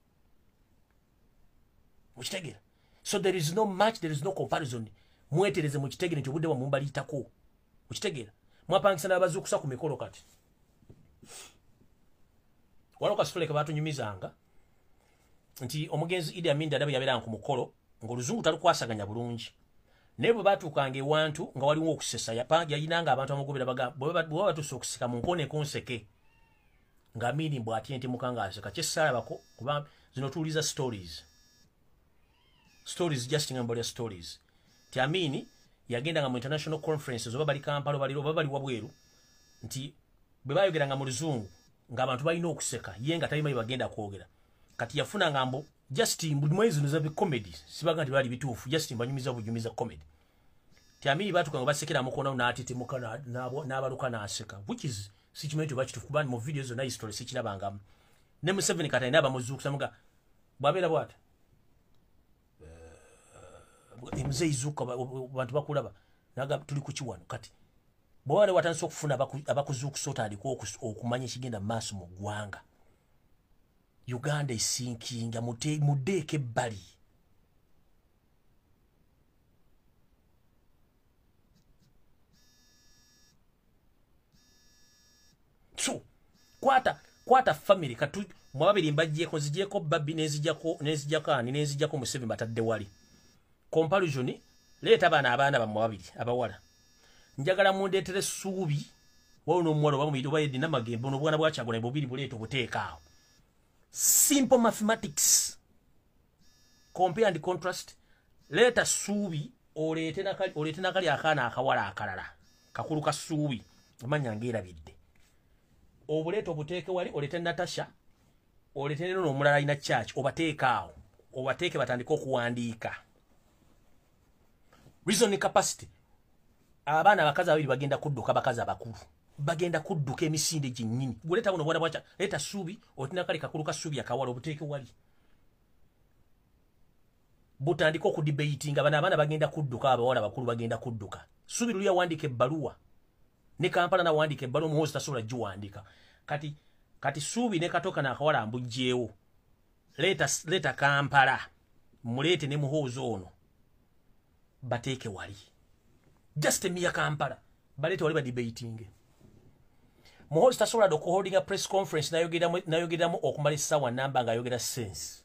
Okitegeera? So there is no match, there is no comparison. Mwetereze mukitegere nti obudde bwammwe mubaliitako. Okitegeera? Mwapangisa n'abazuukusa ku mikolo kati. Waliwo kasitole ke baatunyumizanga nti omugenzi Idi Amin Dada bwe yabeeranga ku mukolo ng'oluzungu talukwasaganya bulungi. Naye bwe baatuukanga ewantu nga waliwo okusesa, yayinanga abantu amugobera bwe baba batuuse okuseka mu nkoona ekonseke nga Amini bw'atyentemuka ng'aseka. Kye ssaalabako kuba zino tuwuliza stories. Stories just nga mbalya stories. Ti Amini yagendanga mu international conferences oba bali Kampala oba bali wabweru nti bwe bayogeranga mu luzungu ng'abantu balina okuseka ye nga tabimanyi bagenda kwogera. Kati yafunanga mbu just mbu zino za comedy sibaga nti bali bituufu just mbanyumiza bujumiza comedy. Ti Amini baatuka nga basekera mukono n'atitemuka n'abaluka n'aseka, which is sikimanyi oba kituufu kuba mu video zonna history sikirabangamu. Ne Museveni kati alina abamuzuukusa muga bw'abeera bw'ati muzeeyi zuuka bantu bakulaba naga tuli ku kiwano. Kati bw'oba ne watandise okufuna abakuzuukusa otandika okumanya ekigenda mu maaso mu ggwanga. Uganda esinkinga muddeeko ebbali. So kwata family katu mwababiri mbaggyeko nzigyeko Babbi nenzijjako ani nenzijjako Museveni batadde wali. Comparison leeta bano abaana bammwe babiri abawala. Njagala mundeetere Ssuubi waliwo n'omuwala oba muyite oba Edna Magembe, ono obwana bwa Kyagulanyi bubiri buleeta obuteeka awo. Simple mathematics. Compare and contrast. Leeta Ssuubi oleete nakali akaana akawala akalala kakulu ka Ssuubi amanya ngeerabidde. Obuleeta obuteeke wali, oleete Natasha, oleete neno n'omulala alina church, obateeke awo, obateeke batandike okuwandiika. Reasoning capacity. Abaana abakazi ababiri bagenda kudduka, abakazi abakulu bagenda kudduka emisinde gyennyini. Gwe leeta buno obwana bwakya, leeta Suubi, otina kale kakulu ka Suubi akawala obuteeke wali. Butandika okudebatinga, bano abaana bagenda kudduka, abawala abakulu bagenda kudduka. Suubi luli yawandiika ebbaluwa, ne Kampala nawandiika ebbaluwa, Muhoozi tasobola giwandiika. Kati Suubi ne Katoka n'akawala mbuggyeewo. Leeta Kampala, muleete ne Muhoozi ono, bateeke wali. Just emiya Kampala, baleete wali badebatinge. Muhoozi tasobola okuholdinga press conference n'ayogeramu okumala essaawa namba ng'ayogera sense.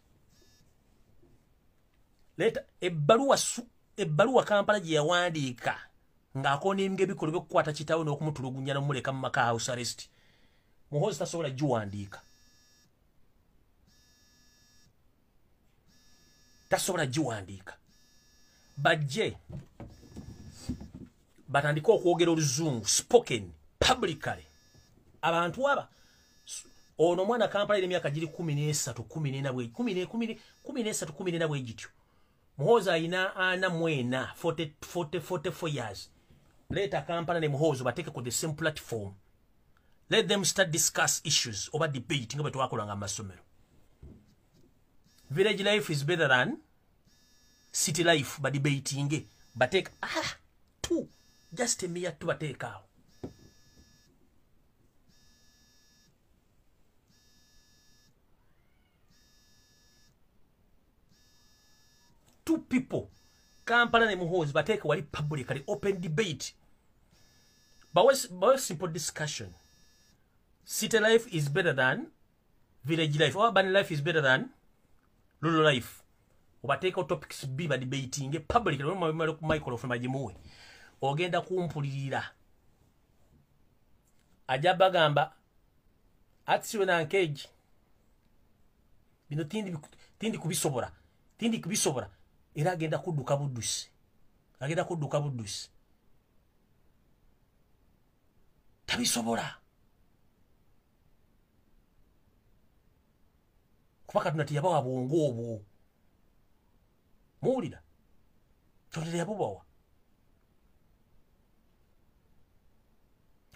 Leeta ebbaluwa Kampala gye yawandiika ng'akoona ebikolwa by'okukwata kitaawe n'okumutulugunya n'omuleka mu maka house arrest. Muhoozi tasobola giwandiika. Tasobola giwandiika. Bajje batandike okwogera oluzungu spoken publicly. Abantu aba ono omwana Kampala eri emyaka giri 13, 14 bwe 13 14 bwe gityo. Muhoozi alina 44, 44 years. Leeta Kampala ne Muhoozi bateeke ku the same platform. Let them start discuss issues oba debate nga bwe twakolanga mu masomero. Village life is better than city life, ba debating bateeka two, just a mere two bateeka awo. Two people, Kampala ne Muhoozi, bateeka wali publicly open debate. But simple discussion. City life is better than village life, or urban life is better than rural life. Obateeka topics B ba debating publicly microphone bagimuwe. Ogenda kumpulirira. Ajja bagamba atiwe na nkeji. Bino tindi kubisobola. Tindi kubisobola. Era agenda kudduka buddusi. Agenda kudduka buddusi. Tabisobola. Kuba Katonda teyabawa bwongo obwo. Muwulira? Katonda teyabubawa.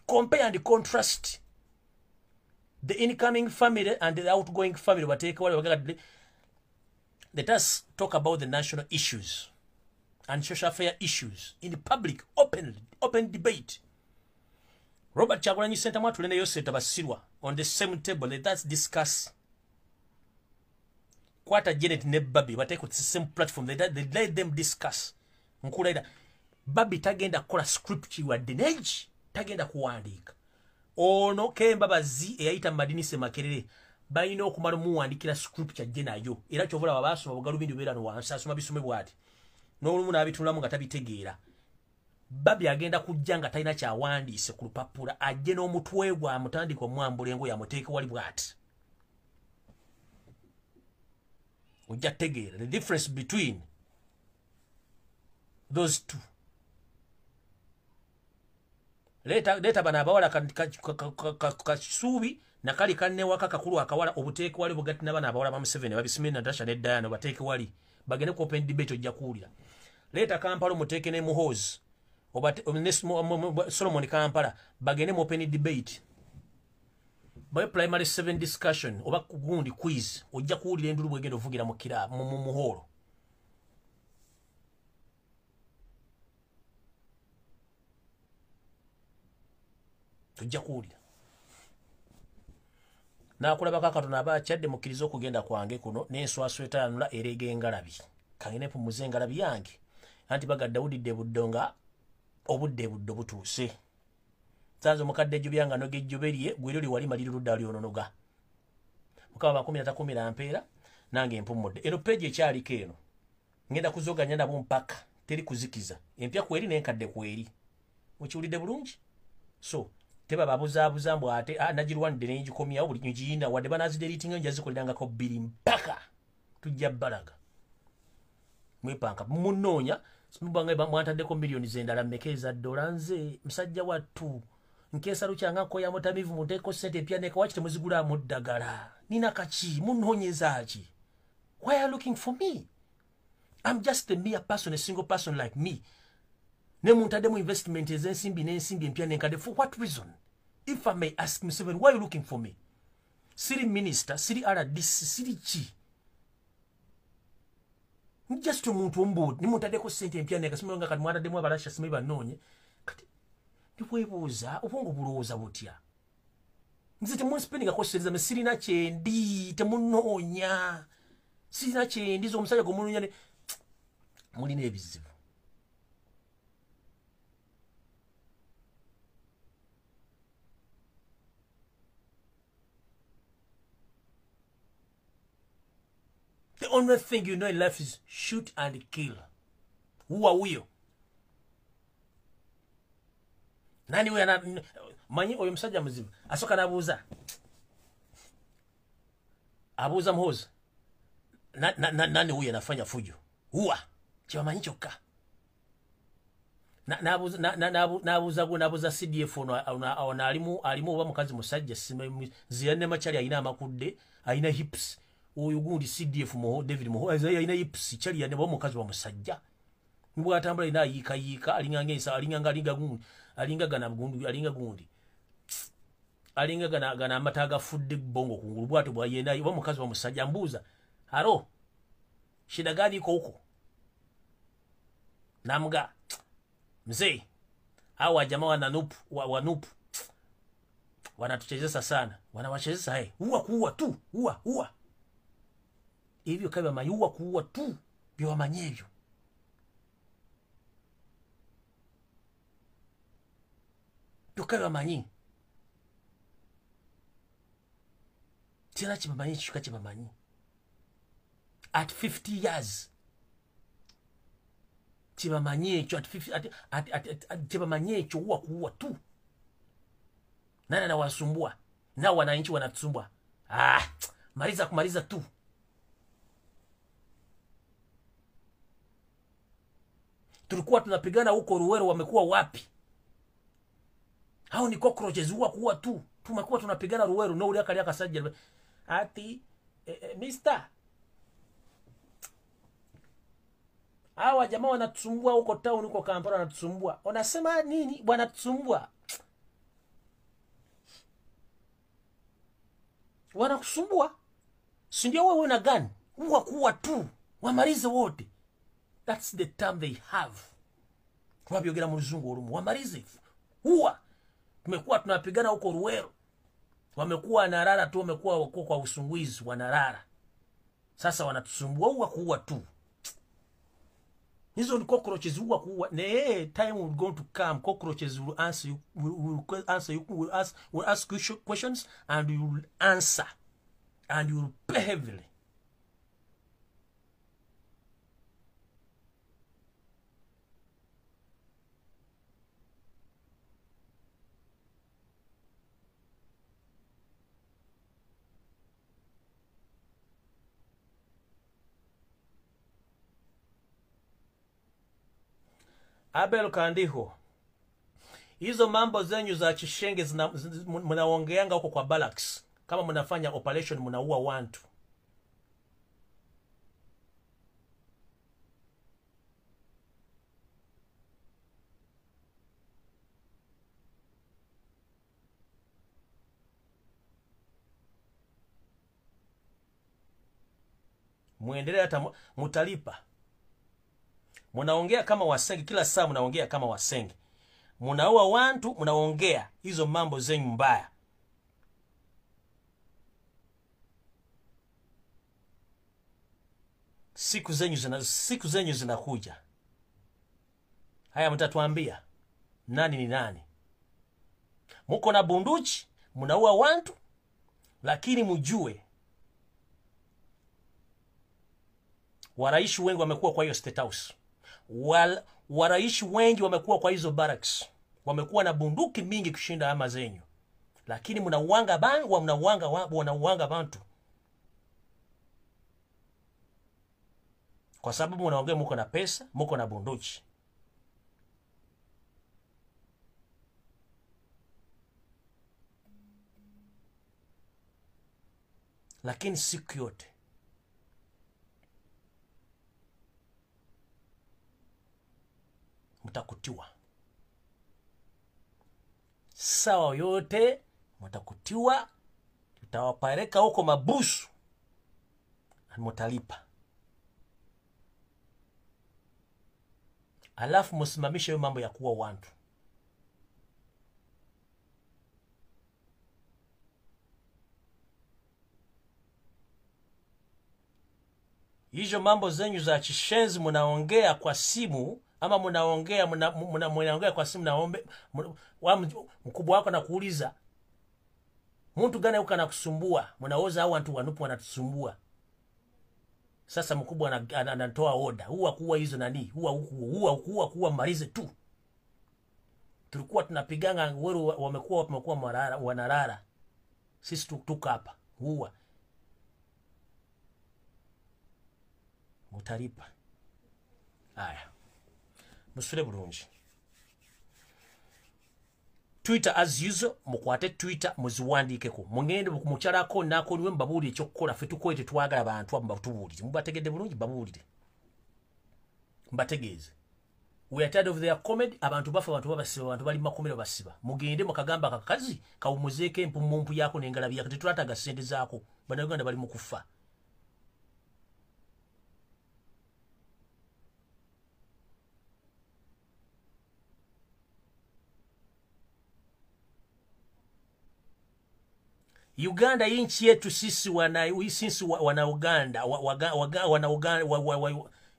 Compare and contrast the incoming family and the outgoing family. Bateeke wali bagala. Let us talk about the national issues and social affair issues in the public, open debate. Robert Kyagulanyi Ssentamu atule ne Yosef Tabasirwa on the same table. Let us discuss. Kwata Janet ne Babi bateeke ku the same platform. Let them discuss. Nkulayira Babi tagenda kukola script wadde neji, tagenda kuwandiika. Ono Kembabazi eyayita mu madinisa e Makerere balina okumala omuwandiikira script ajje nayo. Era ky'ova olaba baasoma bugalubindi bubeera no wansi, asoma bisome bw'ati n'olumu n'abitunulamu nga tabitegeera. Babi agenda kujja nga talina kyawandiise ku lupapula, ajje n'omutwe gwe amutandika omwambula engoye amuteeke wali bw'ati. Ojja kutegeera the difference between those two. Leeta bano abawala Kasuubi nakali kanne waka kakulu akawala obuteeke wali bugatti n'abaana abawala ba Museveni babisimire Natasha ne Diana bateeke wali bagende ku open debate ojja kuwulira. Leeta Kampala omuteeke ne Muhoozi ne Solomon Kampala bagende mu open debate. Bawe primary 7 discussion oba gundi quiz ojja kuwulira endulu bwegenda ovugira mu kira mu muholo. Tujja kuwulira. Naakulabako akatono aba akyadde mukkirize okugenda kwange kuno n'enswaswa etaanula ereega engalabi. Kangende mpummuze engalabi yange. Anti baga Dawudi buddo nga obudde buddo butuuse. Sanze omukadde ejjo byanga noga ejjobe lye gwe lyo liwali maliri ludda lyononoga. Mukama bakumi atakumira mpeera nange mpummudde. Eno peegi ekyaliko eno. Ngenda kuzoganya nabo mpaka teri kuzikiza. Empya kweri n'enkadde kweri. Mukiwulidde bulungi? So teba babuzaabuza mbu ate nagirwanidde ne ngikomyawo buli ngiyina wadde banazideliitinga nja zikolerangako bbiri mpaka tujja bbalaga. Mwepanka munoonya mubanga mwantaddeko miliyoni z'endala mmeka eza ddola nze musajja wattu nkeesa lukyanga nkoya mutamivu munteeko ssente empya neka waki temuzigulaamu ddagala nina kaki munoonyeza ki? Why are you looking for me? I'm just a mere person, a single person like me. Ne muntaddemu investment ez'ensimbi n'ensimbi empya n'enkadde. For what reason? If I may ask Museveni, why are you looking for me? Siri minister, siri RDC, siri ki? Just omuntu omboodi, ne muntaddeko ssente empya n'enkadde, nga kati mwataddemu abalasha simanyi bannoonye. Kati ndikwebuuza, obwongo bulowooza butya? Nze temunspendingako ssente zammwe, sirina kyendi, temunnoonya. Sirina kyendi, omusajja gwe munoonya ne mulina ebizibu. The only thing you know in life is shoot and kill. Who are we? Nani we ana manyi oyo musajja muzibu asoka nabuuza. Abuuza Muhoozi. Nani huyu anafanya fujo? Huwa kyebamanyi kyokka. Nabuuza CDF ono alimu oba mukazi musajja Ziyanne Machali alina amakudde, alina hips. Oyo gundi CDF Muho, David Muho, alina hips, Chali yanne oba mukazi wa musajja. Bw'atambula alina ayiikayiika, alinga ng'ensa, alinga alinga gundi, alinga gana gundi, alinga gundi. Alinga gana gana amata agafudde bongo kungulu bw'atyo bw'ayenda oba mukazi wa musajja mbuuza. Haro, shida gani iko huko? Namga, mzee, hawa jamaa wanupu wanatuchezesa sana, wanawachezesa hey, huwa kuua tu, huwa huwa. Hivyo kama mayuwa kuua tu, byo hivyo. Byokka bamanyi. Tena kibamanyi kika kibamanyi. At 50 years. Kibamanyi ekyo at 50 at kibamanyi ekyo huwa kuua tu. Nani anawasumbua? Na wananchi wanatusumbua. Ah, maliza kumaliza tu. Tulikuwa tunapigana huko Ruwero, wamekuwa wapi? Hao ni cockroaches, huwa kuua tu. Tumekuwa tunapigana Ruwero, no uli akali akasajja. Ati mister, hawa jamaa wanatusumbua huko town, huko Kampala wanatusumbua. Wanasema nini? Wanatusumbua. Wanakusumbua. Si ndio wewe una gani? Huwa kuua tu. Wamalize wote. That's the term they have. Wabyogera mu luzungu olumu. Wamalize. Huwa. Tumekuwa tunapigana huko Ruwero. Wamekuwa wanarara tu, wamekuwa wako kwa usunguizi wanarara. Sasa wanatusumbua, huwa kuua tu. Hizo ni cockroaches, huwa kuua. Nee, time will going to come. Cockroaches will answer you, will answer you, will ask you questions and you will answer. And you will pay heavily. Abel Kandiho, hizo mambo zenyu za chishenge mnaongeanga huko kwa barracks. Kama mnafanya operation mnaua watu. Muendelee hata mutalipa. Munaongea kama wasenge, kila saa munaongea kama wasenge. Munaua watu, munaongea hizo mambo zenyu mbaya. Siku zenyu zinakuja. Haya mtatuambia nani ni nani. Muko na bunduki, munaua watu, lakini mjue waraishi wengi wamekuwa kwa hiyo State House. Waraishi wengi wamekuwa kwa hizo barracks. Wamekuwa na bunduki mingi kushinda ama zenyu. Lakini mnauanga bangu, mnauanga bantu. Kwa sababu mnaongea muko na pesa, muko na bunduki. Lakini siku yote Mutakutiwa. Sawa yote mutakutiwa, tutawapeleka huko mabusu na mutalipa. Alafu msimamishe hiyo mambo ya kuwa watu. Hizo mambo zenyu za chishenzi mnaongea kwa simu ama mnaongea mnaongea kwa simu naombe mkubwa wako anakuuliza mtu gani huko anakusumbua, mnaoza hao watu wanupu wanatusumbua. Sasa mkubwa anatoa order, huwa kuwa hizo nani, huwa kuwa malize tu. Tulikuwa tunapiganga wewe, wamekuwa wanarara. Sisi tuko hapa. Huwa mutalipa. Haya. Musule bulungi. Twitter as usual, mukwate Twitter muziwandiikeko. Mugende mukyalako nako niwe mbabuulire ekyokukola, ffe tukoye tetwagala bantu abo batubuulire. Mubategedde bulungi, babuulire. Mbategeeze. We are tired of their comedy, abantu bafa, abantu babasiba, abantu bali makomero basiba. Mugende mukagamba akakazi kawumuzeeko empumumpu yako n'engalabi yako, tetwetaaga ssente zaako. Bannayuganda bali mu kufa. Uganda inchi yetu sisi wana Uganda, wana Uganda,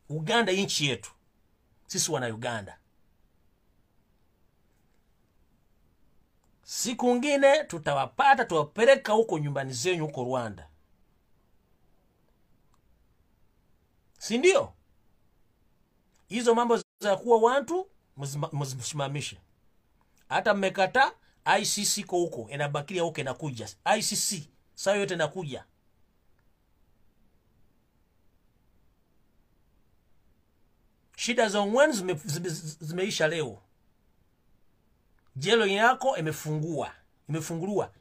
Uganda inchi yetu sisi wana Uganda. Siku ngine tutawapata, tuwapeleka huko nyumbani zenyu huko Rwanda. Si ndio? Hizo mambo za kuwa watu msimamishe. Hata mmekataa, ICC ko huko, inabakilia huko inakuja. ICC saa yote inakuja. Shida za Ongwen zimeisha leo. Jelo yako imefungua, imefunguliwa.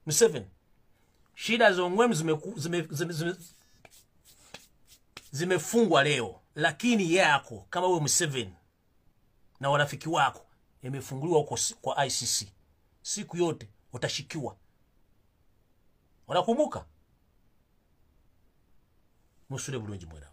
Museveni. Shida za Ongwen zimefungwa leo, lakini yako kama wewe Museveni na warafiki wako imefunguliwa huko kwa ICC. Siku yote utashikiwa. Unakumbuka? Musule bulungi mwana.